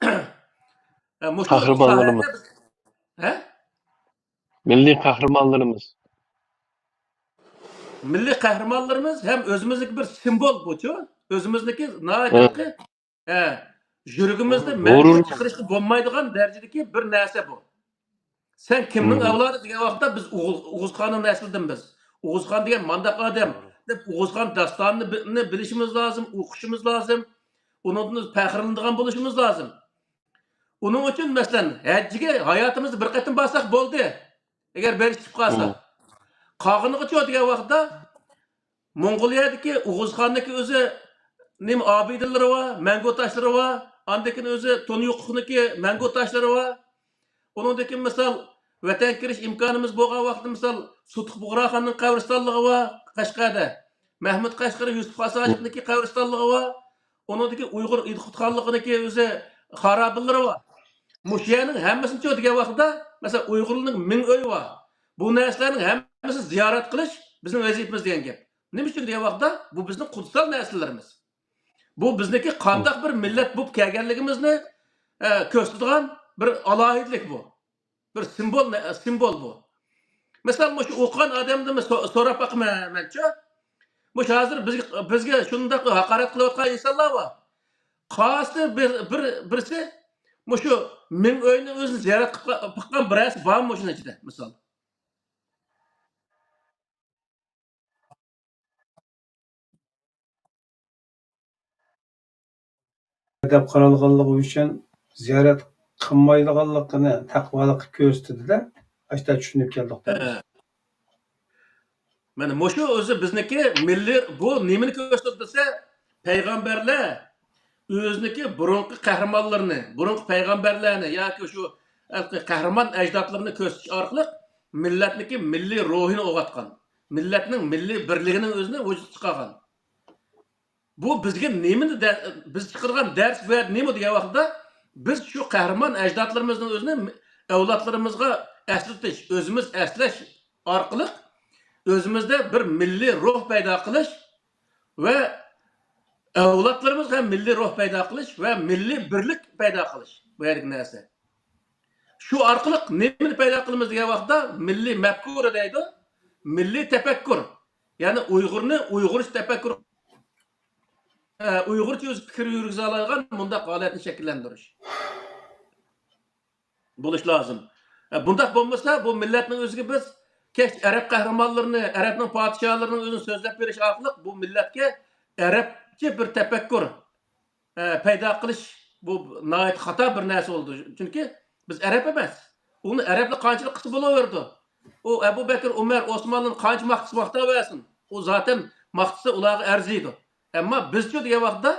ھە، مۇشۇ قەھرىمانلىرىمىز. ساھەدە بىز، ھە؟ مىللىي قەھرىمانلىرىمىز. مىللىي قەھرىمانلىرىمىز ھەم ئۆزىمىزنىڭكى بىر سىمۋول بۇچۇ. ئۆزىمىزنىڭكى ناھايىتى ھە. ھېلىقى ھە، يۈرىكىمىزدە مەڭگۈ غۇرۇر. چىقىرىشقا بولمايدىغان دەرىجىدىكى بىر نەرسە بۇ. سەن كىمنىڭ مم. ئەۋلادى دېگەن ۋاقىتتا بىز ئوغۇز-، ئوغۇزخاننىڭ نەسلىدىن بىز. ئوغۇزخان دېگەن مانداق ئادەم دەپ ئوغۇزخان داستانىنى بىلىشىمىز لازىم، ئوقۇشىمىز لازىم. ئۇنىڭدىن پەخىرلىنىدىغان بولۇشىمىز لازىم. ئۇنىڭ ئۈچۈن، مەسىلەن، ھەججىگە ھاياتىمىزدا بىر قېتىم بارساق بولدى. ئەگەر بېرىش چۈشۈپ قالسا. مم. قالغىنىغىچۇ دېگەن ۋاقىتتا، موڭغۇلىيەدىكى ئوغۇزخاننىڭكى ئۆزى نېمە ئابىدىلىرى بار، مەڭگۈ تاشلىرى بار. ئاندىن كېيىن ئۆزى تونيۇقۇفنىڭكى مەڭگۈ تاشلىرى بار. ئۇنىڭدىن كېيىن مىسال، ۋەتەنگە كىرىش ئىمكانىمىز بولغان ۋاقىتتا مىسال، سۇتۇق بۇغراخاننىڭ قەبرىستانلىقى بار قەشقەردە. مەھمۇد قەشقىرى يۈسۈپ خاس ھاجىپنىڭكى قەبرىستانلىقى بار. ئۇنىڭدىكى ئۇيغۇر ئىدىقۇت خانلىقىنىڭكى ئۆزى خارابىلىرى بار. مۇشۇ يەرنىڭ ھەممىسىنىچۇ دېگەن ۋاقىتتا، مەسىلەن، ئۇيغۇرلارنىڭ مىڭ ئۆيى بار. بۇ نەرسىلەرنىڭ ھەممىسىنى زىيارەت قىلىش بىزنىڭ ۋەزىپىمىز دېگەن گەپ. نېمە ئۈچۈن دېگەن ۋاقىتتا، بۇ بىزنىڭ قۇتسال نەرسىلىرىمىز. بۇ بىزنىڭكى قانداق بىر مىللەت بولۇپ كەلگەنلىكىمىزنى، ئە، كۆرسىتىدىغان بىر ئالاھىدىلىك بۇ. بىر سىمۋول، سىمۋول بۇ. مىسال، مۇشۇ ئوقۇغان ئادەمدىن سو-، سوراپ باقىمەن مەنچۇ. مۇشۇ ھازىر بىزگە، بىزگە شۇنداق ھاقارەت قىلىۋاتقان ئىنسانلار بار. قايسى بىر، بىر، بىرسى مۇشۇ مىڭ ئۆينى ئۆزىنى زىيارەت قىلىپ باققان بىرەرسى بارمۇ مۇشۇنىڭ ئىچىدە، مىسال؟ دەپ قارالغانلىقى ئۈچۈن زىيارەت قىلمايدىغانلىقىنى تەقۋالىققا كۆرسىتىدۇ-دە، ئاشتا چۈشىنىپ كەلدۇق دەيمىز. ھە. مانا مۇشۇ ئۆزى بىزنىڭكى مىللىي، بۇ نېمىنى كۆرسىتىدۇ دېسە، پەيغەمبەرلەر ئۆزىنىڭكى بۇرۇنقى قەھرىمانلىرىنى، بۇرۇنقى پەيغەمبەرلەرنى ياكى شۇ قەھرىمان ئەجدادلىرىنى كۆرسىتىش ئارقىلىق مىللەتنىڭكى مىللىي روھىنى ئويغاتقان، مىللەتنىڭ مىللىي بىرلىكىنىڭ ئۆزىنى ۋۇجۇدقا چىقارغان. بۇ بىزگە نېمىنى دە-، بىز چىقىرغان دەرس بۇ يەردە نېمە دېگەن ۋاقىتتا، بىز شۇ قەھرىمان ئەجدادلىرىمىزنىڭ ئۆزىنى ئەۋلادلىرىمىزغا ئەسلىتىش، ئۆزىمىز ئەسلەش ئارقىلىق ئۆزىمىزدە بىر مىللىي روھ پەيدا قىلىش ۋە ئەۋلادلىرىمىزغا مىللىي روھ پەيدا قىلىش ۋە مىللىي بىرلىك پەيدا قىلىش بۇ يەردىكى نەرسە. شۇ ئارقىلىق نېمىنى پەيدا قىلىمىز دېگەن ۋاقىتتا، مىللىي مەپكۇرە دەيدۇ، مىللىي تەپەككۇر. يەنى ئۇيغۇرنى ئۇيغۇرچە تەپەككۇر، ئە، ئۇيغۇرچە ئۆز پىكىر يۈرگۈزەلەيدىغان مۇنداق ھالەتنى شەكىللەندۈرۈش بولۇش لازىم. ئە، بۇنداق بولمىسا، بۇ مىللەتنىڭ ئۆزىگە بىز كەچ ئەرەب قەھرىمانلىرىنى، ئەرەبنىڭ پادىشاھلىرىنىڭ ئۆزىنى سۆزلەپ بېرىش ئارقىلىق بۇ مىللەتكە ئەرەبچە بىر تەپەككۇر، ئە، پەيدا قىلىش، بۇ ناھايىتى خاتا بىر نەرسە بولىدۇ. چۈنكى بىز ئەرەب ئەمەس. ئۇنى ئەرەبلەر قانچىلىك قىلسا بولۇۋېرىدۇ. ئۇ ئەبۇ بەكرى، ئۇمەر، ئوسمانلىنى قانچە ماختىسا ماختاۋەرسۇن. ئۇ زاتەن ماختىسا ئۇلارغا ئەرزىيدۇ. ئەمما بىزچۇ دېگەن ۋاقىتتا،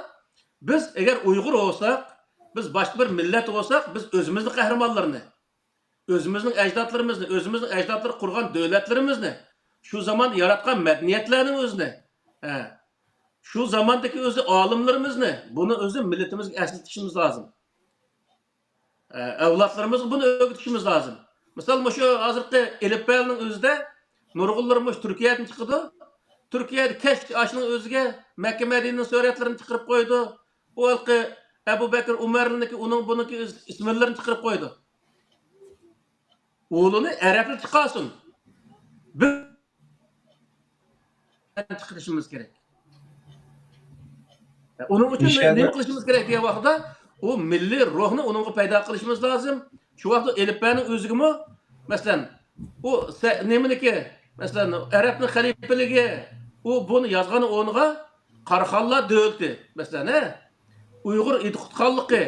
بىز ئەگەر ئۇيغۇر بولساق، بىز باشقا بىر مىللەت بولساق، بىز ئۆزىمىزنىڭ قەھرىمانلىرىنى، ئۆزىمىزنىڭ ئەجدادلىرىمىزنى، ئۆزىمىزنىڭ ئەجدادلىرى قۇرغان دۆلەتلىرىمىزنى، شۇ زامان ياراتقان مەدەنىيەتلەرنى ئۆزىنى، ھە، شۇ زاماندىكى ئۆزى ئالىملىرىمىزنى، بۇنى ئۆزى مىللىتىمىزگە ئەسلىتىشىمىز لازىم. ئە، ئەۋلادلىرىمىزغا بۇنى ئۆگىتىشىمىز لازىم. مىسال، مۇشۇ ھازىرقى ئېلىپبەنىڭ ئۆزىدە نۇرغۇنلىرى مۇشۇ تۈركىيەدىن چىقىدۇ. تۈركىيەدە كەچ ئاشنىڭ ئۆزىگە مەككە مەدىنىنىڭ سۈرەتلىرىنى چىقىرىپ قويىدۇ. ئۇ ھېلىقى ئەبۇ بەكرى ئۇمەرنىڭكى، ئۇنىڭ بۇنىڭكى ئىسىملىرىنى چىقىرىپ قويىدۇ. ئۇلىنى ئەرەبلەر چىقارسۇن. بىز چىقىرىشىمىز كېرەك. ئۇنىڭ ئۈچۈن نېمە قىلىشىمىز كېرەك دېگەن ۋاقىتتا، ئۇ مىللىي روھنى ئۇنىڭغا پەيدا قىلىشىمىز لازىم. شۇ ۋاقىتتا ئېلىپبەنىڭ ئۆزىگىمۇ، مەسىلەن، ئۇ سە-، نېمىنىكى، مەسىلەن، ئەرەبنىڭ خەلىپىلىكى، ئۇ بۇنى يازغان ئورنىغا قاراخانلار دۆلىتى، مەسىلەن، ھە؟ ئۇيغۇر ئىدىقۇت خانلىقى،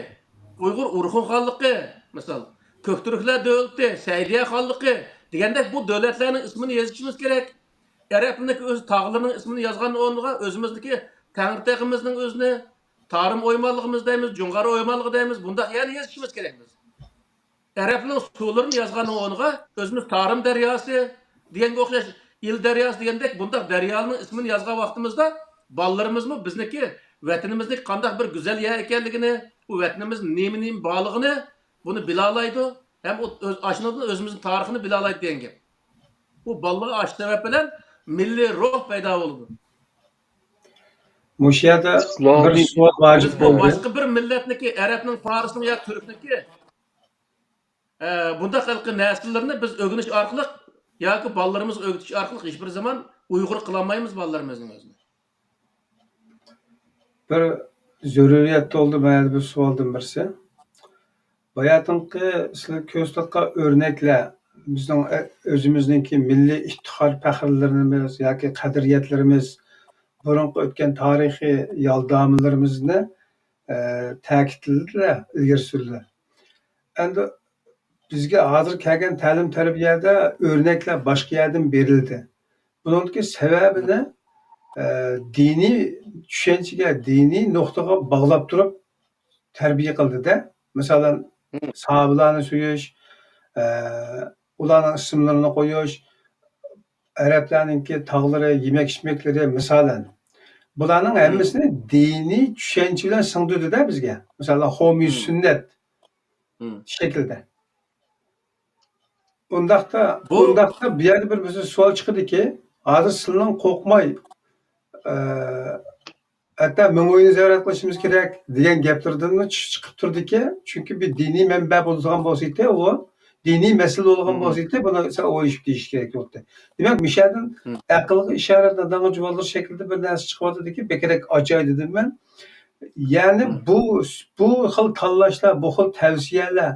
ئۇيغۇر ئورخۇن خانلىقى، مىسال، كۆكتۈركلەر دۆلىتى، سەئىدىيە خانلىقى دېگەندەك بۇ دۆلەتلەرنىڭ ئىسمىنى يېزىشىمىز كېرەك. ئەرەبلەرنىڭكى ئۆز تاغلىرىنىڭ ئىسمىنى يازغان ئورنىغا ئۆزىمىزنىڭكى تەڭرىتېغىمىزنىڭ ئۆزىنى، تارىم ئويمانلىقىمىز دەيمىز، جۇڭغار ئويمانلىقى دەيمىز، بۇنداق يەرنى يېزىشىمىز كېرەك بىز. ئەرەبنىڭ سۇلىرىنى يازغان ئورنىغا ئۆزىمىز تارىم دەرياسى دېگەنگە ئوخشاش، ئىل دەرياسى دېگەندەك بۇنداق دەريالارنىڭ ئىسمىنى يازغان ۋاقتىمىزدا بالىلىرىمىزمۇ بىزنىڭكى ۋەتىنىمىزنىڭ قانداق بىر گۈزەل يەر ئىكەنلىكىنى، بۇ ۋەتىنىمىزدە نېمە نېمە بارلىقىنى بۇنى بىلالايدۇ. ھەم ئۇ ئۆز ئاشۇنىڭدىن ئۆزىمىزنىڭ تارىخىنى بىلالايدۇ دېگەن گەپ. ئۇ بالىلارغا ئاشۇ سەۋەب بىلەن مىللىي روھ پەيدا بولىدۇ. مۇشۇ يەردە بىر سوئال ۋاجىپ بولدى. باشقا بىر مىللەتنىكى، ئەرەبنىڭ، پارسنىڭ يا تۈركنىكى، ئە، بۇنداق ھېلىقى نەرسىلىرىنى بىز ئۆگىنىش ئارقىلىق ياكى بالىلىرىمىزغا ئۆگىتىش ئارقىلىق ھېچبىر زامان ئۇيغۇر قىلالمايمىز بالىلىرىمىزنىڭ ئۆزىنى. بىر زۆرۈرىيەت تۇغدى مانا بۇ سوئالدىن بىرسى. باياتىنقى سىلەر كۆرسىتىۋاتقان ئۆرنەكلەر بىزنىڭ ئۆزىمىزنىڭكى مىللىي ئىپتىخار پەخىرلىرىمىز ياكى قەدرىيەتلىرىمىز، بۇرۇنقى ئۆتكەن تارىخىي يالدامىلىرىمىزنى، ئە، تەكىتلىدىلە، ئىلگىرى سۈردى. ئەمدى بىزگە ھازىر كەلگەن تەلىم تەربىيەدە ئۆرنەكلەر باشقا يەردىن بېرىلدى. بۇنىڭدىكى سەۋەبىنى، ئە، دىنىي چۈشەنچىگە، دىنىي نۇقتىغا باغلاپ تۇرۇپ تەربىيە قىلدىدە. مىسالەن، ساھابىلارنى سۆيۈش، ئە، ئۇلارنىڭ ئىسىملىرىنى قويۇش، ئەرەبلەرنىڭكى تاغلىرى، يېمەك-ئىچمەكلىرى، مىسالەن. بۇلارنىڭ ھەممىسىنى دىنىي چۈشەنچە بىلەن سىڭدۈردىدە بىزگە. مىسالەن، خومۇي سۈننەت شەكلىدە. ئۇنداقتا، ئۇنداقتا بۇ يەردە بىر بىزدە سوئال چىقىدىكى، ھازىر سىلىنىڭ قورقماي، ئە، ھەتتا مىڭ ئۆينى زىيارەت قىلىشىمىز كېرەك دېگەن گەپلىرىدىنمۇ چىقىپ تۇرىدىكى، چۈنكى بىر دىنىي مەنبە بولىدىغان بولسا ئىدى، ئۇ دىنىي مەسىلە بولغان بولسا ئىدى، بۇنى سەل ئويلىشىپ دېيىش كېرەك بولاتتى. دېمەك، مۇشۇ يەردىن ئەقىلگە ئىشارەت، نادانغا جۇۋالدۇرۇش شەكلىدە بىر نەرسە چىقىۋاتىدىكى، بەكرەك ئاجايىپ دېدىم مەن. يەنى بۇ، بۇ خىل تاللاشلار، بۇ خىل تەۋسىيەلەر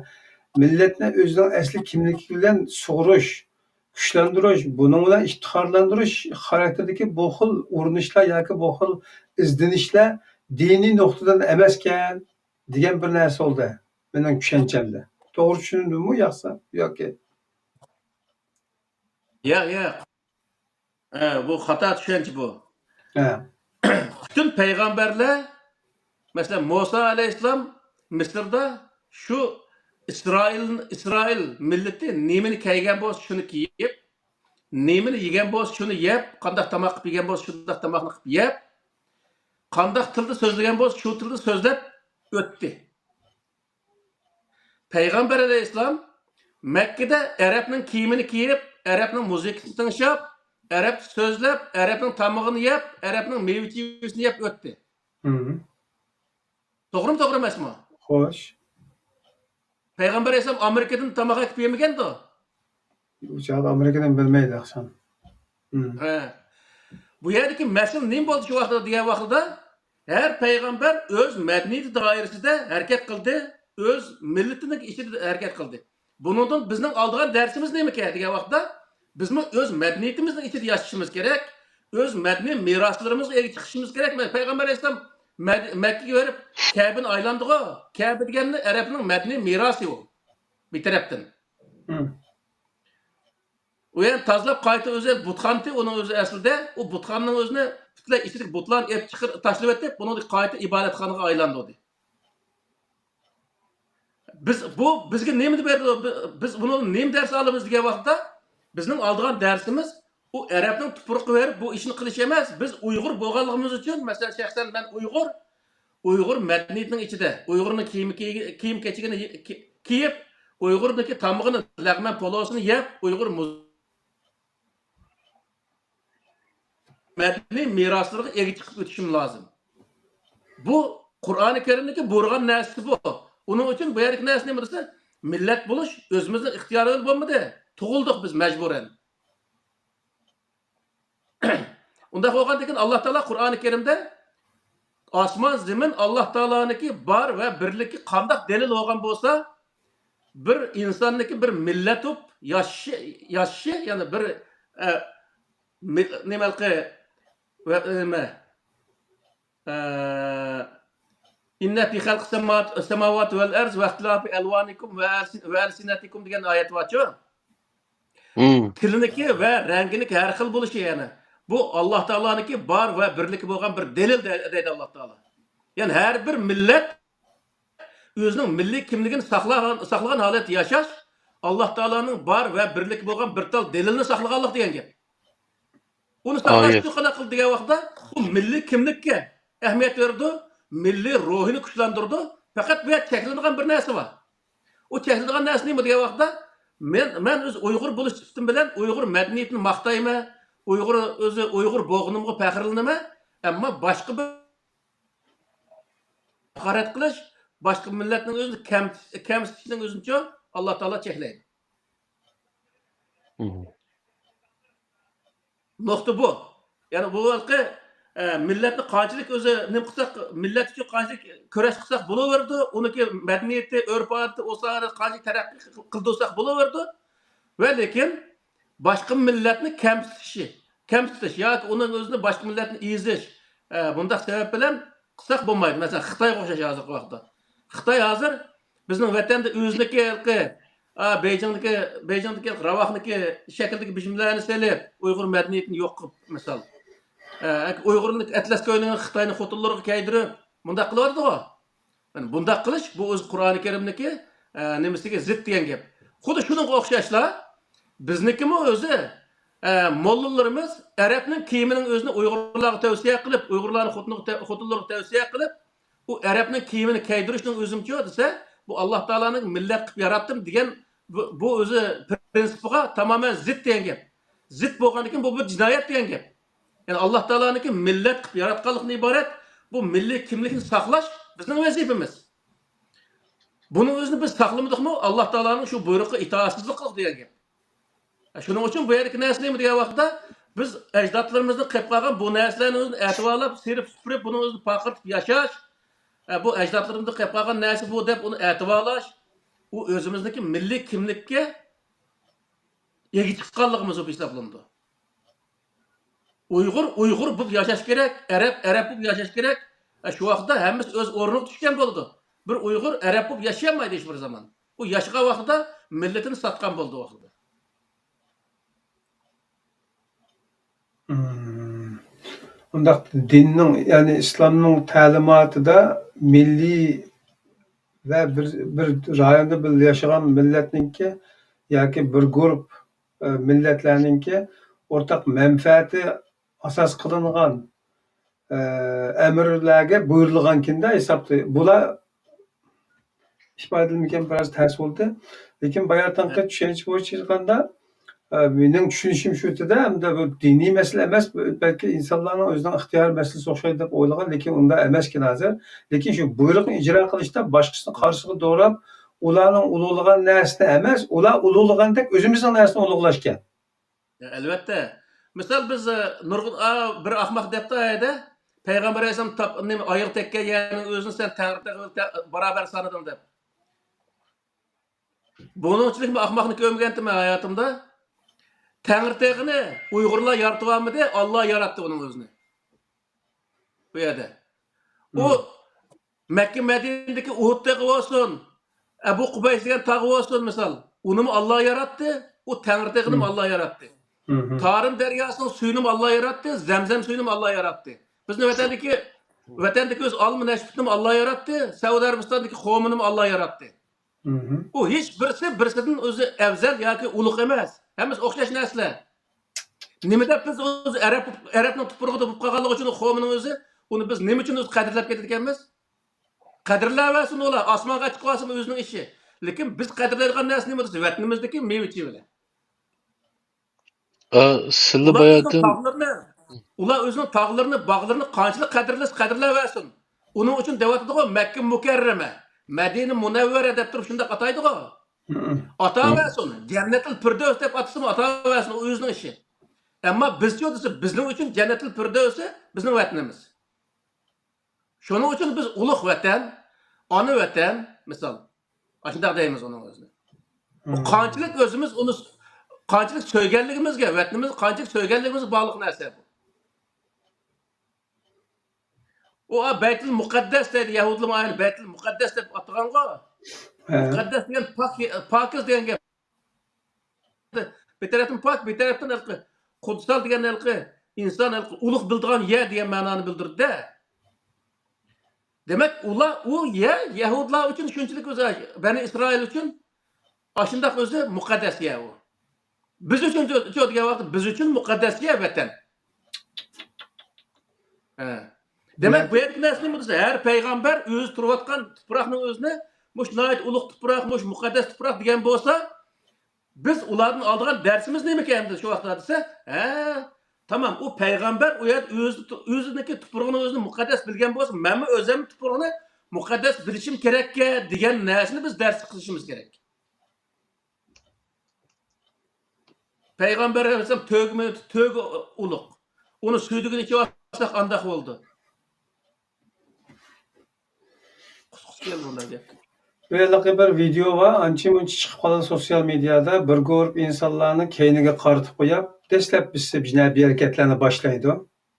مىللەتنى ئۆزىنىڭ ئەسلى كىملىكى بىلەن سۇغۇرۇش، كۈچلەندۈرۈش، بۇنىڭ بىلەن ئىپتىخارلاندۇرۇش خاراكتېرىدىكى بۇ خىل ئۇرۇنۇشلار ياكى بۇ خىل ئىزدىنىشلەر دىنىي نۇقتىدىن ئەمەسكەن دېگەن بىر نەرسە بولدى مېنىڭ چۈشەنچەمدە. توغرا چۈشەندىممۇ ياقسا ياكى؟ ياق، ياق. ئە، بۇ خاتا چۈشەنچە بۇ. ھە. پۈتۈن پەيغەمبەرلەر، مەسىلەن، مۇسا ئەلەيھىسسالام مىسىردا شۇ ئىسرائىل، ئىسرائىل مىللىتى نېمىنى كىيگەن بولسا، شۇنى كىيىپ، نېمىنى يېگەن بولسا، شۇنى يەپ، قانداق تاماق قىلىپ يېگەن بولسا، شۇنداق تاماقنى قىلىپ يەپ، قانداق تىلدا سۆزلىگەن بولسا، شۇ تىلدا سۆزلەپ ئۆتتى. پەيغەمبەر ئەلەيھىسسالام مەككىدە ئەرەبنىڭ كىيىمىنى كىيىپ، ئەرەبنىڭ مۇزىكىسىنى تىڭشاپ، ئەرەبچە سۆزلەپ، ئەرەبنىڭ تامىقىنى يەپ، ئەرەبنىڭ مېۋە-چېۋىسىنى يەپ ئۆتتى. توغرىمۇ، توغرا ئەمەسمۇ؟ خوش. پەيغەمبەر ئەلەيھىسسالام ئامېرىكىدىن تاماق ئەكىپ يېمىگەندۇ؟ ئۇ چاغدا ئامېرىكىدىن بىلمەيدۇ ئاخشام. ھە. بۇ يەردىكى مەسىلە نېمە بولدى شۇ ۋاقىتتا دېگەن ۋاقتىدا، ھەر پەيغەمبەر ئۆز مەدەنىيىتى دائىرىسىدە ھەرىكەت قىلدى، ئۆز مىللىتىنىڭ ئىچىدە ھەرىكەت قىلدى. بۇنىڭدىن بىزنىڭ ئالىدىغان دەرسىمىز نېمىكەن دېگەن ۋاقىتتا، بىزمۇ ئۆز مەدەنىيىتىمىزنىڭ ئىچىدە ياشىشىمىز كېرەك، ئۆز مەدەنىي مىراسلىرىمىزغا ئىگە چىقىشىمىز كېرەك. مەن پەيغەمبەر ئەلەيھىسسالام مەد-، مەككىگە بېرىپ كەبىنى ئايلاندىغۇ، كەبە دېگەننى ئەرەبنىڭ مەدەنىي مىراسى ئۇ، بىر تەرەپتىن. ئۇ يەنە تازىلاپ قايتا ئۆزى بۇتخانىتى ئۇنىڭ ئۆزى ئەسلىدە، ئۇ بۇتخانىنىڭ ئۆزىنى پۈتۈنلەي ئىچىدىكى بۇتلارنى ئېلىپ چىقىرىپ تاشلىۋېتىپ، بۇنىڭ قايتا ئىبادەتخانىغا ئايلاندۇردى. بىز، بۇ بىزگە نېمىنى بەردى؟ بىز بۇنىڭدىن نېمە دەرس ئالىمىز دېگەن ۋاقىتتا، بىزنىڭ ئالىدىغان دەرسىمىز، ئۇ ئەرەبنىڭ تۇپرىقىغا بېرىپ بۇ ئىشنى قىلىش ئەمەس. بىز ئۇيغۇر بولغانلىقىمىز ئۈچۈن، مەسىلەن، شەخسەن مەن ئۇيغۇر، ئۇيغۇر مەدەنىيىتىنىڭ ئىچىدە ئۇيغۇرنىڭ كىيىم، كىيىم كېچىكىنى كى-، كىيىپ، ئۇيغۇرنىڭكى تامىقىنى، لەغمەن پولۇسىنى يەپ، ئۇيغۇر مۇز-، مەدەنىي مىراسلىرىغا ئىگە چىقىپ ئۆتۈشۈم لازىم. بۇ قۇرئانى كەرىمدىكى بۇيرۇغان نەرسىسى بۇ. ئۇنىڭ ئۈچۈن بۇ يەردىكى نەرسە نېمە دېسە، مىللەت بولۇش ئۆزىمىزنىڭ ئىختىيارىمىز بولمىدى. تۇغۇلدۇق بىز مەجبۇرەن. ئۇنداق بولغاندىكىن ئاللا تائالا قۇرئانى كەرىمدە ئاسمان، زېمىن ئاللا تائالانىڭكى بار ۋە بىرلىكى قانداق دەلىل بولغان بولسا، بىر ئىنساننىڭكى بىر مىللەت بولۇپ ياشىشى، ياشىشى، يەنى بىر، ئە، مىل-، نېمە ھېلىقى، ۋە، نېمە، ئە، إن في خلق السماوات، السماوات والأرض واختلاف ألوانكم وألسن-، وألسنتكم دېگەن ئايەت بارچۇ؟ تىلىنىكى ۋە رەڭگىنىكى ھەر خىل بولۇشى، يەنى بۇ ئاللا تائالانىڭكى بار ۋە بىرلىكى بولغان بىر دەلىل دە-، دەيدۇ ئاللا تائالا. يەنى ھەر بىر مىللەت ئۆزىنىڭ مىللىي كىملىكىنى ساقلىغان، ساقلىغان ھالەتتە ياشاش ئاللا تائالانىڭ بار ۋە بىرلىكى بولغان بىر تال دەلىلنى ساقلىغانلىق دېگەن گەپ. ئۇنى ساقلاش ئۈچۈن قانداق قىلدى دېگەن ۋاقىتتا، بۇ مىللىي كىملىككە، ئەھمىيەت بېرىدۇ، مىللىي روھىنى كۈچلەندۈرىدۇ. پەقەت بۇ يەردە چەكلىنىدىغان بىر نەرسە بار. ئۇ چەكلىنىدىغان نەرسە نېمە دېگەن ۋاقىتتا، مەن، مەن ئۆز ئۇيغۇر بولۇش سۈپىتىم بىلەن ئۇيغۇر مەدەنىيىتىنى ماختايمەن، ئۇيغۇر، ئۆزى ئۇيغۇر بولغىنىمغا پەخىرلىنىمەن. ئەمما باشقا بىر ھاقارەت قىلىش، باشقا مىللەتنىڭ ئۆزىنى كەم-، كەمسىتىشنىڭ ئۆزىنىچۇ ئاللا تائالا چەكلەيدۇ. نۇقتا بۇ. يەنى بۇ ھېلىقى، ئە، مىللەتنى قانچىلىك ئۆزى نېمە قىلساق، مىللەت ئۈچۈن قانچىلىك كۈرەش قىلساق بولۇۋېرىدۇ، ئۇنىڭكى مەدەنىيىتى، ئۆرپ-ئادىتى، ئۇ ساھەدە قانچىلىك تەرەققىي قىلدۇرساق بولۇۋېرىدۇ. ۋە لېكىن باشقا مىللەتنى كەمسىتىشى، كەمسىتىش ياكى ئۇنىڭ ئۆزىنى باشقا مىللەتنى ئېزىش، ئە، بۇنداق سەۋەب بىلەن قىلساق بولمايدۇ. مەسىلەن، خىتايغا ئوخشاش ھازىرقى ۋاقىتتا. خىتاي ھازىر بىزنىڭ ۋەتەندە ئۆزىنىڭكى ھېلىقى، ئا، بېيجىڭدىكى، بېيجىڭدىكى ھېلىقى راۋاقنىڭكى شەكلىدىكى بىژملەرنى سېلىپ، ئۇيغۇر مەدەنىيىتىنى يوق قىلىپ، مىسال. ئە، ئۇيغۇرنىڭ ئەتلەسكە ئۆيلەنگەن خىتاينىڭ خوتۇنلىرىغا كىيدۈرۈپ، مۇنداق قىلىۋاتىدىغۇ. يەنى بۇنداق قىلىش، بۇ ئۆزى قۇرئانى كەرىمنىكى، ئە، نېمىسىگە زىت دېگەن گەپ. خۇددى شۇنىڭغا ئوخشاشلا، بىزنىكىمۇ ئۆزى، ئە، موللىلىرىمىز ئەرەبنىڭ كىيىمىنىڭ ئۆزىنى ئۇيغۇرلارغا تەۋسىيە قىلىپ، ئۇيغۇرلارنىڭ خوتۇنىغا تە-، خوتۇنلىرىغا تەۋسىيە قىلىپ، ئۇ ئەرەبنىڭ كىيىمىنى كىيدۈرۈشنىڭ ئۆزىمۇچۇ دېسە، بۇ ئاللا تائالانىڭ مىللەت قىلىپ ياراتتىم دېگەن بۇ، بۇ ئۆزى پىرىنسىپىغا تامامەن زىت دېگەن گەپ. زىت بولغاندىكىن بۇ بىر جىنايەت دېگەن گەپ. يەنى ئاللا تائالانىڭكى مىللەت قىلىپ ياراتقانلىقىدىن ئىبارەت بۇ مىللىي كىملىكنى ساقلاش بىزنىڭ ۋەزىپىمىز. بۇنىڭ ئۆزىنى بىز ساقلىمىدۇقمۇ، ئاللا تائالانىڭ شۇ بۇيرۇقىغا ئىتائەتسىزلىك قىلدۇق دېگەن گەپ. شۇنىڭ ئۈچۈن بۇ يەردىكى نەرسە نېمە دېگەن ۋاقىتتا، بىز ئەجدادلىرىمىزدىن قېلىپ قالغان بۇ نەرسىلەرنى ئۆزىنى ئەتىۋارلاپ، سىيرىپ سۈپۈرۈپ، بۇنىڭ ئۆزىنى پارقىرىتىپ ياشاش، ئە، بۇ ئەجدادلىرىمىزدىن قېلىپ قالغان نەرسە بۇ دەپ ئۇنى ئەتىۋارلاش، ئۇ ئۆزىمىزنىڭكى مىللىي كىملىككە ئىگە چىققانلىقىمىز بولۇپ ھېسابلىنىدۇ. ئۇيغۇر ئۇيغۇر بولۇپ ياشاش كېرەك، ئەرەب ئەرەب بولۇپ ياشاش كېرەك. ئە، شۇ ۋاقىتتا ھەممىسى ئۆز ئورنىغا چۈشكەن بولىدۇ. بىر ئۇيغۇر ئەرەب بولۇپ ياشىيالمايدۇ ھېچ بىر زامان. ئۇ ياشىغان ۋاقتىدا مىللىتىنى ساتقان بولىدۇ ئۇ ۋاقتىدا. مم. ئۇنداق دىننىڭ، يەنى ئىسلامنىڭ تەلىماتىدا مىللىي ۋە بىر، بىر رايوندا بىللە ياشىغان مىللەتنىڭكى ياكى بىر گۇرۇپ، ئە، مىللەتلەرنىڭكى ئورتاق مەنپەئەتى ئاساس قىلىنغان، ئە، ئەمىرلەرگە بۇيرۇلغانكىن-دە ھېسابتا. بۇلار ئىپادىلىمىكەن بىراز تەس بولدى. لېكىن باياتىنقى چۈشەنچە بويىچە ئېيتقاندا، ئە، مېنىڭ چۈشىنىشىم شۇ ئىدى-دە، ئەمدى بۇ دىنىي مەسىلە ئەمەس، بەلكى ئىنسانلارنىڭ ئۆزىنىڭ ئىختىيارىي مەسىلىسى ئوخشايدۇ دەپ ئويلىغان، لېكىن ئۇنداق ئەمەسكەن ھازىر. لېكىن شۇ بۇيرۇقنى ئىجرا قىلىشتا باشقىسىنى قارشىغا دوراپ، ئۇلارنىڭ ئۇلۇغلىغان نەرسىنى ئەمەس، ئۇلار ئۇلۇغلىغاندەك ئۆزىمىزنىڭ نەرسىنى ئۇلۇغلاشكەن. ئەلۋەتتە. مىسال، بىز، ئە، نۇرغۇن، ئا، بىر ئاقماق دەپتۇ ئايەدە، پەيغەمبەر ئەلەيھىسسالام تاپ-، نېمە، ئايىغى تەگكەن يەرنىڭ ئۆزىنى سەن تەڭرى تېغى بىلەن تە-، باراۋەر سانىدىڭ دەپ. بۇنىڭچىلىكمۇ ئاقماقنى كۆرمىگەنتىم مەن ھاياتىمدا. تەڭرى تېغىنى ئۇيغۇرلار يارىتىۋالمىدى، ئاللا ياراتتى ئۇنىڭ ئۆزىنى. بۇ يەردە. ئۇ مم. مەككە مەدىنىدىكى ئۇھۇد تېغى بولسۇن، ئەبۇ قۇبەيس دېگەن تاغ بولسۇن، مىسال، ئۇنىمۇ ئاللا ياراتتى، ئۇ تەڭرى تېغىنىمۇ مم. ئاللا ياراتتى. مم. تارىم دەرياسىنىڭ سۈيىنىمۇ ئاللا ياراتتى، زەمزەم سۈيىنىمۇ ئاللا ياراتتى. بىزنىڭ ۋەتەندىكى، ۋەتەندىكى ئۆز ئالما نەشپۈتىنىمۇ ئاللا ياراتتى، سەئۇدى ئەرەبىستاندىكى قومىنىمۇ ئاللا ياراتتى. مم. ئۇ ھېچ بىرسى بىرسىدىن ئۆزى ئەۋزەل ياكى ئۇلۇغ ئەمەس. ھەممىسى ئوخشاش نەرسىلەر. نېمە دەپ بىز ئۆزى ئەرەب، ئەرەبنىڭ تۇپرىقىدا بولۇپ قالغانلىقى ئۈچۈن قومىنىڭ ئۆزى، ئۇنى بىز نېمە ئۈچۈن ئۆزى قەدىرلەپ كېتىدىكەنمىز؟ قەدىرلەۋەرسۇن ئۇلار، ئاسمانغا چىقىۋالسىمۇ ئۆزىنىڭ ئىشى. لېكىن بىز قەدىرلەيدىغان نەرسە نېمە دېسە، ۋەتىنىمىزدىكى مېۋە-چېۋىلەر. ئا، سىلى ئۇلار ئۆزىنىڭ باياتىن تاغلىرىنى، ئۇلار ئۆزىنىڭ تاغلىرىنى، باغلىرىنى قانچىلىك قەدىرلىسە قەدىرلەۋەرسۇن. ئۇنىڭ ئۈچۈن دەۋاتىدىغۇ مەككە مۇكەررەمە، مەدىنە مۇنەۋۋەرە دەپ تۇرۇپ شۇنداق ئاتايدىغۇ. مم. ئاتاۋەرسۇن. جەننەتۇل پىردەۋس دەپ ئاتىسىمۇ ئاتاۋەرسۇن، ئۇ ئۆزىنىڭ ئىشى. ئەمما بىزچۇ دېسە، بىزنىڭ ئۈچۈن جەننەتۇل پىردەۋسى بىزنىڭ ۋەتىنىمىز. شۇنىڭ ئۈچۈن بىز ئۇلۇغ ۋەتەن، ئانا ۋەتەن، مىسال، ئاشۇنداق دەيمىز ئۇنىڭ ئۆزىنى. ئۇ مم. قانچىلىك ئۆزىمىز ئۇنى س-، قانچىلىك سۆيگەنلىكىمىزگە، ۋەتىنىمىزگە قانچىلىك سۆيگەنلىكىمىزگە باغلىق نەرسە بۇ. ئۇ، ئا، بەيتۇل مۇقەددەس دەيدۇ، يەھۇدىيلار ئايەنى بەيتۇل مۇقەددەس دەپ ئاتىغانغۇ. ھە. مۇقەددەس دېگەن پاك، پاكىز دېگەن گەپ. بىر تەرەپتىن پاك، بىر تەرەپتىن ھېلىقى قۇدسال دېگەن ھېلىقى ئىنسان ھېلىقى ئۇلۇغ بىلىدىغان يەر دېگەن مەنانى بىلدۈرىدۇ-دە. دېمەك، ئۇلار، ئۇ يەر يەھۇدىيلار ئۈچۈن شۇنچىلىك ئۆزى، بەنى ئىسرائىل ئۈچۈن ئاشۇنداق ئۆزى مۇقەددەس يەر ئۇ. بىز ئۈچۈن چۇ دېگەن ۋاقىتتا، بىز ئۈچۈن مۇقەددەس يەر ۋەتەن. ھە. دېمەك، بۇ يەردىكى نەرسە نېمە دېسە، ھەر پەيغەمبەر ئۆزى تۇرۇۋاتقان تۇپراقنىڭ ئۆزىنى، مۇشۇ ناھايىتى ئۇلۇغ تۇپراق، مۇشۇ مۇقەددەس تۇپراق دېگەن بولسا، بىز ئۇلاردىن ئالىدىغان دەرسىمىز نېمىكەن ئەمدى شۇ ۋاقىتتا دېسە، ھە، تامام، ئۇ پەيغەمبەر ئۇ يەردە ئۆزى، ئۆزىنىڭكى تۇپرىقىنى ئۆزىنى مۇقەددەس بىلگەن بولسا، مەنمۇ ئۆزۈمنىڭ تۇپرىقىنى مۇقەددەس بىلىشىم كېرەككەن دېگەن نەرسىنى بىز دەرس قىلىشىمىز كېرەك. پەيغەمبەر ئەلەيھىسسالام تۆگىمۇ، تۆگە ئۇلۇغ. ئۇنى سۈيدۈگىنى ئىچىۋالساق ئانداق بولىدۇ. قۇسقۇسى كەلدى بۇنداق گەپ. بۇ ھېلىقى بىر ۋىدېئو بار، ئانچە-مۇنچە چىقىپ قالىدۇ سوتسىيال مېدىيادا. بىر گۇرۇپ ئىنسانلارنى كەينىگە قارىتىپ قويۇپ، دەسلەپ بىسسىپ جىنايى ھەرىكەتلەرنى باشلايدۇ.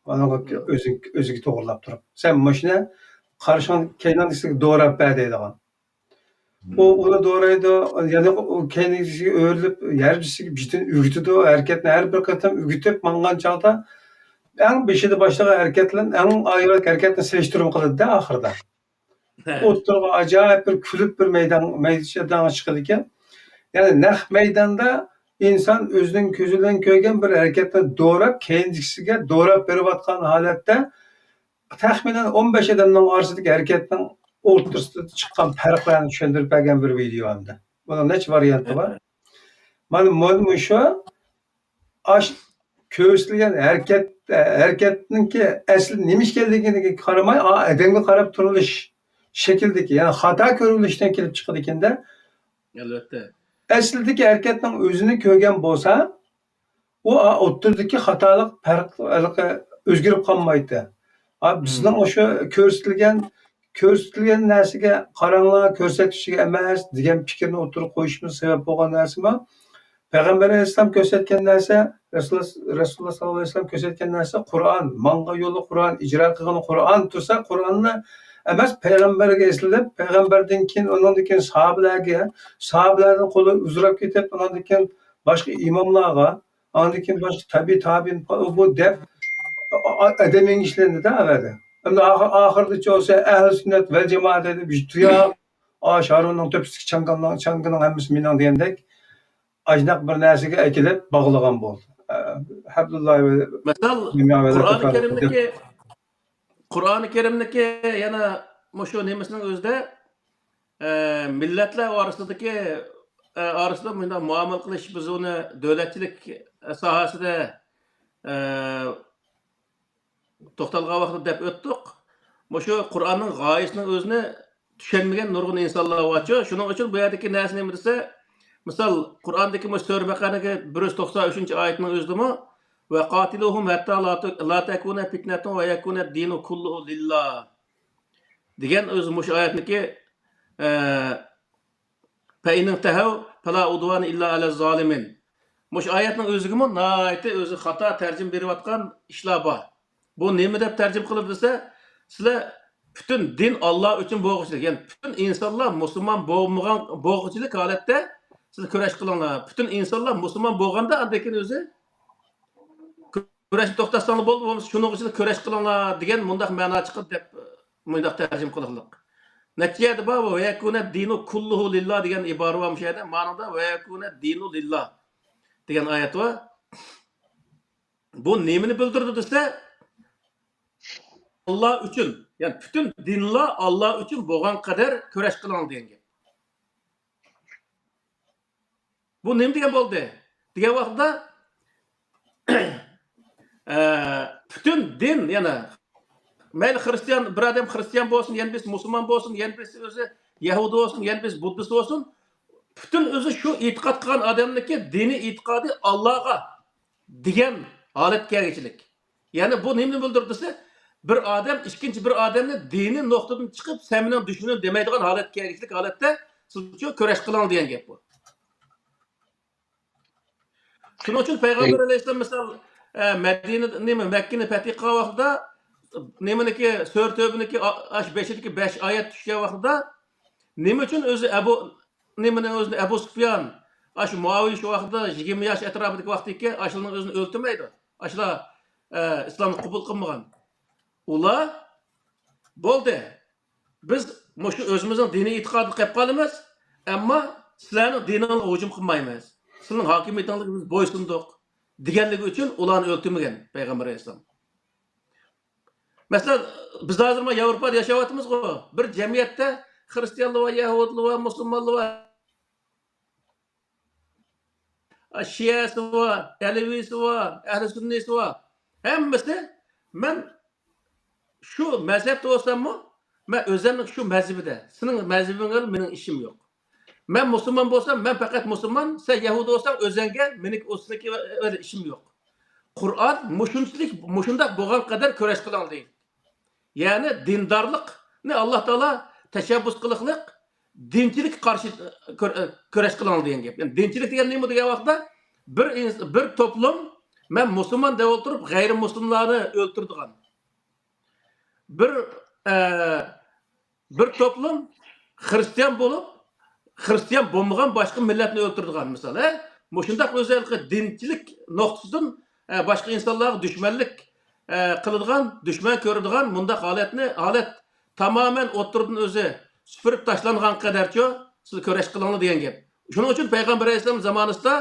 ئانىڭغا ئۆزىگە، ئۆزىگە توغرىلاپ تۇرۇپ، سەن مۇشۇنى قارشىڭ كەينىڭدىكىسىگە دوراپ بەر دەيدىغان. ئۇ ئۇنى دورايدۇ، يەنە ئۇ كەينىگىسىگە ئۆرۈلۈپ، ھەر بىرسىگە بىردىن ئۆگىتىدۇ. ھەرىكەتنى ھەر بىر قېتىم ئۆگىتىپ ماڭغان چاغدا، ئەڭ بېشىدا باشلىغان ھەرىكەتلەرنى، ئەڭ ئايرىق ھەرىكەتنى سېلىشتۇرما قىلىدۇ-دە ئاخىرىدا. ئوتتۇرىغا ئاجايىپ بىر كۈلۈپ بىر مەيدان، مەيدانغا چىقىدىكەن. يەنى نەق مەيداندا ئىنسان ئۆزىنىڭ كۆزى بىلەن كۆرگەن بىر ھەرىكەتنى دوراپ، كەينىدىكىسىگە دوراپ بېرىۋاتقان ھالەتتە، تەخمىنەن ئون بەش ئادەمنىڭ ئارىسىدىكى ھەرىكەتنىڭ ئوتتۇرىسىدا چىققان پەرقلەرنى چۈشەندۈرۈپ بەرگەن بىر ۋىدېئو ئەمدى. بۇنىڭ نەچچە ۋارىيانتى بار. مانا، مانا مۇشۇ ئاش كۆرسىتىلگەن ھەرىكەت، ھەرىكەتنىڭكى ئەسلى نېمە ئىكەنلىكىگە قارىماي، ئا، ئادەمگە قاراپ تۇرۇلۇش شەكلىدىكى، يەنى خاتا كۆرۈلۈشتىن كېلىپ چىقىدىكەن-دە. ئەلۋەتتە. ئەسلىدىكى ھەرىكەتنىڭ ئۆزىنى كۆرگەن بولسا، ئۇ ئوتتۇرىدىكى خاتالىق پەرق، ھېلىقى ئۆزگىرىپ قالمايتتى. ئا، بىزنىڭ مم. ئاشۇ كۆرسىتىلگەن، كۆرسىتىلگەن نەرسىگە قاراڭلار، كۆرسەتكۈچىگە ئەمەس دېگەن پىكىرنى ئوتتۇرىغا قويۇشىمىز سەۋەب بولغان نەرسىمۇ، پەيغەمبەر ئەلەيھىسسالام كۆرسەتكەن نەرسە، رەسۇلۇللا، رەسۇلۇللا ساللاللاھۇ ئەلەيھى ۋەسەللەم كۆرسەتكەن نەرسە قۇرئان، ماڭغان يولى قۇرئان، ئىجرا قىلغىنى قۇرئان تۇرسا، قۇرئاننى ئەمەس، پەيغەمبەرگە ئېسىلىپ، پەيغەمبەردىن كېيىن، ئۇنىڭدىن كېيىن ساھابىلەرگە، ساھابىلەردىن قولى ئۇزىراپ كېتىپ، ئۇنىڭدىن كېيىن باشقا ئىماملارغا، ئاندىن كېيىن باشقا تەبىئىي تابىئىن بۇ دەپ ئادەم يېڭىشلەندى-دە ئەۋەدە. ئەمدى ئاخىر، ئاخىرىدىچە بولسا ئەھلى سۈننەت ۋەل جامائەت دەيدۇ، بىز تۇياق، ئاش ھارۇننىڭ تۆپىسىدىكى چاڭگىنىڭ، چاڭگىنىڭ ھەممىسى مېنىڭ دېگەندەك، ئاشۇنداق بىر نەرسىگە ئەكېلىپ باغلىغان بولدى. ئە، ھەبلۇللا ۋە مەسىلەن، قۇرئانى كەرىمدىكى، قۇرئانى كەرىمدىكى يەنە مۇشۇ نېمىسىنىڭ ئۆزىدە، ئە، مىللەتلەر ئارىسىدىكى، ئە، ئارىسىدا مۇنداق مۇئامىلە قىلىش، بىز ئۇنى دۆلەتچىلىك ساھەسىدە، ئە، توختالغان ۋاقىتتا دەپ ئۆتتۇق. مۇشۇ قۇرئاننىڭ غايىسىنىڭ ئۆزىنى چۈشەنمىگەن نۇرغۇن ئىنسانلار بارچۇ. شۇنىڭ ئۈچۈن بۇ يەردىكى نەرسە نېمە دېسە، مىسال، قۇرئاندىكى مۇشۇ سۈرە بەقەرەنىڭكى بىر يۈز توقسان ئۈچىنچى ئايىتىنىڭ ئۆزىدىمۇ، «ۋەقاتىلۇھۇم ھەتتا لا تەكۇنە پىتنەتۇن ۋە يەكۇنەد دىنۇ كۇللۇھۇ لىللا» دېگەن ئۆزى مۇشۇ ئايەتنىكى، ئە، «فەئىنىنتەھەۋ فەلا ئۇدۋانە ئىللا ئەلەز زالىمىن». مۇشۇ ئايەتنىڭ ئۆزىگىمۇ ناھايىتى ئۆزى خاتا تەرجىمە بېرىۋاتقان ئىشلار بار. بۇ نېمە دەپ تەرجىمە قىلىدۇ دېسە، سىلەر پۈتۈن دىن ئاللا ئۈچۈن بولغۇچىلىك، يەنى پۈتۈن ئىنسانلار مۇسۇلمان بولمىغان، بولغۇچىلىك ھالەتتە سىلەر كۈرەش قىلىڭلار. پۈتۈن ئىنسانلار مۇسۇلمان بولغاندا ئاندىن كېيىن ئۆزى كۈرەشنى توختاتساڭلار بولدى، بولمىسا شۇنىڭ ئىچىدە كۈرەش قىلىڭلار دېگەن مۇنداق مەنا چىقىدۇ دەپ، مۇنداق تەرجىمە قىلىقلىق. نەچچە يەردە بار بۇ، «ۋەيەكۇنە دىنۇ كۇللۇھۇ لىللا» دېگەن ئىبارە بار مۇشۇ يەردە. مانىدا «ۋەيەكۇنە دىنۇ لىللا» دېگەن ئايەت بار. بۇ نېمىنى بىلدۈرىدۇ دېسە، ئاللا ئۈچۈن، يەنى پۈتۈن دىنلار ئاللا ئۈچۈن بولغان قەدەر كۈرەش قىلىڭ دېگەن گەپ. بۇ نېمە دېگەن بولدى؟ دېگەن ۋاقىتتا، ئە، پۈتۈن دىن، يەنى مەيلى خىرىستىيان، بىر ئادەم خىرىستىيان بولسۇن، يەنە بىرسى مۇسۇلمان بولسۇن، يەنە بىرسى ئۆزى يەھۇدىي بولسۇن، يەنە بىرسى بۇددىست بولسۇن، پۈتۈن ئۆزى شۇ ئېتىقاد قىلغان ئادەمنىڭكى دىنىي ئېتىقادى ئاللاغا دېگەن ھالەتكە كەلگۈچىلىك. يەنى بۇ نېمىنى بىلدۈرىدۇ دېسە، بىر ئادەم ئىككىنچى بىر ئادەمنى دىنىي نۇقتىدىن چىقىپ، «سەن مېنىڭ دۈشمىنىم» دېمەيدىغان ھالەتكە كەلگۈچىلىك ھالەتتە سىلەر كۈرەش قىلىڭ دېگەن گەپ بۇ. شۇنىڭ ئۈچۈن پەيغەمبەر ئەلەيھىسسالام، مىسال، ئە، مەدىنە، نېمە، مەككىنى پەتھى قىلغان ۋاقتىدا، نېمىنىكى، سۈرە تۆبىنىكى ئا-، ئاش بېشىدىكى بەش ئايەت چۈشكەن ۋاقتىدا، نېمە ئۈچۈن ئۆزى ئەبۇ، نېمىنىڭ ئۆزىنى ئەبۇ سۇفيان، ئاشۇ مۇئاۋىيە شۇ ۋاقتىدا يىگىرمە ياش ئەتراپىدىكى ۋاقتىكى، ئاشۇلارنىڭ ئۆزىنى ئۆلتۈرمەيدۇ؟ ئاشۇلار، ئە، ئىسلامنى قوبۇل قىلمىغان. ئۇلار، بولدى، بىز مۇشۇ ئۆزىمىزنىڭ دىنىي ئېتىقادىدا قېلىپ قالىمىز، ئەمما سىلەرنىڭ دىنىڭلارغا ھۇجۇم قىلمايمىز. سىلەرنىڭ ھاكىمىيىتىڭلارغا بىز بويسۇندۇق، دېگەنلىكى ئۈچۈن ئۇلارنى ئۆلتۈرمىگەن پەيغەمبەر ئەلەيھىسسالام. مەسىلەن، بىز ھازىر مانا ياۋروپادا ياشاۋاتىمىزغۇ. بىر جەمئىيەتتە خرىستىيانلار بار، يەھۇدىيلار بار، مۇسۇلمانلار بار، شىئەسى بار، ئەلىۋىسى بار، ئەھلى سۈننىسى بار. ھەممىسى، مەن شۇ مەزھەپتە بولساممۇ، مەن ئۆزۈمنىڭ شۇ مەزھىپىدە. سېنىڭ مەزھىپىڭ بىلەن مېنىڭ ئىشىم يوق. مەن مۇسۇلمان بولسام، مەن پەقەت مۇسۇلمان، سەن يەھۇدىي بولساڭ ئۆزۈڭگە، مېنىڭكى ئۇ سېنىڭكى بىلەن ئىشىم يوق. قۇرئان مۇشۇنچىلىك، مۇشۇنداق بولغان قەدەر كۈرەش قىلىڭ دەيدۇ. يەنى دىندارلىقنى ئاللا تائالا تەشەببۇس قىلىقلىق دىنچىلىككە قارشى كۈر-، كۈرەش قىلىڭ دېگەن گەپ. يەنى دىنچىلىك دېگەن نېمە دېگەن ۋاقىتتا، بىر ئىنس-، بىر توپلۇم مەن مۇسۇلمان دەپ ئولتۇرۇپ غەيرىي مۇسۇلمانلارنى ئۆلتۈرىدىغان. بىر، ئە، بىر توپلۇم خرىستىيان بولۇپ، خرىستىيان بولمىغان باشقا مىللەتنى ئۆلتۈرىدىغان مىسال، ھە؟ مۇشۇنداق ئۆزى ھېلىقى دىنچىلىك نۇقتىسىدىن، ئە، باشقا ئىنسانلارغا دۈشمەنلىك، ئە، قىلىدىغان، دۈشمەن كۆرىدىغان مۇنداق ھالەتنى، ھالەت تامامەن ئوتتۇرىدىن ئۆزى سۈپۈرۈپ تاشلانغان قەدەرچۇ، سىز كۈرەش قىلىڭلار دېگەن گەپ. شۇنىڭ ئۈچۈن پەيغەمبەر ئەلەيھىسسالام زامانىسىدا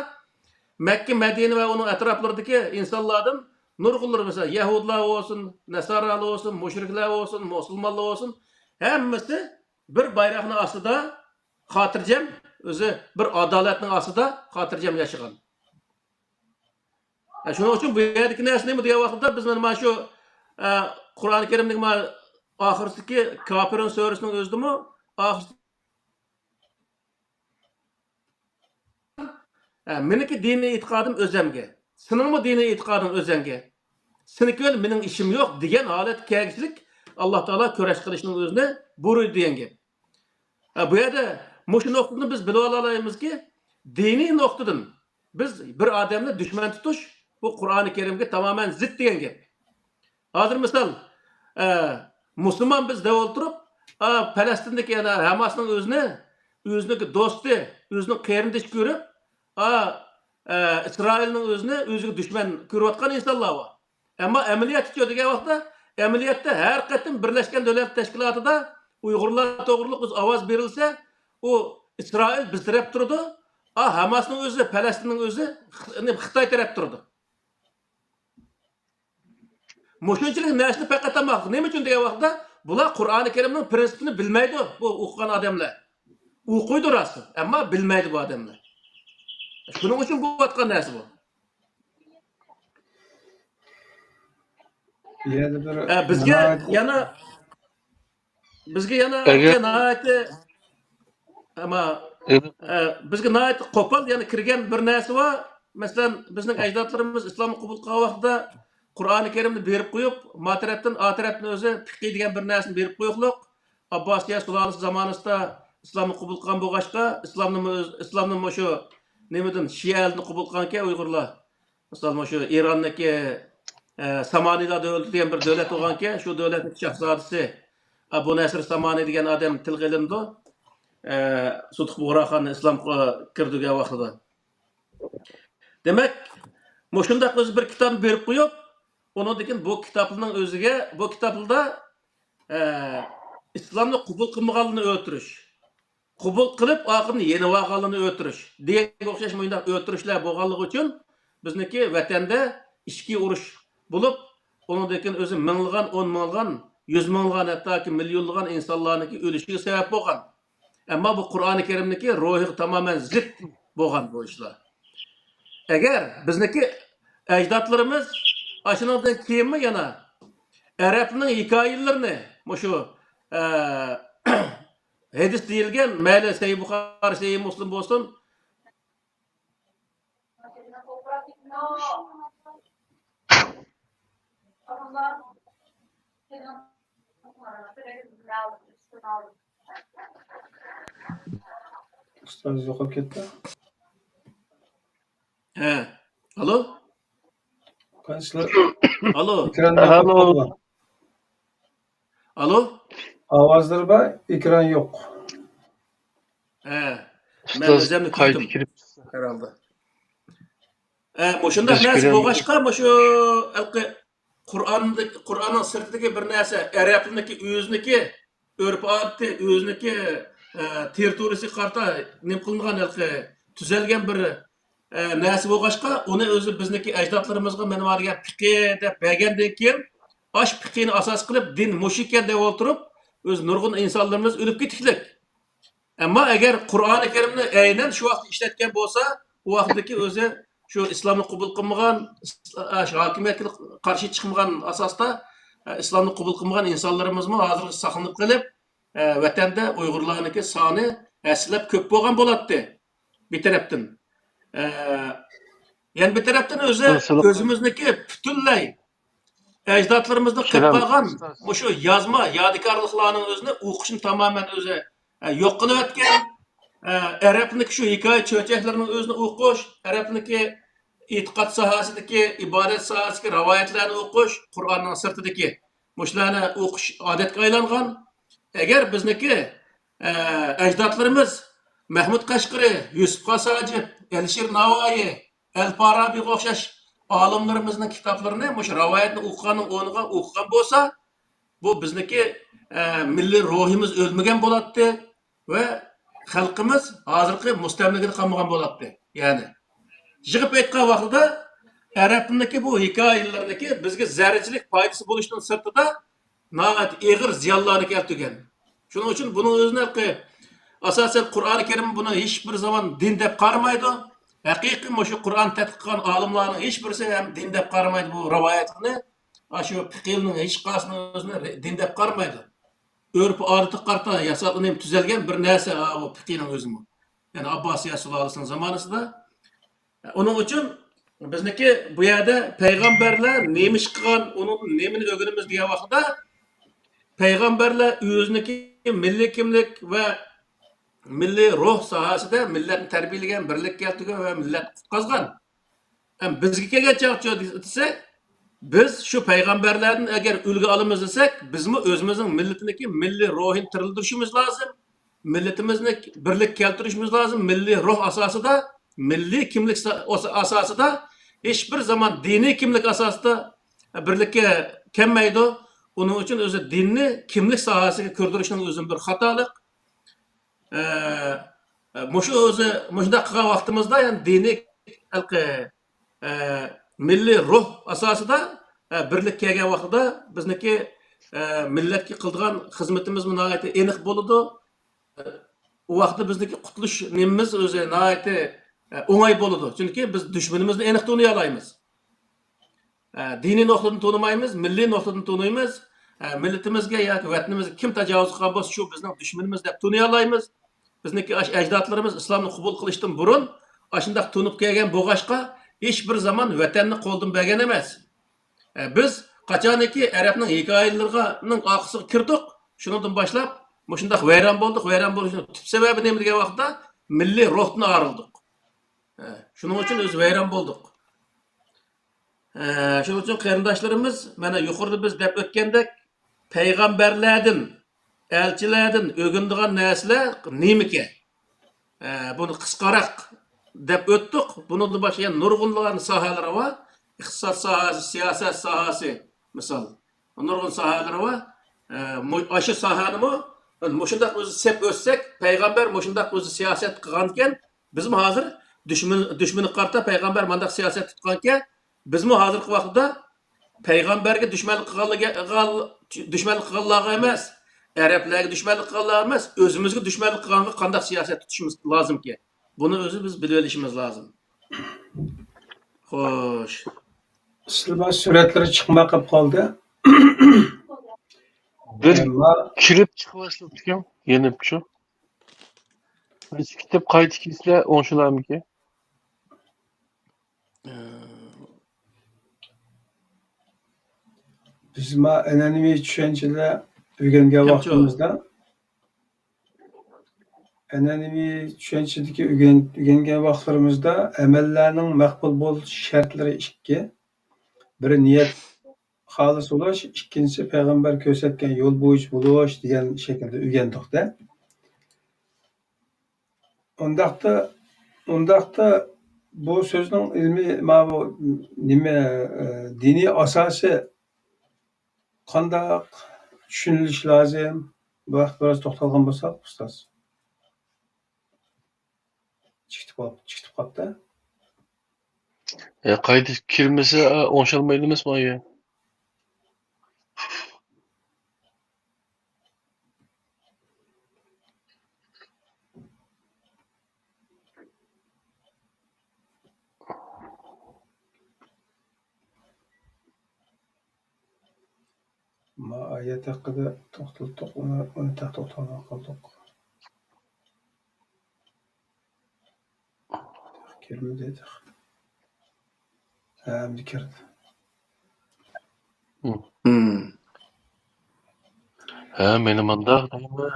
مەككە، مەدىنە ۋە ئۇنىڭ ئەتراپلىرىدىكى ئىنسانلاردىن نۇرغۇنلىرى، مەسىلەن، يەھۇدلار بولسۇن، نەسارالار بولسۇن، مۇشرىكلار بولسۇن، مۇسۇلمانلار بولسۇن، ھەممىسى بىر بايراقنىڭ ئاستىدا خاتىرجەم، ئۆزى بىر ئادالەتنىڭ ئاستىدا خاتىرجەم ياشىغان. ئە، شۇنىڭ ئۈچۈن بۇ يەردىكى نەرسە نېمە دېگەن ۋاقىتتا، بىز مانا شۇ، ئە، قۇرئان كەرىمدىكى مانا ئاخىرسىدىكى كاپىرۇن سۈرىسىنىڭ ئۆزىدىمۇ ئاخىرسىدا، ئە، مېنىڭكى دىنىي ئېتىقادىم ئۆزەمگە، سېنىڭمۇ دىنىي ئېتىقادىڭ ئۆزەڭگە، سېنىڭكى بىلەن مېنىڭ ئىشىم يوق دېگەن ھالەتكە كەلگۈچىلىك ئاللا تائالا كۈرەش قىلىشنىڭ ئۆزىنى بۇيرۇيدۇ دېگەن گەپ. ھە، بۇ يەردە مۇشۇ نۇقتىدىن بىز بىلىۋالالايمىزكى، دىنىي نۇقتىدىن بىز بىر ئادەمنى دۈشمەن تۇتۇش، بۇ قۇرئانى كەرىمگە تامامەن زىت دېگەن گەپ. ھازىر مىسال، ئە، مۇسۇلمان بىز دەپ ئولتۇرۇپ، ئا، پەلەستىندىكى يەنە ھاماسنىڭ ئۆزىنى، ئۆزىنىڭكى دوستى، ئۆزىنىڭ قېرىندىشى كۆرۈپ، ئا، ئە، ئىسرائىلنىڭ ئۆزىنى ئۆزىگە دۈشمەن كۆرۈۋاتقان ئىنسانلار بار. ئەمما ئەمەلىيەتتىچۇ دېگەن ۋاقىتتا، ئەمەلىيەتتە ھەر قېتىم بىرلەشكەن دۆلەتلەر تەشكىلاتىدا ئۇيغۇرلار توغرۇلۇق ئۆز ئاۋاز بېرىلسە، ئۇ ئىسرائىل بىز تەرەپ تۇرىدۇ، ئا، ھاماسنىڭ ئۆزى، پەلەستىننىڭ ئۆزى خ-، خىتاي تەرەپ تۇرىدۇ. مۇشۇنچىلىك نەرسىنى پەقەت ئەمما نېمە ئۈچۈن دېگەن ۋاقىتتا، بۇلار قۇرئانى كەرىمنىڭ پىرىنسىپىنى بىلمەيدۇ، بۇ ئوقۇغان ئادەملەر. ئوقۇيدۇ راست، ئەمما بىلمەيدۇ بۇ ئادەملەر. شۇنىڭ ئۈچۈن بولۇۋاتقان نەرسە بۇ. يەنە بىر ئە، بىزگە ناھايىتى يەنە، بىزگە يەنە ئەگەر ناھايىتى، ئەمما، ئە، بىزگە ناھايىتى قوپال يەنە كىرگەن بىر نەرسە بار. مەسىلەن، بىزنىڭ ئەجدادلىرىمىز ئىسلامنى قوبۇل قىلغان ۋاقتىدا قۇرئانى كەرىمنى بېرىپ قويۇپ، ما تەرەپتىن، ئا تەرەپتىن ئۆزى پىقى دېگەن بىر نەرسىنى بېرىپ قويۇقلۇق. ئابباسىيە سۇلالىسى زامانىسىدا ئىسلامنى قوبۇل قىلغان بولغاچقا، ئىسلامنىمۇ ئۆز-، ئىسلامنىمۇ شۇ نېمىدىن، شىئەلىدىن قوبۇل قىلغانكەن ئۇيغۇرلار. مىسال، مۇشۇ ئىراندىكى، ئە، سامانىلار دۆلىتى دېگەن بىر دۆلەت بولغانكەن، شۇ دۆلەتنىڭ شاھزادىسى ئەبۇ نەسىر سامانى دېگەن ئادەم تىلغا ئېلىنىدۇ. ئە، سۇتۇق بۇغراخاننى ئىسلامغا كىردۈرگەن ۋاقتىدا. دېمەك، مۇشۇنداق ئۆزى بىر كىتابنى بېرىپ قويۇپ، ئۇنىڭدىن كېيىن بۇ كىتابنىڭ ئۆزىگە، بۇ كىتابلىدا، ئە، ئىسلامنى قوبۇل قىلمىغانلارنى ئۆلتۈرۈش، قوبۇل قىلىپ، ئاخىرىدا يېنىۋالغانلارنى ئۆلتۈرۈش دېگەنگە ئوخشاش مۇنداق ئۆلتۈرۈشلەر بولغانلىقى ئۈچۈن، بىزنىڭكى ۋەتەندە ئىچكى ئۇرۇش بولۇپ، ئۇنىڭدىن كېيىن ئۆزى مىڭلىغان، ئون مىڭلىغان، يۈز مىڭلىغان، ھەتتاكى مىليونلىغان ئىنسانلارنىڭكى ئۆلۈشىگە سەۋەب بولغان. ئەمما بۇ قۇرئانى كەرىمنىڭكى روھىغا تامامەن زىت بولغان بۇ ئىشلار. ئەگەر بىزنىڭكى ئەجدادلىرىمىز ئاشۇنىڭدىن كېيىنمۇ يەنە ئەرەبنىڭ ھېكايىلىرىنى، مۇشۇ، ئە، ھەدىس دېيىلگەن، مەيلى سەھىھ بۇخارى، سەھىھ مۇسلىم بولسۇن، ئۇستاز يوقاپ كەتتى. ھە. ئالو؟ قايسىلار؟ ئالو. ئېكراندا يوقاپ قالغان. ئالو؟ ئاۋازلىرى بار، ئېكران يوق. ھە. مەن ئۆزۈمنى كۆردۈم. ھەرھالدا. ئە، مۇشۇنداق نەرسە بولغاچقا، مۇشۇ ھېلىقى قۇرئاندىكى، قۇرئاننىڭ سىرتىدىكى بىر نەرسە، ئەرەبنىڭكى ئۆزىنىڭكى ئۆرپ-ئادىتى، ئۆزىنىڭكى، ئە، تېررىتورىيىسىگە قارىتا نېمە قىلىنغان ھېلىقى تۈزەلگەن بىر، ئە، نەرسە بولغاچقا، ئۇنى ئۆزى بىزنىڭكى ئەجدادلىرىمىزغا مانا بۇ دېگەن پىقى دەپ بەرگەندىن كېيىن، ئاش پىقىنى ئاساس قىلىپ، دىن مۇشۇ ئىكەن دەپ ئولتۇرۇپ، ئۆزى نۇرغۇن ئىنسانلىرىمىز ئۆلۈپ كېتىكلىك. ئەمما ئەگەر قۇرئانى كەرىمنى ئەينەن شۇ ۋاقىتتا ئىشلەتكەن بولسا، ئۇ ۋاقىتتىكى ئۆزى شۇ ئىسلامنى قوبۇل قىلمىغان، ئىس-، ئا، شۇ ھاكىمىيەتكە قارشى چىقمىغان ئاساستا، ئە، ئىسلامنى قوبۇل قىلمىغان ئىنسانلىرىمىزمۇ ھازىرغىچە ساقلىنىپ قېلىپ، ئە، ۋەتەندە ئۇيغۇرلارنىڭكى سانى ھەسسىلەپ كۆپ بولغان بولاتتى بىر تەرەپتىن. ئە، يەنە بىر تەرەپتىن ئۆزى، مەسىلەن، ئۆزىمىزنىڭكى پۈتۈنلەي ئەجدادلىرىمىزنىڭ قىلىپ كېلەم قالغان ئۇستاز. مۇشۇ يازما يادىكارلىقلارنىڭ ئۆزىنى ئوقۇشنى تامامەن ئۆزى، ئە، يوق قىلىۋەتكەن. ئە، ئەرەبنىڭكى شۇ ھېكايە چۆچەكلىرىنىڭ ئۆزىنى ئوقۇش، ئەرەبنىڭكى ئېتىقاد ساھەسىدىكى، ئىبادەت ساھەسىدىكى رىۋايەتلەرنى ئوقۇش، قۇرئاننىڭ سىرتىدىكى مۇشۇلارنى ئوقۇش ئادەتكە ئايلانغان. ئەگەر بىزنىڭكى، ئە، ئەجدادلىرىمىز مەھمۇد قەشقىرى، يۈسۈپ خاس ھاجىپ، ئەلىشىر ناۋايى، ئەل فارابىغا ئوخشاش ئالىملىرىمىزنىڭ كىتابلىرىنى مۇشۇ رىۋايەتنى ئوقۇغاننىڭ ئورنىغا ئوقۇغان بولسا، بۇ بىزنىڭكى، ئە، مىللىي روھىمىز ئۆلمىگەن بولاتتى ۋە خەلقىمىز ھازىرقى مۇستەملىكىدە قالمىغان بولاتتى. يەنى، يىغىپ ئېيتقان ۋاقتىدا، ئەرەبنىڭكى بۇ ھېكايىلىرىنىڭكى بىزگە زەررىچىلىك پايدىسى بولۇشتىن سىرتىدا، ناھايىتى ئېغىر زىيانلارنى كەلتۈرگەن. شۇنىڭ ئۈچۈن بۇنىڭ ئۆزىنى ھەققى، ئاساسەن، قۇرئانى كەرىم بۇنى ھېچ بىر زامان دىن دەپ قارىمايدۇ. ھەقىقىي مۇشۇ قۇرئان تەتقىق قىلغان ئالىملارنىڭ ھېچ بىرسى ھەم دىن دەپ قارىمايدۇ بۇ رىۋايەتلەرنى. ئاشۇ پىقىلنىڭ ھېچقايسىنىڭ ئۆزىنى دىن دەپ قارىمايدۇ. ئۆرپ-ئادىتىگە قارىتا ياسالغان، تۈزەلگەن بىر نەرسە، ھا، بۇ پىقىنىڭ ئۆزىمۇ. يەنى ئابباسىيە سۇلالىسىنىڭ زامانىسىدا. ئۇنىڭ ئۈچۈن بىزنىڭكى بۇ يەردە پەيغەمبەرلەر نېمە ئىش قىلغان، ئۇنىڭدىن نېمىنى ئۆگىنىمىز دېگەن ۋاقىتتا، پەيغەمبەرلەر ئۆزىنىڭكى مىللىي كىملىك ۋە مىللىي روھ ساھەسىدە مىللەتنى تەربىيەلىگەن، بىرلىك كەلتۈرگەن ۋە مىللەتنى قۇتقازغان. ھەم بىزگە كەلگەن چاغدا دېسەك، بىز شۇ پەيغەمبەرلەردىن ئەگەر ئۈلگە ئالىمىز دېسەك، بىزمۇ ئۆزىمىزنىڭ مىللىتىنىڭكى مىللىي روھىنى تىرىلدۈرۈشىمىز لازىم. مىللىتىمىزنى بىرلىككە كەلتۈرۈشىمىز لازىم. مىللىي روھ ئاساسىدا، مىللىي كىملىك سا-، ئاساسىدا، ھېچ بىر زامان دىنىي كىملىك ئاساسىدا بىرلىككە كەلمەيدۇ. ئۇنىڭ ئۈچۈن ئۆزى دىننى كىملىك ساھەسىگە كىردۈرۈشنىڭ ئۆزى بىر خاتالىق. ئە، مۇشۇ ئۆزى، مۇشۇنداق قىلغان ۋاقتىمىزدا، يەنى دىنىي ھېلىقى، ئە، مىللىي روھ ئاساسىدا، ئە، بىرلىك كەلگەن ۋاقتىدا بىزنىڭكى، ئە، مىللەتكە قىلىدىغان خىزمىتىمىزمۇ ناھايىتى ئېنىق بولىدۇ. ئە، ئۇ ۋاقىتتا بىزنىڭكى قۇتۇلۇش نېمىمىز ئۆزى ناھايىتى، ئە، ئوڭاي بولىدۇ. چۈنكى بىز دۈشمىنىمىزنى ئېنىق تونۇيالايمىز. ئە، دىنىي نۇقتىدىن تونۇمايمىز، مىللىي نۇقتىدىن تونۇيمىز. ئە، مىللىتىمىزگە ياكى ۋەتىنىمىزگە كىم تاجاۋۇز قىلغان بولسا، شۇ بىزنىڭ دۈشمىنىمىز دەپ تونۇيالايمىز. بىزنىڭكى ئاش-، ئەجدادلىرىمىز ئىسلامنى قوبۇل قىلىشتىن بۇرۇن ئاشۇنداق تونۇپ كەلگەن بولغاچقا، ھېچ بىر زامان ۋەتەننى قولدىن بەرگەن ئەمەس. ئە، بىز قاچانكى ئەرەبنىڭ ھېكايىلىرىنىڭ ئارقىسىغا كىردۇق، شۇنىڭدىن باشلاپ مۇشۇنداق ۋەيران بولدۇق، ۋەيران بولۇشنىڭ تۈپ سەۋەبى نېمە دېگەن ۋاقىتتا، مىللىي روھتىن ئايرىلدۇق. ئە، شۇنىڭ ئۈچۈن ئۆزى ۋەيران بولدۇق. ئە، شۇنىڭ ئۈچۈن قېرىنداشلىرىمىز، مانا يۇقىرىدا بىز دەپ ئۆتكەندەك، پەيغەمبەرلەردىن، ئەلچىلەردىن ئۆگىنىدىغان نەرسىلەر نېمىكەن؟ ئە، بۇنى قىسقىراق دەپ ئۆتتۇق. بۇنىڭدىن باشقا يەنە نۇرغۇنلىغان ساھەلىرى بار. ئىقتىساد ساھەسى، سىياسەت ساھەسى، مىسال، نۇرغۇن ساھەلىرى بار. ئە، مۇ-، ئاشۇ ساھەنىمۇ مۇشۇنداق ئۆزى سەپ ئۆتسەك، پەيغەمبەر مۇشۇنداق ئۆزى سىياسەت قىلغانىكەن، بىزمۇ ھازىر دۈشمەن، دۈشمەنگە قارىتا پەيغەمبەر مانداق سىياسەت تۇتقانكەن، بىزمۇ ھازىرقى ۋاقىتتا پەيغەمبەرگە دۈشمەنلىك قىلغانلىقى، دۈشمەنلىك قىلغانلارغا ئەمەس، ئەرەبلەرگە دۈشمەنلىك قىلغانلارغا ئەمەس، ئۆزىمىزگە دۈشمەنلىك قىلغانغا قانداق سىياسەت تۇتۇشىمىز لازىمكەن؟ بۇنى ئۆزى بىز بىلىۋېلىشىمىز لازىم. خوش. سىلۋاس سۈرەتلىرى چىقماي قېلىپ قالدى. بىر ئەمما كىرىپ چىقىۋاتىدىكەن، يېنىپچۇ. بىز كېتىپ قايتا كەلسە ئوڭشىلارمىكىن؟ بىز ما ئەنئەنىۋى چۈشەنچىدە ئۆگەنگەن كەمچۇ؟ ۋاقتىمىزدا، ئەنئەنىۋى چۈشەنچىدىكى ئۆگەن-، ئۆگەنگەن ۋاقىتلىرىمىزدا ئەمەللەرنىڭ مەقبۇل بولۇش شەرتلىرى ئىككى. بىرى نىيەت خالىس بولۇش، ئىككىنچىسى پەيغەمبەر كۆرسەتكەن يول بويىچە بولۇش دېگەن شەكىلدە ئۆگەندۇق-دە. ئۇنداقتا، ئۇنداقتا بۇ سۆزنىڭ ئىلمىي، ماۋۇ نېمە، ئە، دىنىي ئاساسى قانداق چۈشىنىلىشى لازىم؟ بۇ ھەقتە بىراز توختالغان بولساق، ئۇستاز. چىقىپ قاپ-، چىقىپ قاپتۇ. ئە، قايتا كىرمىسە، ئە، ئوڭشالمايدۇ ئەمەسمۇ ئايە؟ ئايەت ھەققىدە توختالدۇق، ئۇنى، ئۇنى تېخى توختالماي قالدۇق. كىرمىدى تېخى. ھە، ئەمدى كىردى. مم. ھە، مېنى مانداق دەيمەن.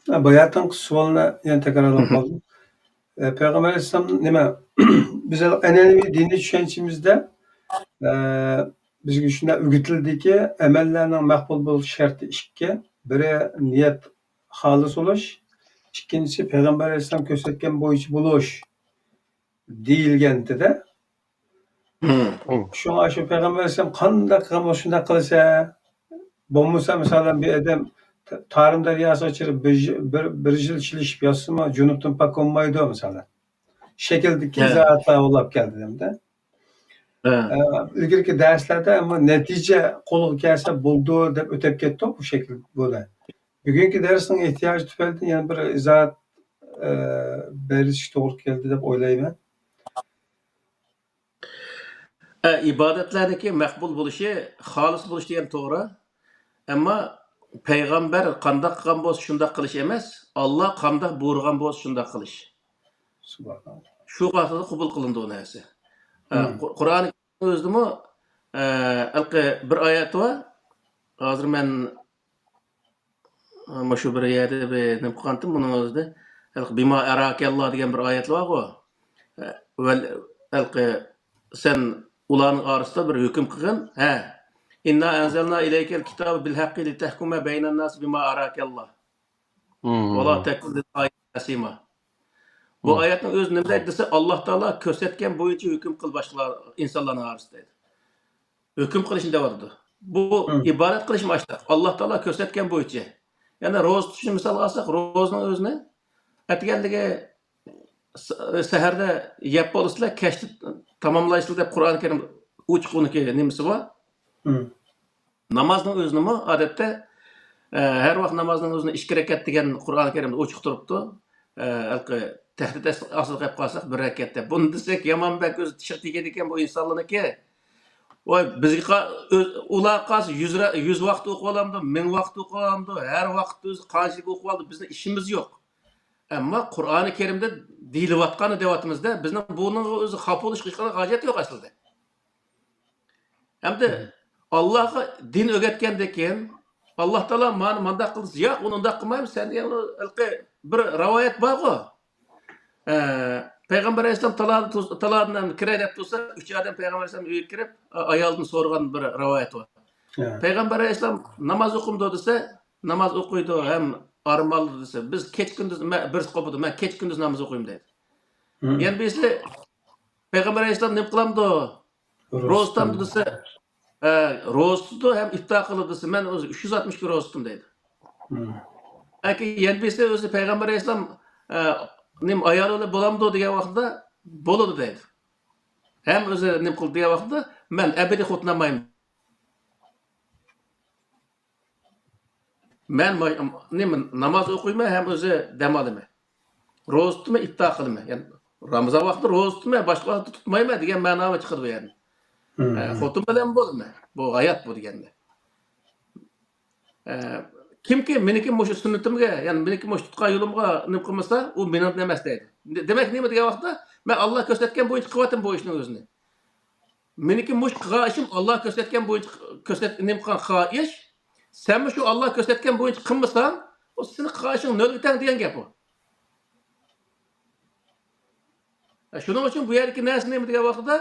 ھە، باياتىنقى سوئالنى يەنە تەكرارلاپ قالدىم. ئە، پەيغەمبەر ئەلەيھىسسالام نېمە؟ بىز ئەنئەنىۋى دىنىي چۈشەنچىمىزدە، ئە، بىزگە شۇنداق ئۆگىتىلدىكى، ئەمەللەرنىڭ مەقبۇل بولۇش شەرتى ئىككى. بىرى نىيەت خالىس بولۇش، ئىككىنچىسى پەيغەمبەر ئەلەيھىسسالام كۆرسەتكەن بويىچە بولۇش دېيىلگەنتىدە. مم. شۇڭا شۇ پەيغەمبەر ئەلەيھىسسالام قانداق قىلغان بولسا شۇنداق قىلسا، بولمىسا مىسالەن بىر ئادەم تا-، تارىم دەرياسىغا چىقىپ بىر يىل، بىر، بىر يىل چىلىشىپ ياتسىمۇ جۇنۇپتىن پاك بولمايدۇ مىسالەن. شەكىلدىكى ھە. ئىزاھاتلار بولۇپ كەلدى ئەمدى. ھە. ئە، ئىلگىرىكى دەرسلەردە ئەمما نەتىجە قولغا كەلسە بولىدۇ دەپ ئۆتۈپ كەتتۇق بۇ شەكىل بۇنى. بۈگۈنكى دەرسنىڭ ئېھتىياجى تۈپەيلىدىن يەنە بىر ئىزاھات، ئە، بېرىشكە توغرا كەلدى دەپ ئويلايمەن. ئە، ئىبادەتلەرنىڭكى مەقبۇل بولۇشى، خالىس بولۇشى دېگەن توغرا. ئەمما پەيغەمبەر قانداق قىلغان بولسا شۇنداق قىلىش ئەمەس، ئاللا قانداق بۇيرۇغان بولسا شۇنداق قىلىش. سۇبھاناللا. شۇ ۋاقىتتا قوبۇل قىلىنىدۇ ئۇ نەرسە. ئە، مم. قۇ-، قۇرئان ئۆزىدىمۇ، ئە، ھېلىقى بىر ئايەت بار. ھازىر مەن، ئە، مۇشۇ بىر يەردە بىر نېمە قىلغانتىم، بۇنىڭ ئۆزىدە. ھېلىقى بىما ئەراكەللا دېگەن بىر ئايەت بارغۇ. ئە، ۋەل-، ھېلىقى سەن ئۇلارنىڭ ئارىسىدا بىر ھۆكۈم قىلغىن. ھە. ئىننا ئەنزەلنا ئىلەيكەل كىتابە بىل ھەققى لىتەھكۇمە بەينەن ناس بىما ئەراكەللا. مم. ۋەلا تەكۇن لىل خائىنىنە خەسىما. بۇ مم. ئايەتنىڭ ئۆزى نېمە دەيدۇ دېسە، ئاللا تائالا كۆرسەتكەن بويىچە ھۆكۈم قىل باشقىلار، ئىنسانلارنىڭ ئارىسىدا دەيدۇ. ھۆكۈم قىلىشنى دەۋاتىدۇ. بۇ مم. ئىبادەت قىلىشمۇ ئاشۇنداق. ئاللا تائالا كۆرسەتكەن بويىچە. يەنە روزا تۇتۇشنى مىسالغا ئالساق، روزىنىڭ ئۆزىنى ئەتىگەنلىكى س-، سەھەردە يەپ بولىسىلەر، كەچتە تاماملايسىلەر دەپ قۇرئان كەرىم ئوچۇق ئۇنىڭكى نېمىسى بار. مم. نامازنىڭ ئۆزىنىمۇ ئادەتتە، ئە، ھەر ۋاقىت نامازنىڭ ئۆزىنى ئىككى رەكەت دېگەن قۇرئان كەرىمدە ئوچۇق تۇرۇپتۇ. ئە، ھېلىقى تەھدىت ئاستىدا قېلىپ قالساق بىر رەكەت دەپ. بۇنى دېسەك يامان بەك ئۆزى تېشىغا تېگىدىكەن بۇ ئىنسانلارنىڭكى. ۋاي، بىزگە قا-، ئۆز-، ئۇلارغا قارىسا يۈز رە-، يۈز ۋاقىت ئوقۇۋالامدۇ، مىڭ ۋاقىت ئوقۇۋالامدۇ، ھەر ۋاقىت ئۆزى قانچىلىك ئوقۇۋالدى، بىزنىڭ ئىشىمىز يوق. ئەمما قۇرئانى كەرىمدە دېيىلىۋاتقاننى دەۋاتىمىزدە، بىزنىڭ بۇنىڭغا ئۆزى خاپا بولۇشقا ھېچقانداق ھاجەت يوق ئەسلىدە. ئەمدى ئاللاغا دىن ئۆگەتكەندىن كېيىن، ئاللا تائالا مانا مانداق قىلدى، ياق، ئۇنى ئۇنداق قىلمايمىز، سەن دېگەن ھېلىقى بىر رىۋايەت بارغۇ. ئە، پەيغەمبەر ئەلەيھىسسالام تالادا تۇرسا، تالادىن كىرەي دەپ تۇرسا، ئۈچ ئادەم پەيغەمبەر ئەلەيھىسسالام ئۆيگە كىرىپ، ئا-، ئايالدىن سورىغان بىر رىۋايەت بار. ھە. پەيغەمبەر ئەلەيھىسسالام ناماز ئوقۇمدۇ دېسە، ناماز ئوقۇيدۇ ھەم ئارام ئالىدۇ دېسە، بىز كېچە كۈندۈز، مەن بىرسى قوپىدۇ، مەن كېچە كۈندۈز ناماز ئوقۇيمەن دەيدۇ. مم. يەنە بىرسى، پەيغەمبەر ئەلەيھىسسالام نېمە قىلامدۇ؟ روزا روزا تۇتامدۇ تۇتامدۇ؟ دېسە، ھە، روزا تۇتىدۇ ھەم ئىپتار قىلىدۇ دېسە، مەن ئۆزى ئۈچ يۈز ئاتمىش كۈن روزا تۇتتۇم دەيدۇ. مم. ئەكى يەنە بىرسى ئۆزى پەيغەمبەر ئەلەيھىسسالام، ئە، نېمە ئايالى بىلەن بولامدۇ دېگەن ۋاقتىدا، بولىدۇ دەيدۇ. ھەم ئۆزى نېمە قىلدى دېگەن ۋاقتىدا، مەن ئەبەدىي خوتۇن ئالمايمەن. مەن ما-، نېمە، ناماز ئوقۇيمەن ھەم ئۆزى دەم ئالىمەن. روزا تۇتىمەن، ئىپتار قىلىمەن. يەنى رامىزان ۋاقتىدا روزا تۇتىمەن، باشقا ۋاقىتتا تۇتمايمەن دېگەن مەنانى چىقىرىدۇ يەنى. مم. ئە، خوتۇن بىلەن بولىمەن. بۇ ھايات بۇ دېگەندە. ئە، كىمكى مېنىڭكى مۇشۇ سۈننىتىمگە، يەنى مېنىڭكى مۇشۇ تۇتقان يولۇمغا نېمە قىلمىسا، ئۇ مېنىڭدىن ئەمەس دەيدۇ. دېمەك نېمە دېگەن ۋاقىتتا، مەن ئاللا كۆرسەتكەن بويىچە قىلىۋاتىمەن بۇ ئىشنىڭ ئۆزىنى. مېنىڭكى مۇشۇ قىلغان ئىشىم ئاللا كۆرسەتكەن بويىچە كۆرسەت-، نېمە قىلغان، قىلغان ئىش. سەنمۇ شۇ ئاللا كۆرسەتكەن بويىچە قىلمىساڭ، ئۇ سېنىڭ قىلغان ئىشىڭ نۆلگە تەڭ دېگەن گەپ ئۇ. شۇنىڭ ئۈچۈن بۇ يەردىكى نەرسە نېمە دېگەن ۋاقتىدا،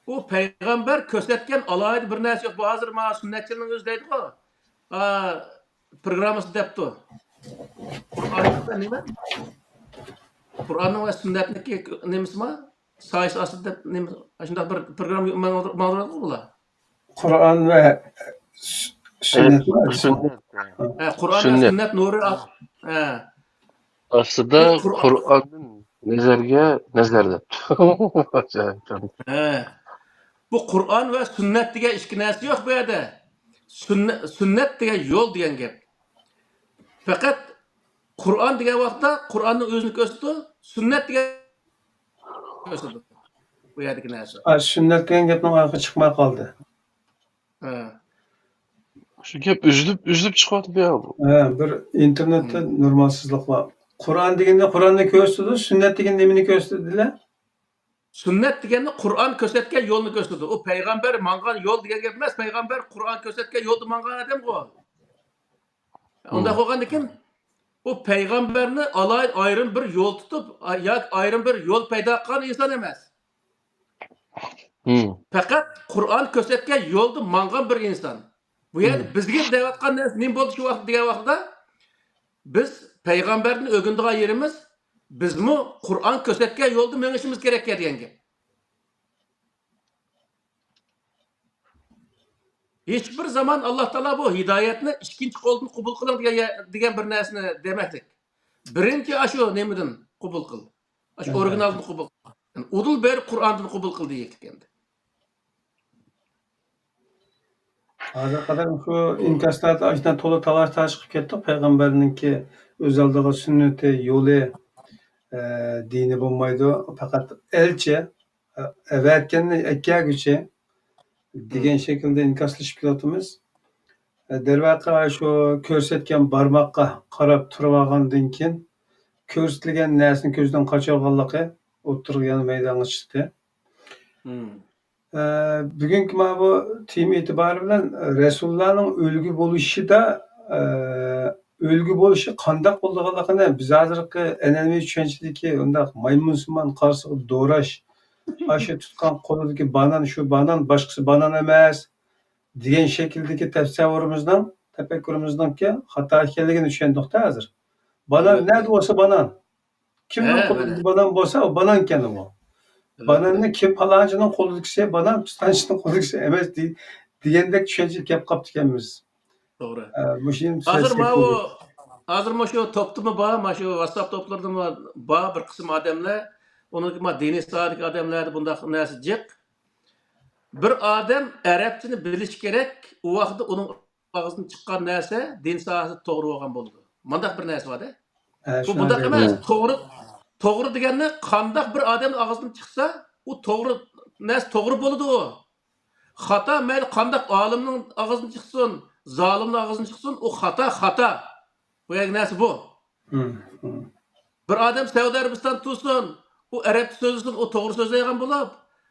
ئۇ پەيغەمبەر كۆرسەتكەن ئالاھىدە بىر نەرسە يوق. بۇ ھازىر مانا سۈننەتچىلەرنىڭ ئۆزى دەيدىغۇ، ئا، پروگراممىسى دەپتۇ. قۇرئاندا نېمە؟ قۇرئاننىڭ ۋە سۈننەتنىڭكى نېمىسىما؟ سايىسى ئاستىدا دەپ نېمە؟ ئاشۇنداق بىر پروگرامما ماڭدۇرۇۋاتىدۇ بۇلار. قۇرئان ۋە سۈ-، سۈننەت. سۈننەت. ھە، قۇرئان ۋە سۈننەت. سۈننەت نۇرى ئاس-، ھە. ئاستىدا بۇ قۇرئان. قۇرئاندىن نەزەرگە نەزەر دەپتۇ. ھە. بۇ قۇرئان ۋە سۈننەت دېگەن ئىككى نەرسە يوق بۇ يەردە. سۈننە-، سۈننەت دېگەن يول دېگەن گەپ. پەقەت قۇرئان دېگەن ۋاقىتتا قۇرئاننىڭ ئۆزىنى كۆرسىتىدۇ، سۈننەت دېگەن كۆرسىتىدۇ. بۇ يەردىكى نەرسە. ئا، سۈننەت دېگەن گەپنىڭ ئارقىسى چىقماي قالدى. ھە. شۇ گەپ ئۈزۈلۈپ، ئۈزۈلۈپ چىقىۋاتىدۇ يا بۇ. ھە، بىر ئىنتېرنېتتا نورمالسىزلىق بار. قۇرئان دېگەندە قۇرئاننى كۆرسىتىدۇ، سۈننەت دېگەندە نېمىنى كۆرسىتىدۇ دېلە؟ سۈننەت دېگەننى قۇرئان كۆرسەتكەن يولنى كۆرسىتىدۇ. ئۇ پەيغەمبەر ماڭغان يول دېگەن گەپ ئەمەس، پەيغەمبەر قۇرئان كۆرسەتكەن يولدا ماڭغان ئادەمغۇ. ئۇنداق بولغاندىكىن، ئۇ پەيغەمبەرنى ئالايىت ئايرىم بىر يول تۇتۇپ، ياكى ئايرىم بىر يول پەيدا قىلغان ئىنسان ئەمەس. پەقەت قۇرئان كۆرسەتكەن يولدا ماڭغان بىر ئىنسان. بۇ يەردە بىزگە دەۋاتقان نەرسە نېمە بولدى شۇ ۋاقىت دېگەن ۋاقىتتا، بىز پەيغەمبەردىن ئۆگىنىدىغان يېرىمىز، بىزمۇ قۇرئان كۆرسەتكەن يولدا مېڭىشىمىز كېرەككەن دېگەن گەپ. ھېچبىر زامان ئاللا تائالا بۇ ھىدايەتنى ئىككىنچى قولدىن قوبۇل قىلىڭ دېگەن، دېگەن بىر نەرسىنى دېمەكلىك. بىرىنچى ئاشۇ نېمىدىن قوبۇل قىل. ئاشۇ ئورىگىنالدىن قوبۇل قىل. يەنى ئۇدۇل بېرىپ قۇرئاندىن قوبۇل قىل دېگەنلىك ئەمدى. ھازىرغا قەدەر شۇ ئىنكاسلاردا ئاشۇنداق تولا تالاش تارتىش قىلىپ كەتتۇق. پەيغەمبەرنىڭكى ئۆز ئالدىغا سۈننىتى، يولى، ئە، دىنى بولمايدۇ. پەقەت ئەلچى، ئە، ئەۋەتكەننى ئەكەلگۈچى دېگەن شەكىلدە ئىنكاسلىشىپ كېلىۋاتىمىز. ئە، دەرۋەقە، شۇ كۆرسەتكەن بارماققا قاراپ تۇرۇۋالغاندىن كېيىن، كۆرسىتىلگەن نەرسىنى كۆزدىن قاچۇرغانلىقى ئوتتۇرىغا يەنە مەيدانغا چىقتى. ئە، بۈگۈنكى مانا بۇ تېما ئېتىبارى بىلەن رەسۇلۇللانىڭ ئۈلگە بولۇشىدا، ئە، ئۈلگە بولۇشى قانداق بولىدىغانلىقىنى بىز ھازىرقى ئەنئەنىۋى چۈشەنچىدىكى ئۇنداق مايمۇنسىمان قارىسىغا دوراش، ئاشۇ تۇتقان قولىدىكى بانان شۇ بانان، باشقىسى بانان ئەمەس دېگەن شەكىلدىكى تەسەۋۋۇرىمىزنىڭ، تەپەككۇرىمىزنىڭكى خاتا ئىكەنلىكىنى چۈشەندۇق-تە ھازىر. بانان نەدە بولسا بانان. كىمنىڭ قولىدا بانان بولسا، ئۇ بانان ئىكەن ئۇ. باناننى كىم پالانچىنىڭ قولىدىكىسى بانان، پىستانچىنىڭ قولىدىكىسى ئەمەس دېگەندەك چۈشەنچىگە كەپ قاپتىكەنمىز. توغرا. ئە، مۇشۇنى ھازىر ماۋۇ، ھازىر مۇشۇ توپتىمۇ بار، مانا شۇ ۋاتساپ توپلىرىدىمۇ بار بىر قىسىم ئادەملەر. ئۇنىڭكى مانا دىنىي ساھەدىكى ئادەملەردە بۇنداق نەرسە جىق. بىر ئادەم ئەرەبچىنى بىلىشى كېرەك، ئۇ ۋاقىتتا ئۇنىڭ ئاغزىدىن چىققان نەرسە دىن ساھەسىدە توغرا بولغان بولىدۇ. مۇنداق بىر نەرسە بار-دە. بۇ مۇنداق ئەمەس. توغرا، توغرا دېگەننى قانداق بىر ئادەمنىڭ ئاغزىدىن چىقسا، ئۇ توغرا نەرسە توغرا بولىدۇ ئۇ. خاتا مەيلى قانداق ئالىمنىڭ ئاغزىدىن چىقسۇن، زالىمنىڭ ئاغزىدىن چىقسۇن، ئۇ خاتا، خاتا. بۇ يەرگە نەرسە بۇ. بىر ئادەم سەئۇدى ئەرەبىستاندا تۇرسۇن، ئۇ ئەرەبچە سۆزلىسۇن، ئۇ توغرا سۆزلەيدىغان بولۇپ،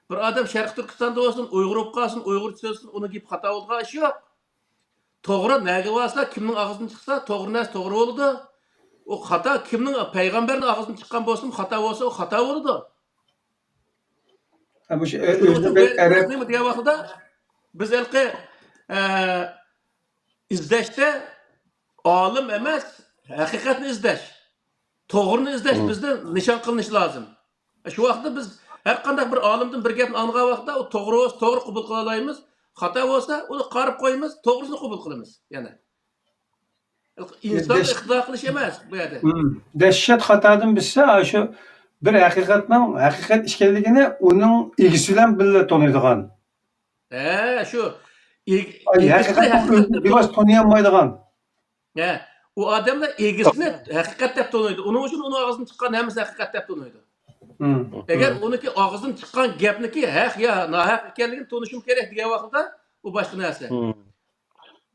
بىر ئادەم شەرقىي تۈركىستاندا بولسۇن، ئۇيغۇر بولۇپ قالسۇن، ئۇيغۇرچە سۆزلىسۇن، ئۇنىڭ گېپى خاتا بولىدىغان ئىش يوق. توغرا نەگە بارسا، كىمنىڭ ئاغزىدىن چىقسا، توغرا نەرسە توغرا بولىدۇ. ئۇ خاتا كىمنىڭ، پەيغەمبەرنىڭ ئاغزىدىن چىققان بولسۇن، خاتا بولسا، ئۇ خاتا بولىدۇ. ھە، مۇشۇ ئۆ-، شۇنىڭ ئۆزىنى ئۈچۈن بەك ئەرەب نېمە دېگەن ۋاقتىدا بىز ھېلىقى، ئە، ئىزدەشتە ئالىم ئەمەس، ھەقىقەتنى ئىزدەش، توغرىنى ئىزدەش بىزدە نىشان قىلىنىشى لازىم. شۇ ۋاقىتتا بىز ھەر قانداق بىر ئالىمدىن بىر گەپنى ئاڭلىغان ۋاقىتتا ئۇ توغرا بولسا توغرا قوبۇل قىلالايمىز، خاتا بولسا ئۇنى قارىپ قويىمىز، توغرىسىنى قوبۇل قىلىمىز يەنە. ئىنسان ئىقتىدا قىلىش ئەمەس بۇ يەردە. دەھشەت خاتادىن بىلسە، شۇ بىر ھەقىقەتنىڭ ھەقىقەت ئىكەنلىكىنى ئۇنىڭ ئىگىسى بىلەن بىللە تونۇيدىغان. ھە، شۇ ئىگ-، ئىگىسىنى ھەقىقەتنىڭ ئۆزىنى بىۋاسىتە تونۇيالمايدىغان. ھە، ئۇ ئادەملەر ئىگىسىنى ھەقىقەت دەپ تونۇيدۇ. ئۇنىڭ ئۈچۈن ئۇنىڭ ئاغزىدىن چىققان ھەممىسى ھەقىقەت دەپ تونۇيدۇ. ئەگەر ئۇنىڭكى ئاغزىدىن چىققان گەپنىكى ھەق يا ناھەق ئىكەنلىكىنى تونۇشۇم كېرەك دېگەن ۋاقىتتا، ئۇ باشقا نەرسە.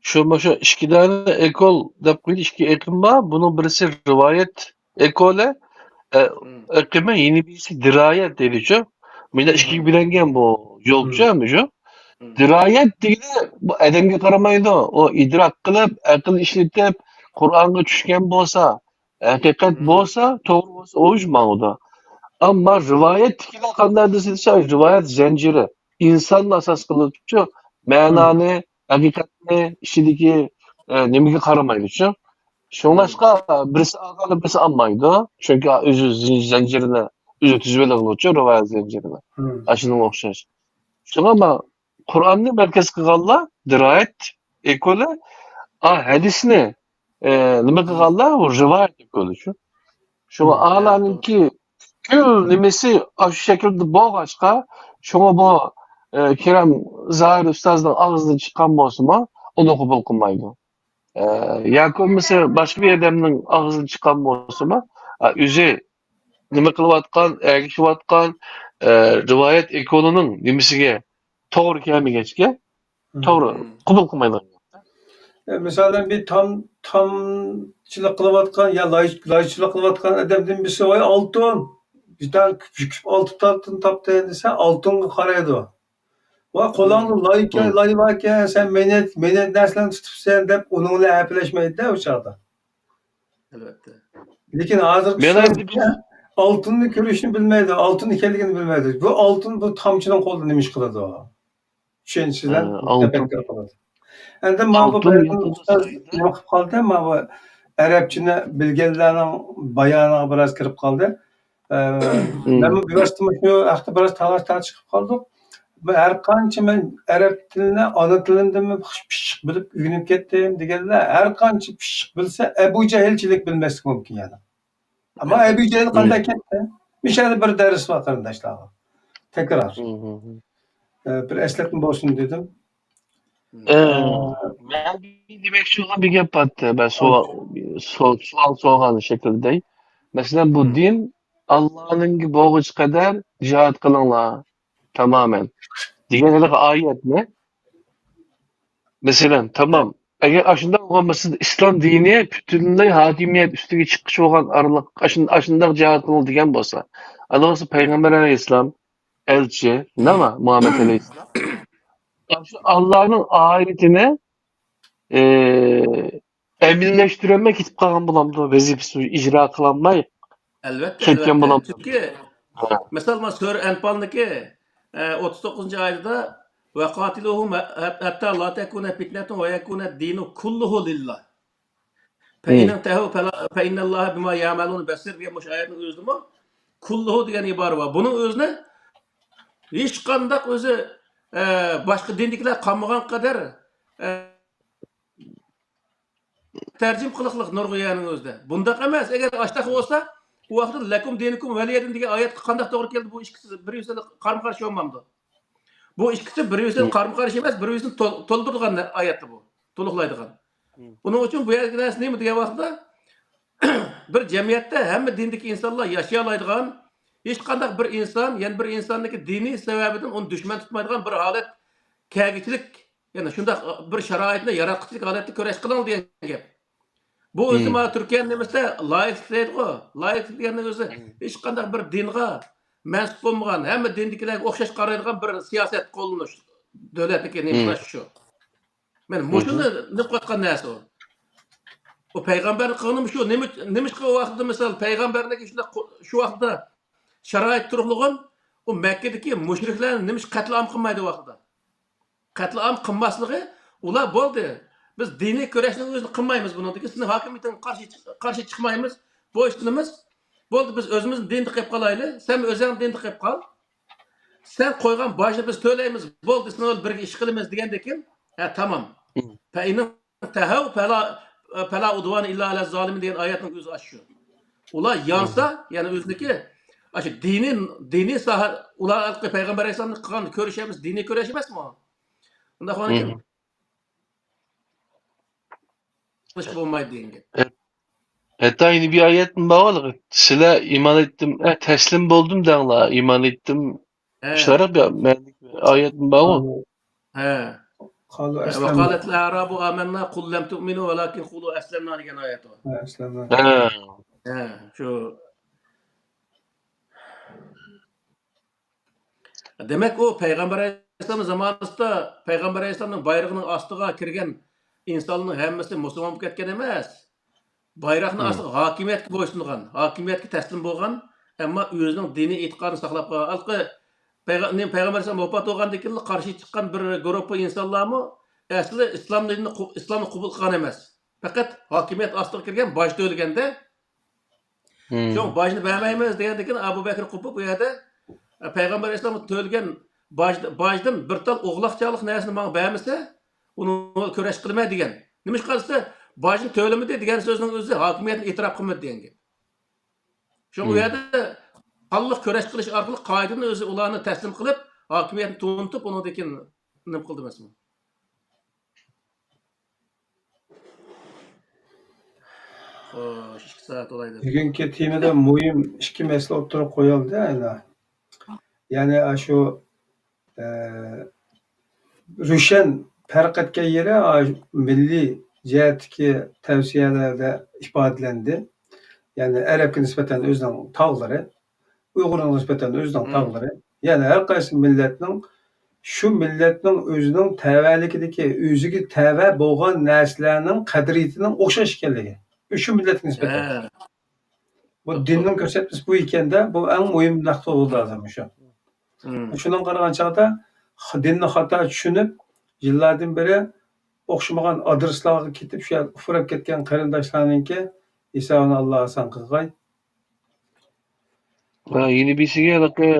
شۇ، مۇشۇ ئىككى دانە ئېكول دەپ قويدى، ئىككى ئېقىم بار. بۇنىڭ بىرسى رىۋايەت ئېكولى، ئە، ئېقىمى، يەنە بىرسى دىرايەت دەيدىچۇ. مانا ئىككىگە بۆلۈنگەن بۇ يولچۇ، مۇشۇ. دىرايەت دېگىنى بۇ ئادەمگە قارىمايدۇ، ئۇ ئىدراك قىلىپ، ئەقىل ئىشلىتىپ، قۇرئانغا چۈشكەن بولسا، ھەقىقەت بولسا، توغرا بولسا، ئۇ ئىش ماڭىدۇ. ئەمما رىۋايەتتىكىلەر قانداق دېسە، رىۋايەت زەنجىرى، ئىنساننى ئاساس قىلىدۇچۇ، مەنانى، ھەقىقەتنى ئىچىدىكى، ئە، نېمىگە قارىمايدۇچۇ. شۇڭلاشقا بىرسى ئالغاندا بىرسى ئالمايدۇ. چۈنكى ئۆزى زەنجىرىنى ئۆزى تۈزۈۋېلىدۇچۇ، رىۋايەت زەنجىرىنى. ئاشۇنىڭغا ئوخشاش. شۇڭا ما قۇرئاننى مەركەز قىلغانلار دىرايەت ئېكولى، ئا، ھەدىسنى، ئە، نېمە قىلغانلار، ئۇ رىۋايەت ئېكولىچۇ. شۇڭا ئالارنىڭكى پۈتكۈل نېمىسى ئاشۇ شەكىلدە بولغاچقا، شۇڭا بۇ، ئە، كېرەم زاھىر ئۇستازنىڭ ئاغزىدىن چىققان بولسىمۇ، ئۇنى قوبۇل قىلمايدۇ. ئە، ياكى بولمىسا باشقا بىر ئادەمنىڭ ئاغزىدىن چىققان بولسىمۇ، ئە، ئۆزى نېمە قىلىۋاتقان، ئەگىشىۋاتقان، ئە، رىۋايەت ئېكولىنىڭ نېمىسىگە توغرا كەلمىگەچكە، توغرا قوبۇل قىلمايدىغان گەپ. مىسالەن، بىر تام-، تامچىلىق قىلىۋاتقان يا لاي-، لايچىلىق قىلىۋاتقان ئادەمدىن بىرسى، ۋاي، ئالتۇن، بىر دانە كۈپۈك ئالتۇن تاپتى دېسە، ئالتۇنغا قارايدۇ. ۋاي، قولۇڭدا لايكەن، لاي باركەن، سەن مەينەت، مەينەت نەرسىلەرنى تۇتۇپسەن دەپ، ئۇنىڭ بىلەن ھەپىلەشمەيدۇ-دە ئۇ چاغدا. ئەلۋەتتە. لېكىن ھازىرقى مەن ئەمدى بىز ئالتۇننى كۆرۈشنى بىلمەيدۇ، ئالتۇن ئىكەنلىكىنى بىلمەيدۇ. بۇ ئالتۇن بۇ تامچىنىڭ قولىدا نېمە ئىش قىلىدۇ؟ چۈشەنچىسىزلەر، ھە، ئالتۇن. تەپەككۇر قىلىدۇ. ئەمدى ماۋۇ ئالتۇن بەلكىم يوتۇلسا ئۇستاز ئىدى. نېمە قىلىپ قالدى؟ ماۋۇ ئەرەبچىنى بىلگەنلەرنىڭ بايانىغا بىراز كىرىپ قالدى. ئە، مم. مەنمۇ بىۋاسىتە مۇشۇ ھەقتە بىراز تالاش-تارتىش قىلىپ قالدۇق. بۇ ھەر قانچە مەن ئەرەب تىلىنى ئانا تىلىمدىنمۇ پىششىق بىلىپ ئۆگىنىپ كەتتىم دېگەنلەر، ھەر قانچە پىششىق بىلسە، ئەبۇ جەھىلچىلىك بىلمەسلىكى مۇمكىن يەنە. ئەمما ئەبۇ جەھىل قانداق كەتتى؟ مۇشۇ يەردە بىر دەرس بار قېرىنداشلارغا. تەكرار. مم. ئە، بىر ئەسلەتمە بولسۇن دېدىم. ئە، ئە، مەن دېمەكچى بولغان بىر گەپ بار. مەن سوئال، سوئال، سوئال سورىغان شەكىلدە. مەسىلەن، بۇ دىن ئاللانىڭكى بولغۇچە قەدەر جىھاد قىلىڭلار. تامامەن. دېگەن ھېلىقى ئايەتنى. مەسىلەن، تامام. ئەگەر ئاشۇنداق بولغان بولسا، ئىسلام دىنى پۈتۈنلەي ھاكىمىيەت ئۈستىگە چىققۇچى بولغان ئارىلىق، ئاشۇن-، ئاشۇنداق جىھاد قىلىڭ دېگەن بولسا، ئەلۋەتتە پەيغەمبەر ئەلەيھىسسالام ئەلچى، نېمە، مۇھەممەد ئەلەيھىسسالام. شۇ ئاللانىڭ ئايىتىنى، ئى، ئەمەلىيلەشتۈرەلمەي كېتىپ قالغان بولامدۇ؟ ۋەزىپىسىنى ئىجرا قىلالماي ئەلۋەتتە، كەتكەن ئەلۋەتتە. بولامدۇ؟ چۈنكى، ھە. مىسال، مانا سۈرە ئەنپالنىكى، ئە، ئوتتۇز توققۇزىنچى ئايىتىدا، «ۋەقاتىلۇھۇم ھەتتا لا تەكۇنە پىتنەتۇن ۋە يەكۇنە دىنۇ كۇللۇھۇ لىللا. فەئىن ئىنتەھەۋ فەلا، فەئىننەللاھە بىما يەئمەلۇنە بەسىر» دېگەن مۇشۇ ئايەتنىڭ ئۆزىدىمۇ «كۇللۇھۇ» دېگەن ئىبارە بار. بۇنىڭ ئۆزىنى ھېچقانداق ئۆزى، ئە، باشقا دىندىكىلەر قالمىغان قەدەر، ئە، تەرجىمە قىلىقلىق نۇرغۇن يەرنىڭ ئۆزىدە. بۇنداق ئەمەس. ئەگەر ئاشتاق بولسا، ئۇ ۋاقىتتا «لەكۇم دىنۇكۇم ۋەلىيەدىن» دېگەن ئايەتكە قانداق توغرا كەلدى؟ بۇ ئىككىسى بىر-بىرسىگە قارىمۇ قارشى بولمامدۇ؟ بۇ ئىككىسى بىر-بىرسىگە قارىمۇ قارشى ئەمەس، بىر-بىرسىنى تول-، تولدۇرىدىغان ئايەتتە بۇ. تولۇقلايدىغان. ئۇنىڭ ئۈچۈن بۇ يەردىكى نەرسە نېمە دېگەن ۋاقىتتا، بىر جەمئىيەتتە ھەممە دىندىكى ئىنسانلار ياشىيالايدىغان، ھېچقانداق بىر ئىنسان يەنە بىر ئىنساننىڭكى دىنى سەۋەبىدىن ئۇنى دۈشمەن تۇتمايدىغان بىر ھالەت كەلگۈچىلىك، يەنى شۇنداق بىر شارائىتنى ياراتقۇچىلىك ھالەتتە كۈرەش قىلىڭ دېگەن گەپ. بۇ ئۆزى مانا تۈركىيەنىڭ نېمىسىدە لايىكلىق دەيدىغۇ، لايىكلىق دېگەننىڭ ئۆزى ھېچقانداق بىر دىنغا مەنسۇپ بولمىغان، ھەممە دىندىكىلەرگە ئوخشاش قارايدىغان بىر سىياسەت قوللىنىش، دۆلەتنىڭكى نېمە قىلىش شۇ. مانا مۇشۇنى نېمە قىلىۋاتقان نەرسە ئۇ. ئۇ پەيغەمبەرنىڭ قىلغىنىمۇ شۇ. نېمە، نېمىشقا ئۇ ۋاقىتتا، مىسال، پەيغەمبەرنىڭكى شۇنداق قو-، شۇ ۋاقىتتا شارائىت تۇرۇقلىغان، ئۇ مەككىدىكى مۇشرىكلارنى نېمىشقا قەتلىئام قىلمايدۇ ۋاقتىدا؟ قەتلىئام قىلماسلىقى، ئۇلار بولدى، بىز دىنىي كۈرەشنىڭ ئۆزىنى قىلمايمىز، بۇنىڭدىكى سېنىڭ ھاكىمىيىتىڭگە قارشى، قارشى چىقمايمىز، بويسۇنىمىز. بولدى، بىز ئۆزىمىزنىڭ دىنىدا قېلىپ قالايلى، سەن ئۆزۈڭنىڭ دىنىدا قېلىپ قال. سەن قويغان باجنى بىز تۆلەيمىز، بولدى، سېنىڭ بىلەن بىرگە ئىش قىلىمىز دېگەندىكىن، ھە، تامام. فەئىن ئىنتەھەۋ فەلا، فەلا ئۇدۋانە ئىللا ئەلەز زالىمىن دېگەن ئايەتنىڭ ئۆزى ئاشۇ. ئۇلار يانسا، يەنى ئۆزىنىڭكى، ئاشۇ دىنىي، دىنىي ساھە، ئۇلار ھېلىقى پەيغەمبەر ئەلەيھىسسالامنى قىلغان كۆرۈش ئەمەس، دىنىي كۈرەش ئەمەسمۇ؟ ئۇنداق بولغان ئىكەن. قىلىش بولمايدۇ دېگەن گەپ. ھەتتا يەنە بىر ئايەتمۇ بار، سىلەر ئىمان ئېيتتىم، ئە، تەسلىم بولدۇم دەڭلار، ئىمان ئېيتتىم. ھە. شۇنداق بىر مەنىلىك ئايەتمۇ بارغۇ. ھە. قالۇ ئەسلەمنا. ۋەقالەتىل ئەئرابۇ ئامەننا، قۇل لەم تۇئمىنۇ ۋەلاكىن قۇلۇ ئەسلەمنا دېگەن ئايەت بار. ھە، ئەسلەمنا. ھە. ھە، شۇ. دېمەك، ئۇ پەيغەمبەر ئەلەيھىسسالام زامانىسىدا پەيغەمبەر ئەلەيھىسسالامنىڭ بايرىقىنىڭ ئاستىغا كىرگەن ئىنسانلارنىڭ ھەممىسى مۇسۇلمان بولۇپ كەتكەن ئەمەس. بايراقنىڭ ئاستىغا ھاكىمىيەتكە بويسۇنغان، ھاكىمىيەتكە تەسلىم بولغان، ئەمما ئۆزىنىڭ دىنىي ئېتىقادىنى ساقلاپ قالغان. ھېلىقى پەيغە-، نېمە، پەيغەمبەر ئەلەيھىسسالام ۋاپات بولغاندىن كېيىن قارشى چىققان بىر گۇرۇپپا ئىنسانلارمۇ ئەسلى ئىسلام دىنىنى قو-، ئىسلامنى قوبۇل قىلغان ئەمەس. پەقەت ھاكىمىيەت ئاستىغا كىرگەن، باج تۆلىگەندە، شۇڭا باجنى بەرمەيمىز دېگەندىن كېيىن ئەبۇ بەكرى قوپۇپ بۇ يەردە، ئە، پەيغەمبەر ئەلەيھىسسالام تۆلىگەن باج، باجدىن بىر تال ئوغلاقچالىق نەرسىنى ماڭا بەرمىسە، ئۇنىڭغا كۈرەش قىلىمەن دېگەن. نېمىشقا دېسە، باجنى تۆلىمىدى دېگەن سۆزنىڭ ئۆزى ھاكىمىيەتنى ئېتىراپ قىلمىدى دېگەن گەپ. شۇڭا ئۇ يەردە قانلىق كۈرەش قىلىش ئارقىلىق قائىدىدىن ئۆزى ئۇلارنى تەسلىم قىلىپ، ھاكىمىيەتنى تونۇتۇپ، ئۇنىڭدىن كېيىن نېمە قىلدى مەسىلەن؟ خوش، ئىككى سائەت بولايدۇ. بۈگۈنكى تېمىدا مۇھىم ئىككى مەسىلە ئوتتۇرىغا قويۇلدى، ئەنە. يەنى، ئاشۇ، ئە، روشەن پەرق ئەتكەن يېرى، ئا، مىللىي جەھەتتىكى تەۋسىيەلەردە ئىپادىلەندى. يەنى ئەرەبكە نىسبەتەن ئۆزىنىڭ تاغلىرى، ئۇيغۇرغا نىسبەتەن ئۆزىنىڭ تاغلىرى. يەنى ھەر قايسى مىللەتنىڭ، شۇ مىللەتنىڭ ئۆزىنىڭ تەۋەلىكىدىكى، ئۆزىگە تەۋە بولغان نەرسىلەرنىڭ قەدرىيىتىنىڭ ئوخشاش ئىكەنلىكى. شۇ مىللەتكە نىسبەتەن. بۇ دىننىڭ كۆرسەتمىسى بۇ ئىكەندە، بۇ ئەڭ مۇھىم نۇقتا بولدى ھازىر مۇشۇ. شۇنىڭغا قارىغان چاغدا خ-، دىننى خاتا چۈشىنىپ، يىللاردىن بېرى ئوخشىمىغان ئادرېسلارغا كېتىپ، شۇ يەردە ئۇپراپ كەتكەن قېرىنداشلارنىڭكى ھېسابىنى ئاللا ئاسان قىلغاي. ۋە يەنە بىرسىگە ھېلىقى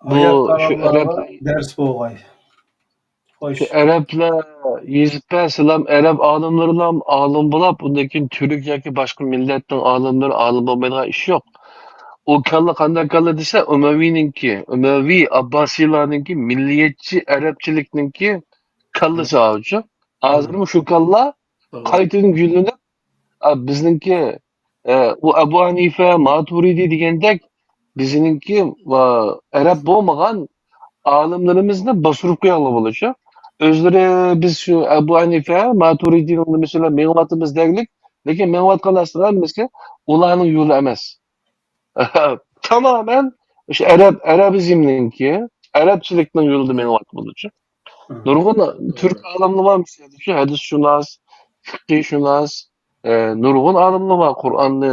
بۇ ھايات شۇ ئەرەب ئەرەبلەرگە دەرس بولغاي. خوش. شۇ ئەرەبلەر يېزىپ بەرسىلەم، ئەرەب ئالىملىرىلا ئالىم بولاپ، ئۇندىن كېيىن تۈرك ياكى باشقا مىللەتنىڭ ئالىملىرى ئالىم بولمايدىغان ئىش يوق. ئۇ كاللا قانداق كاللا دېسە، ئۇمەۋىنىڭكى، ئۇمەۋى ئابباسىيلارنىڭكى مىللىيەتچى ئەرەبچىلىكنىڭكى كاللىسى ئاۋۇچۇ. ھازىرمۇ شۇ كاللا قايتىدىن گۈللىنىپ، ئا، بىزنىڭكى، ئە، ئۇ ئەبۇ ھەنىفە، ماتۇرىدى دېگەندەك بىزنىڭكى، ئا، ئەرەب بولمىغان ئالىملىرىمىزنى باستۇرۇپ قويغىلى بولىدۇ. ئۆزلىرى بىز شۇ ئەبۇ ھەنىفە، ماتۇرىدىنىڭ نېمىسى بىلەن مېڭىۋاتىمىز دەگلىك، لېكىن مېڭىۋاتقان ئەسلىمىزگە ئۇلارنىڭ يولى ئەمەس. تامامەن شۇ ئەرەب، ئەرەبىزمنىڭكى، ئەرەبچىلىكنىڭ يولىدا مېڭىۋاتىدۇ. نۇرغۇن تۈرك ئالىملىرى بار، مىسالدا شۇ ھەدىسشۇناس، فىقىھشۇناس، ئە، نۇرغۇن ئالىملار بار، قۇرئاننى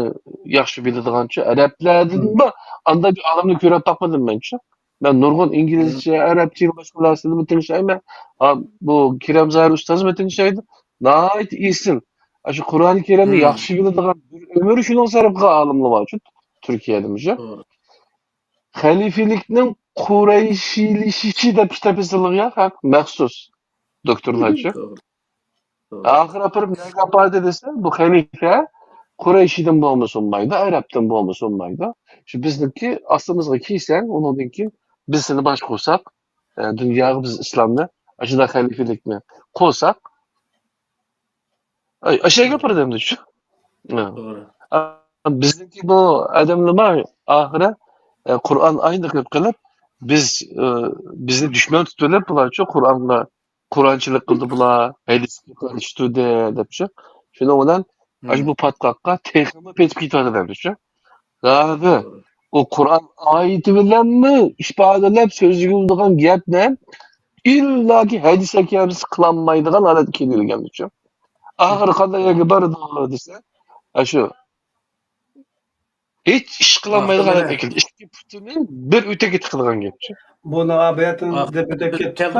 ياخشى بىلىدىغانچۇ، ئەرەبلەردىنمۇ ئانداق بىر ئالىمنى كۆرۈپ باقمىدىم مەنچۇ. مەن نۇرغۇن ئىنگلىزچە، ئەرەبچە، باشقا نەرسىلەرنى تىڭشايمەن. ئا، بۇ كېرەم زاھىر ئۇستازمۇ تىڭشايدۇ. ناھايىتى ئېسىل. ئاشۇ قۇرئان كەرىمنى ياخشى بىلىدىغان، بىر ئۆمۈر شۇنىڭ سەرپ قىلغان ئالىملار بارچۇ، تۈركىيەدە مۇشۇ. خەلىپىلىكنىڭ قۇرەيشىيلىشىشى دەپ كىتاب يېزىلغان، ھەق، مەخسۇس دوكتورلارچە. ئاخىر ئاپىرىپ نەگە ئاپاردى دېسە، بۇ خەلىپە قۇرەيشىدىن بولمىسا بولمايدۇ، ئەرەبتىن بولمىسا بولمايدۇ. شۇ بىزنىڭكى ئاستىمىزغا كىيسەڭ، ئۇنىڭدىن كېيىن بىز سېنى باش قۇرساق، ئە، دۇنياغا بىز ئىسلامنى، ئاشۇنداق خەلىپىلىكنى قۇرساق، ئاي، ئاشۇ يەرگە ئاپىرىدۇ ئەمدى شۇ. بىزنىڭكى بۇ ئادەملىرىمۇ ئاخىرى، ئە، قۇرئان ئاينى قىلىپ قىلىپ، بىز، ئە، بىزنى دۈشمەن تۇتۇۋېلىپ، بۇلارچۇ قۇرئانغا، قۇرئانچىلىق قىلدى بۇلار، ھەدىسكە قارشى تۇردى دەپچۇ. شۇنىڭ بىلەن ئاشۇ بۇ پاتقاققا تېخىمۇ پېتىپ كېتىۋاتىدۇ ئەمدىچۇ. ھازىر ئۇ قۇرئان ئايىتى بىلەنمۇ ئىپادىلەپ سۆزلىگۈلىدىغان گەپنى ئىللاكى ھەدىس ئەكەمسە قىلالمايدىغان ھالەتكە كېلىۋالغانچۇ. ئاخىرى قانداق يەرگە بارىدۇ دېسە، ئاشۇ ھېچ ئىش قىلالمايدىغان ھالەتكە كېلىدۇ. ئىككى پۇتىنى بىر ئۆتەككە تىقىدىغان گەپچۇ. بۇنى ئاباياتىن دەپ ئۆتۈپ كەتتۇق.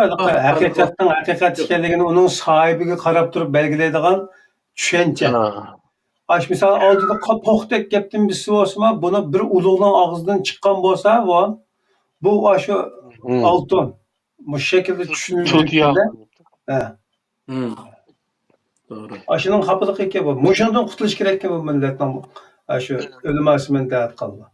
ھەقىقەتنىڭ ھەقىقەت ئىكەنلىكىنى ئۇنىڭ ساھىبىگە قاراپ تۇرۇپ بەلگىلەيدىغان چۈشەنچە. ئاش مىسال ئالدىدا توختەك گەپتىن بىرسى بولسىمۇ، بۇنى بىر ئۇلۇغنىڭ ئاغزىدىن چىققان بولسا، بۇ، بۇ ئاشۇ ئالتۇن. مۇشۇ شەكىلدە چۈشىنىلگەندە، ھە. ئاشۇنىڭ خاپىلىقى ئىكەن بۇ. مۇشۇنىڭدىن قۇتۇلۇش كېرەككەن بۇ مىللەتنىڭ، ئاشۇ ئۆلىماسى مەن دەۋاتقانلار.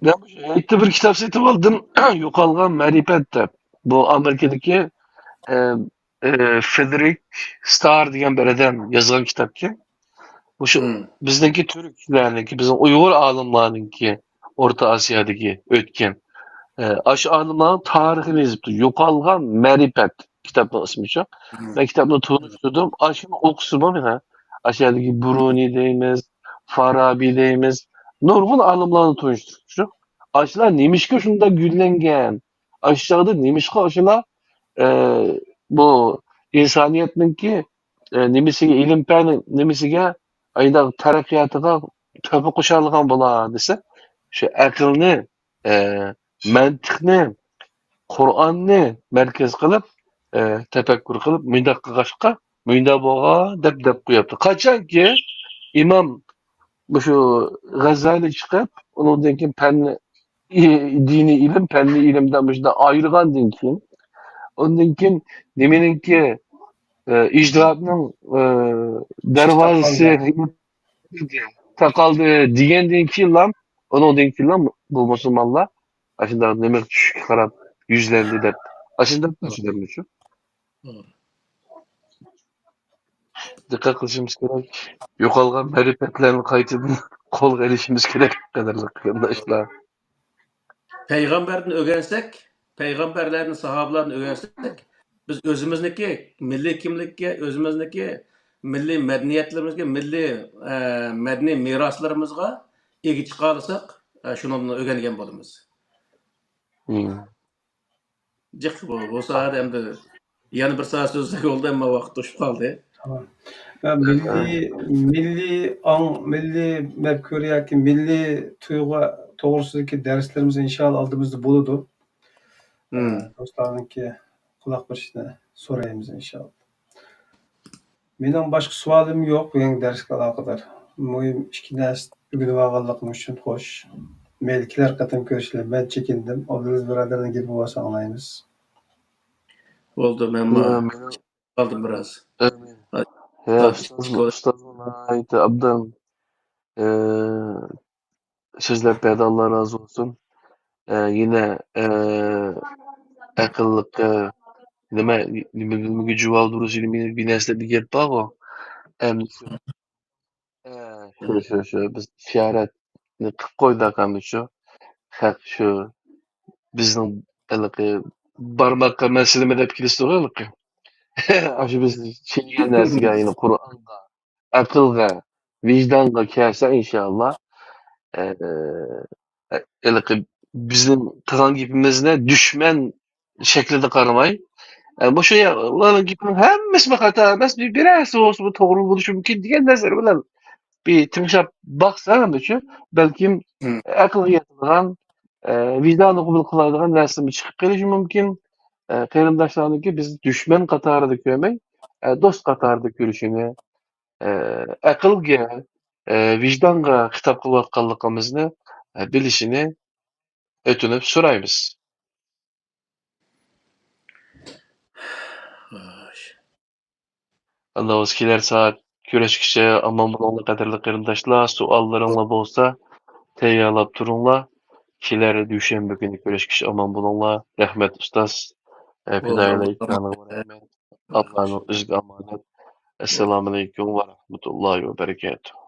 مەن مۇشۇ ھېيتتا بىر كىتاب سېتىپ ئالدىم، يوقالغان مەرىپەت دەپ. بۇ ئامېرىكىدىكى، ئە، ئە، فېدېرىك ستار دېگەن بىر ئادەم يازغان كىتابكەن. مۇشۇ بىزنىڭكى تۈركلەرنىڭكى، بىزنىڭ ئۇيغۇر ئالىملارنىڭكى ئورتا ئاسىيادىكى ئۆتكەن، ئە، ئاشۇ ئالىملارنىڭ تارىخىنى يېزىپتۇ. يوقالغان مەرىپەت كىتابنىڭ ئىسمى شۇ. مەن كىتابنى تونۇشتۇردۇم. ئاشۇنى ئوقۇسىمۇ مانا، ئاشۇ يەردىكى بۇرۇنى دەيمىز، فارابى دەيمىز، نۇرغۇن ئالىملارنى تونۇشتۇردۇم. ئاشۇلار نېمىشقا شۇنداق گۈللەنگەن؟ ئاشۇ چاغدا نېمىشقا ئاشۇلار، ئە، بۇ ئىنسانىيەتنىڭكى، ئە، نېمىسىگە، ئىلىم پەن نېمىسىگە، ئايداق تەرەققىياتىغا تۆھپە قوشالىغان بولا دېسە، شۇ ئەقىلنى، ئە، مەنتىقنى، قۇرئاننى مەركەز قىلىپ، ئە، تەپەككۇر قىلىپ، مۇنداق قىلغاچقا، مۇنداق بولغان دەپ، دەپ قويۇپتۇ. قاچانكى ئىمام مۇشۇ غەززالى چىقىپ، ئۇنىڭدىن كېيىن پەننى، ئى-، دىنىي ئىلىم، پەننىي ئىلىمدىن مۇشۇنداق ئايرىغاندىن كېيىن، ئۇندىن كېيىن نېمىنىڭكى، ئە، ئىجتىھادنىڭ، ئە، دەرۋازىسى تاقالدى دېگەندىن كېيىنلا، ئۇنىڭدىن كېيىنلا بۇ مۇسۇلمانلار ئاشۇنداق نېمە چۈشۈشكە قاراپ يۈزلەندى دەپ. ئاشۇنداق شۇ. دىققەت قىلىشىمىز كېرەك. يوقالغان مەرىپەتلەرنى قايتىدىن قولغا ئېلىشىمىز كېرەك، قەدىرلىك قېرىنداشلار. پەيغەمبەردىن ئۆگەنسەك، پەيغەمبەرلەردىن، ساھابىلاردىن ئۆگەنسەك، بىز ئۆزىمىزنىكى مىللىي كىملىككە، ئۆزىمىزنىكى مىللىي مەدەنىيەتلىرىمىزگە، مىللىي، ئە، مەدەنىي مىراسلىرىمىزغا ئىگە چىقالىساق، ئە، شۇنىڭدىن ئۆگەنگەن بولىمىز. مم. جىق بۇ، بۇ ساھەدە ئەمدى يەنە بىر سائەت سۆزلىسەك بولدى، ئەمما ۋاقىت توشۇپ قالدى. تامام. ۋە مىللىي، مىللىي ئاڭ، مىللىي مەپكۇرە ياكى مىللىي تۇيغۇ توغرىسىدىكى دەرسلىرىمىز ئىنشائاللا ئالدىمىزدا بولىدۇ. مم. ئە، دوستلارنىڭكى قۇلاق بېرىشىنى سورايمىز ئىنشائاللا. مېنىڭ باشقا سوئالىم يوق بۈگۈنكى دەرسكە ئالاقىدار. مۇھىم ئىككى نەرسە ئۆگىنىۋالغانلىقىم ئۈچۈن خوش. مەيلى، كېلەر قېتىم كۆرۈشىلى. مەن چېكىندىم. ئابدۇلئەزىز بۇرادەرنىڭ گېپى بولسا ئاڭلايمىز. بولدى، مەنمۇ يا، مېنىڭ قالدىم بىراز. ئەمىن. ھە، يا، ئۇستاز، ئۇستاز ناھايىتى ئابدان، ئە، سۆزلەپ بەردى، ئاللا رازى بولسۇن. ئە، يەنە، ئە، ئەقىللىققا نېمە، نېمە، نېمىگە جاۋاب بېرىش، نېمە، بىر نەرسە دېگەن گەپ بارغۇ. ئەمدى شۇ، ئە، شۇ، شۇ، شۇ، بىز ئىشارەتنى قىلىپ قويدۇق ئەمدى شۇ. خەق شۇ بىزنىڭ ھېلىقى بارماققا مەسىلىمۇ دەپ كېلىشتىغۇ ھېلىقى. ئاشۇ بىز چۈشەنگەن نەرسىگە، يەنى قۇرئانغا، ئەقىلگە، ۋىجدانغا كەلسە، ئىنشائاللا، ئە، ئە، ھېلىقى بىزنىڭ قىلغان گېپىمىزنى دۈشمەن شەكلىدە قارىماي، ئە، مۇشۇ يا-، ئۇلارنىڭ گېپىنىڭ ھەممىسىمۇ خاتا ئەمەس، بىر، بىرەرسى بولسىمۇ توغرا بولۇشى مۇمكىن دېگەن نەزەر بىلەن بىر تىڭشاپ باقسا، مۇشۇ بەلكىم مم. ئەقىلگە يېتىدىغان، ئە، ۋىجدانى قوبۇل قىلالايدىغان نەرسىمۇ چىقىپ قېلىشى مۇمكىن. ئە، قېرىنداشلارنىڭكى بىز دۈشمەن قاتارىدا كۆرمەي، ئە، دوست قاتارىدا كۆرۈشىنى، ئە، ئەقىلگە، ئە، ۋىجدانغا خىتاب قىلىۋاتقانلىقىمىزنى، ئە، بىلىشىنى ئۆتۈنۈپ سورايمىز. خوش. ئاندىن بولسا كېلەر سائەت كۆرۈشكىچە ئامان بولۇڭلار، قەدىرلىك قېرىنداشلار. سوئاللىرىڭلار بولسا تەييارلاپ تۇرۇڭلار. كېلەر دۈشەنبە كۈنى كۆرۈشكىچە ئامان بولۇڭلار. رەھمەت ئۇستاز. ئە، پىدائىيلار ئىككىڭلارغا رەھمەت. ئاللانىڭ ئۆزىگە ئامانەت. ئەسسالامۇئەلەيكۇم ۋە رەھمەتۇللاھى ۋە بەرىكاتۇھ.